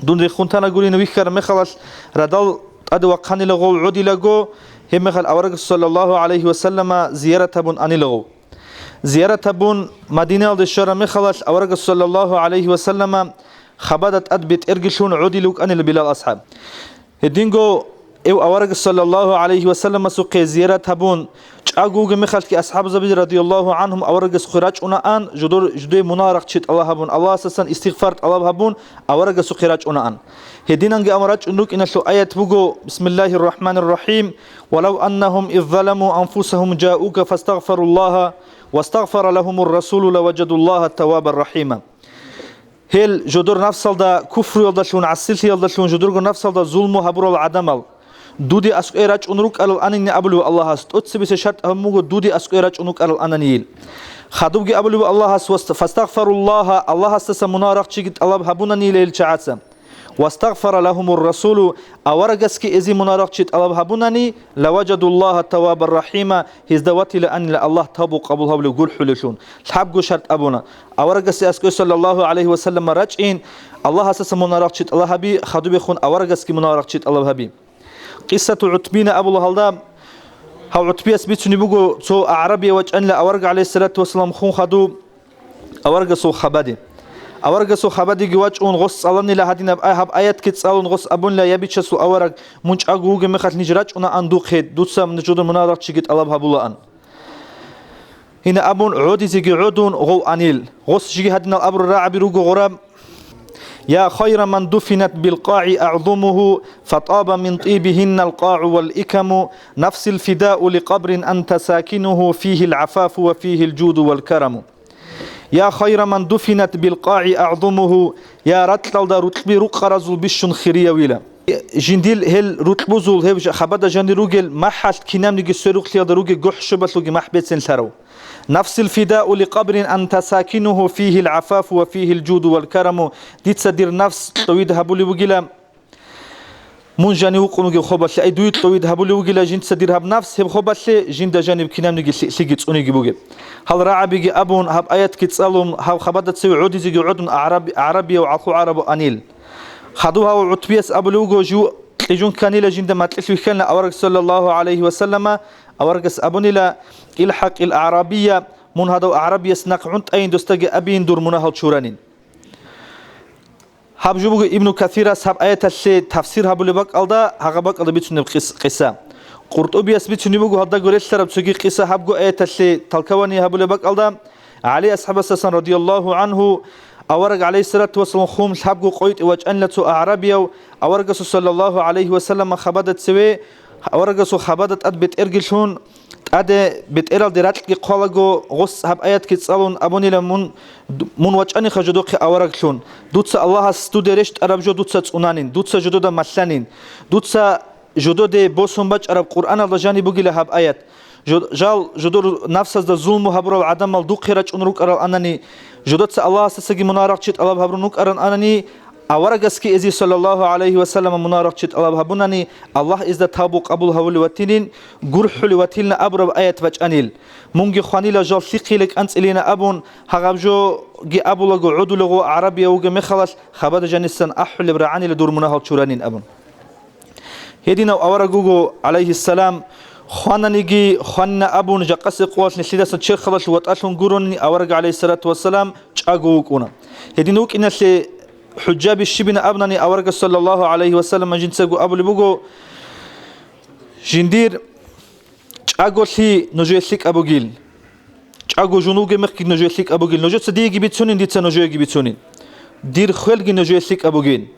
Дун рехун тана гурин вихьараб мехалъ радал тӀаде вахъанила гъов гӀодилаго, гьеб мехалъ авараг саллаллагьу гӀалайгьи ва саллама зиярат гьабун анила гъов. Зиярат гьабун Мадинаялде щвараб мехалъ авараг саллаллагьу гӀалайгьи ва саллама хабада тӀад бетӀерги лъун гӀодилев вукӀанила Билал асхӀаб. Гьединго эв авараг саллаллагьу гӀалайгьи ва салламасухъе зиярат гьабун, чӀаго вугеб мехалъги асхӀабзаби радияллагьу гӀанхум аварагасухъе рачӀунаан, жодор-, жодое мунагьал рахъчи тӀалаб гьабун, Аллагьасдасан истигъфар тӀалаб гьабун, аварагасухъе рачӀунаан. Гьединанги амма рачӀун рукӀиналъул аят буго: «Бисмиллагьир рахӀманир рахӀим. Валав аннагьум из заламу анфусагьум жаука фастагъфаруллагьа, вастагъфара лагьумур расулу лаважадуллагьа таввабар рахӀима». Гьел жодор нафсалда куфруялдалъун, гӀасилъиялдалъун жодорго нафсалда зулму гьабурал гӀадамал, дуде аскӀове рачӀун рукӀарал анани абулев Аллагьас, тӀоцебесеб шартӀ гьабун буго дуде аскӀове рачӀун рукӀарал ананийил. Хадубги абулев Аллагьас: «Васт-, фастагъфаруллагьа», Аллагьасдаса мунагьал рахъчиги тӀалаб гьабунанийила гьел чагӀаца. «Вастагъфара лагьумур расулу», аварагасги эзе мунагьал рахъчи тӀалаб гьабунани, «лаважадуллагьа таввабар рахӀима», гьезда ватилаанила Аллагь тавбу къабул гьавулев гурхӀулевлъун. Лъабго шартӀ абуна: аварагасе аскӀове саллаллагьу гӀалайгьи ва саллама рачӀин, Аллагьасдаса мунагьал рахъчи тӀалаб гьаби, хадубехун аварагасги мунагьал рахъчи тӀалаб гьаби. Къиссату ГӀутбина абула гьалда. Гьав ГӀутбияс бицунеб буго, цо агӀрабияв вачӀанила авараг гӀалайгьиссалату вассалам хун хадуб аварагасул хабаде. Аварагасул хабадеги вачӀун гъос цӀаланила гьадинаб ай-, гьаб аятги цӀалун гъос абунила: «Я, бичасул авараг, мун чӀаго вугеб мехалъ ниж рачӀунаан духъе, дуца жодор мунагьал рахъчиги тӀалаб гьабулаан». Гьина абун гӀодизеги гӀодун гъов анил. Гъос жиги гьадинал абурал рагӀаби руго гъораб: «Я хайра ман дуфинат билкъагӀи агӀзумугьу, фатаба мин тӀибигьиннал къагӀу вал икаму, нафсил фидау ли къабрин анта сакинугьу, фигьил гӀафафу ва фигьил жуду вал караму». «Я хайра ман дуфинат билкъагӀи агӀзумугьу», я ракьалда рукьби рукъаразул бищун хириявила. Жиндил гьел рукьбузул, гьеб жа-, хабада жанир ругел махӀалъ кинабниги сверухълъиялда ругел гохӀшобалъулги махӀ бецинлъарав. «Нафсил фидау ли къабрин анта сакинугьу, фигьил гӀафафу ва фигьил жуду вал караму», дица дир нафс кьовид гьабулев вугила, мун жанив вукъун вугеб хобалъе, ай, дуе кьовид гьабулев вугила жинца дир гьаб нафс, гьеб хобалъе жинда жаниб кинабниги лъи-, лъиги цӀуниги бугеб. Гьал рагӀабиги абун, гьаб аятги цӀалун, гьав хабадацеве гӀодизеги гӀодун агӀраби-, агӀрабияв гӀалху гӀарабу анил. Хадув гьав ГӀутбияс абулев вуго, жив кьижун кканила жинда макьилъ вихьана авараг саллаллагьу гӀалайгьи ва саллама, аварагас абунила: «ИлхӀакъил агӀрабия», мун гьадав агӀрабияс нахъ гӀунтӀайин, досдаги абейин дур мунагьал чуранин. Гьаб жо буго Ибну Касирас гьаб аяталъе тафсир гьабулеб бакӀалда, гьагъаб бакӀалда бицунеб къис-, къиса. Къуртубияс бицунеб буго гьалдаго релълъараб цоги къиса гьабго аяталъе толкование гьабулеб бакӀалда, ГӀали асхӀабасдасан радияллагьу гӀанху, авараг гӀалайгьиссалату вассалам хун лъабго къойтӀе вачӀанила цо агӀрабияв, аварагасул саллаллагьу гӀалайгьи ва саллама хабада цеве, аварагасул хабада тӀад бетӀерги лъун, тӀаде бетӀералде ракьги хъвалаго, гъос гьаб аятги цӀалун абунила: «Мун, мун вачӀаниха жодохъе авараглъун. Дуца Аллагьас дуде рещтӀараб жо дуца цӀунанин, дуца жодода малъанин. Дуца жододе босун бачӀараб Къуръаналда жаниб бугила гьаб аят. Жо-, жал жодор нафсазда зулму гьабурал гӀадамал духъе рачӀун рукӀарал анани, жодоца Аллагьасдасаги мунагьал рахъчи тӀалаб гьабурун рукӀарал анани, аварагасги эзе саллаллагьу гӀалайгьи ва саллама мунагьал рахъчи тӀалаб гьабунани, Аллагь эзда тавбу къабул гьавулев ватилин, гурхӀулев ватилин абураб аят бачӀанил. Мунги хванила жал лъихъила кӀанцӀилина абун, гьагъаб жоги абулаго гӀодулаго гӀарабияв вугеб мехалъ хабада жанисан ахӀулеб рагӀанила дур мунагьал чуранин абун». Гьединав авараг вуго, гӀалайгьиссалам, хвананиги, хванна абун, жакъасеб къоялъ нилъидасан черхалалъув ватӀалъун гурони, авараг, гӀалайгьиссалату вассалам, чӀаго вукӀуна. Гьедин вукӀиналъе хӀужжаби щибина абунани, аварагас, саллаллагьу гӀалайгьи ва саллама, жинцаго абулеб буго: «Жиндир чӀаголъи нужее лъикӀаб бугил». ЧӀаго жун вугеб мехги нужее лъикӀаб бугин. Нужеца диеги бицунин, дица нужееги бицунин. Дир хвелги нужее лъикӀаб бугин.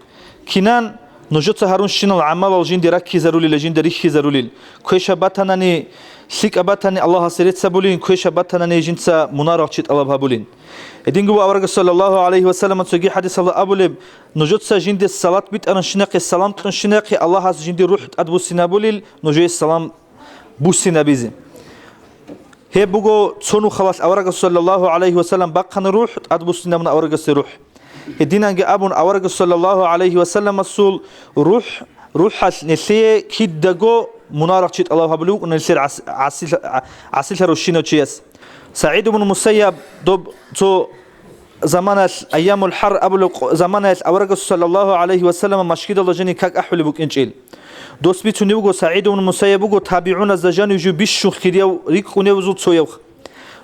Кинан нужеца гьарунщинал гӀамалал жинде раккизарулила, жинда рихьизарулел. Квешаб батанани, лъикӀаб батани Аллагьасе рецц гьабулин, квешаб батанани жинца мунарал чи тӀалаб гьабулин. Гьединго ва аварагас саллаллагьу гӀалайгьи ва саллама цоги хӀадисалда абулеб: «Нужеца жинде салат битӀаранщинахъе, салам кьунщинахъе Аллагьас жинде рухӀ тӀадбуссинабулел, нужее салам буссинабизе». Гьеб буго цо нухалалъ аварагас саллаллагьу гӀалайгьи ва саллам бахъана рухӀ, тӀадбуссинабуна аварагасде рухӀ. Гьединанги абун аварагас саллаллагьу гӀалайгьи ва салламасул рухӀ, рухӀалъ нилъее кидаго мунарал чи тӀалаб гьабулев вукӀуна нилъер гӀас-, гӀасил-, гӀасилъарав щинав чияс. СагӀид ибн Мусайяб доб цо заманалъ, айямул хӀар абулеб къо-, заманаялъ аварагас саллаллагьу гӀалайгьи ва саллама машгидалда жанив как ахӀулеб букӀинчӀел. Дос бицунеб буго, СагӀид ибн Мусайяб буго табигӀуназда жанив жив бищун хирияв рикӀкӀуневзул цояв.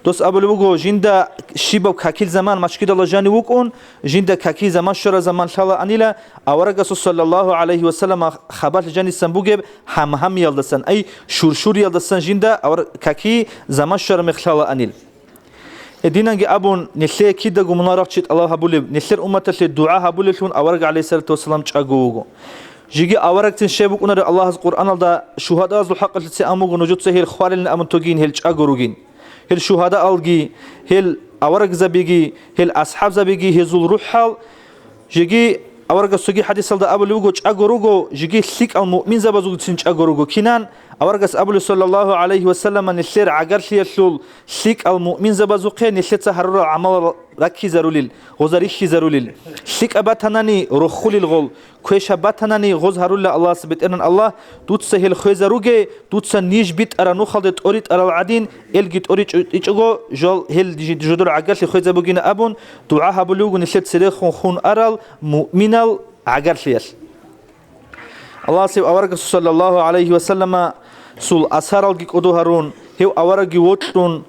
Дос абулеб буго, жинда щибаб какил заман машгидалда жанив вукӀун, жинда какил заман щвараб заман лъалаанила, аварагасул саллаллагьу гӀалайгьи ва саллама хабалъ жанисан бугеб гьамгьамиялдасан, ай, шуршуриялдасан жинда авар-, каки заман щвараб мех лъалаанил. Гьединанги абун, нилъее кидаго мунарал чи тӀалаб гьабулеб, нилъер умматалъе дугӀа гьабулевлъун авараг гӀалайгьиссалату вассалам чӀаго вуго. Жеги аварагцин щай букӀунареб Аллагьас Къуръаналда шугьадаазул хӀакъалъулъ абун буго, нужеца гьел хвалилин абун тогийин, гьел чӀаго ругин. Гьел шугьадаалги, гьел аварагзабиги, гьел асхӀабзабиги, гьезул рухӀал, жеги аварагас цоги хӀадисалда абулеб буго, чӀаго руго, жеги лъикӀал муъминзабазулгицин чӀаго руго. Кинан? Аварагас абулеб, саллаллагьу гӀалайгьи ва саллама, нилъер гӀагарлъиялъул лъикӀал муъминзабазухъе нилъеца гьарурал гӀамалал раккизарулел, гъоза рихьизарулел. ЛъикӀаб батанани, рохулел гъол, квешаб батанани, гъоз гьарулла Аллагьас, БетӀергьан Аллагь, дуца гьел хвезаруге, дуца ниж битӀараб нухалде тӀоритӀарал гӀадин, элги тӀоричӀого, жал гьел жи-, жодор гӀагарлъи хвезабугина абун, дугӀа гьабулев вуго нилъер церехун хун арал муъминал гӀагарлъиялъ. Аллагьасев аварагасул саллаллагьу гӀалайгьи ва салламасул асаралги кӀодо гьарун, гьев аварагги вокьун,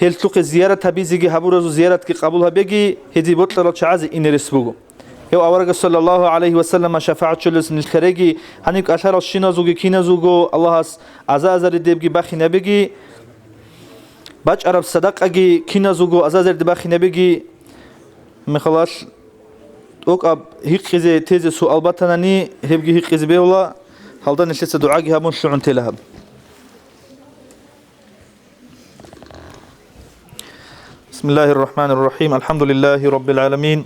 гьелъухъе зиярат гьабизеги гьабуразул зияратги къабул гьабеги, гьезие бокьарал чагӀазе ине рес буго. Гьев аварагас саллаллагьу гӀалайгьи ва саллама шафагӀат щолелъун нилъ ккареги, гьаниб кӀалъарал щиназулги киназулго Аллагьас аза-азаридебги бахинабеги, бачӀараб садакъаги киназулго аза-азариде бахинабеги, мехалал тӀокӀаб гьикъизе тезе суал батанани, гьебги гьикъизе бегьула, гьалда нилъеца дугӀаги гьабун лъугӀун тела гьаб. بسم الله الرحمن الرحيم. الحمد لله رب العالمين.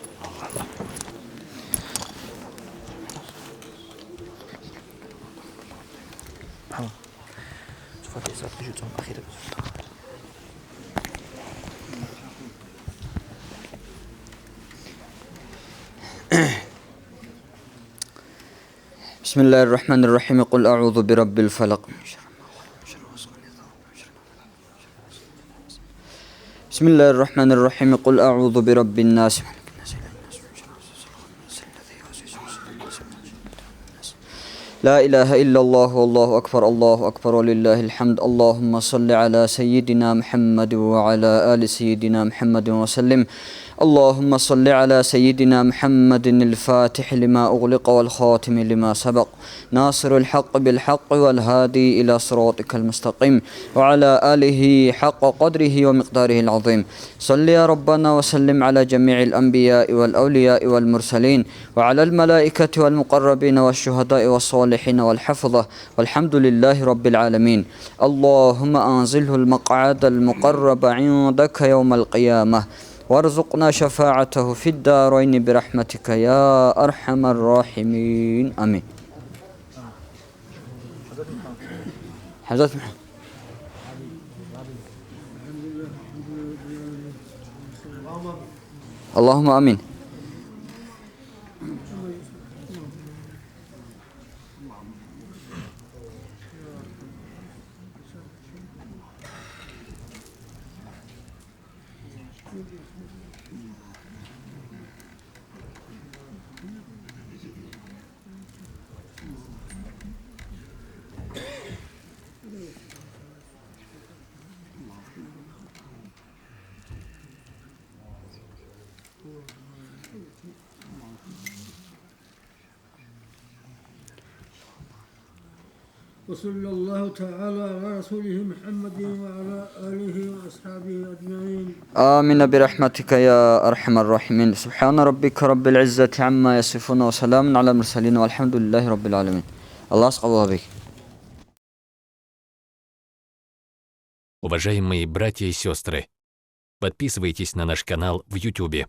بسم الله الرحمن الرحيم. قل أعوذ برب الفلق. بسم الله الرحمن الرحيم. قل أعوذ برب الناس. لا إله إلا الله، والله أكبر، الله أكبر، ولله الحمد. اللهم صل على سيدنا محمد وعلى آل سيدنا محمد وسلم. اللهم صل على سيدنا محمد الفاتح لما أغلق والخاتم لما سبق، ناصر الحق بالحق والهادي إلى صراطك المستقيم، وعلى آله حق قدره ومقداره العظيم. صل يا ربنا وسلم على جميع الأنبياء والأولياء والمرسلين، وعلى الملائكة والمقربين والشهداء والصالحين والحفظة، والحمد لله رب العالمين. اللهم أنزله المقعد المقرب عندك يوم القيامة، وارزقنا شفاعته في الدارين برحمتك يا أرحم الراحمين. آمين. حضرت محمد. اللهم آمين. وصلى الله تعالى على رسوله محمد وعلى آله وأصحابه أجمعين. آمين برحمتك يا أرحم الراحمين. سبحان ربك رب العزة عما يصفون وسلام على المرسلين والحمد لله رب العالمين. Аллагьас къабул гьабеги. Уважаемые братья и сестры, подписывайтесь на наш канал в Ютубе.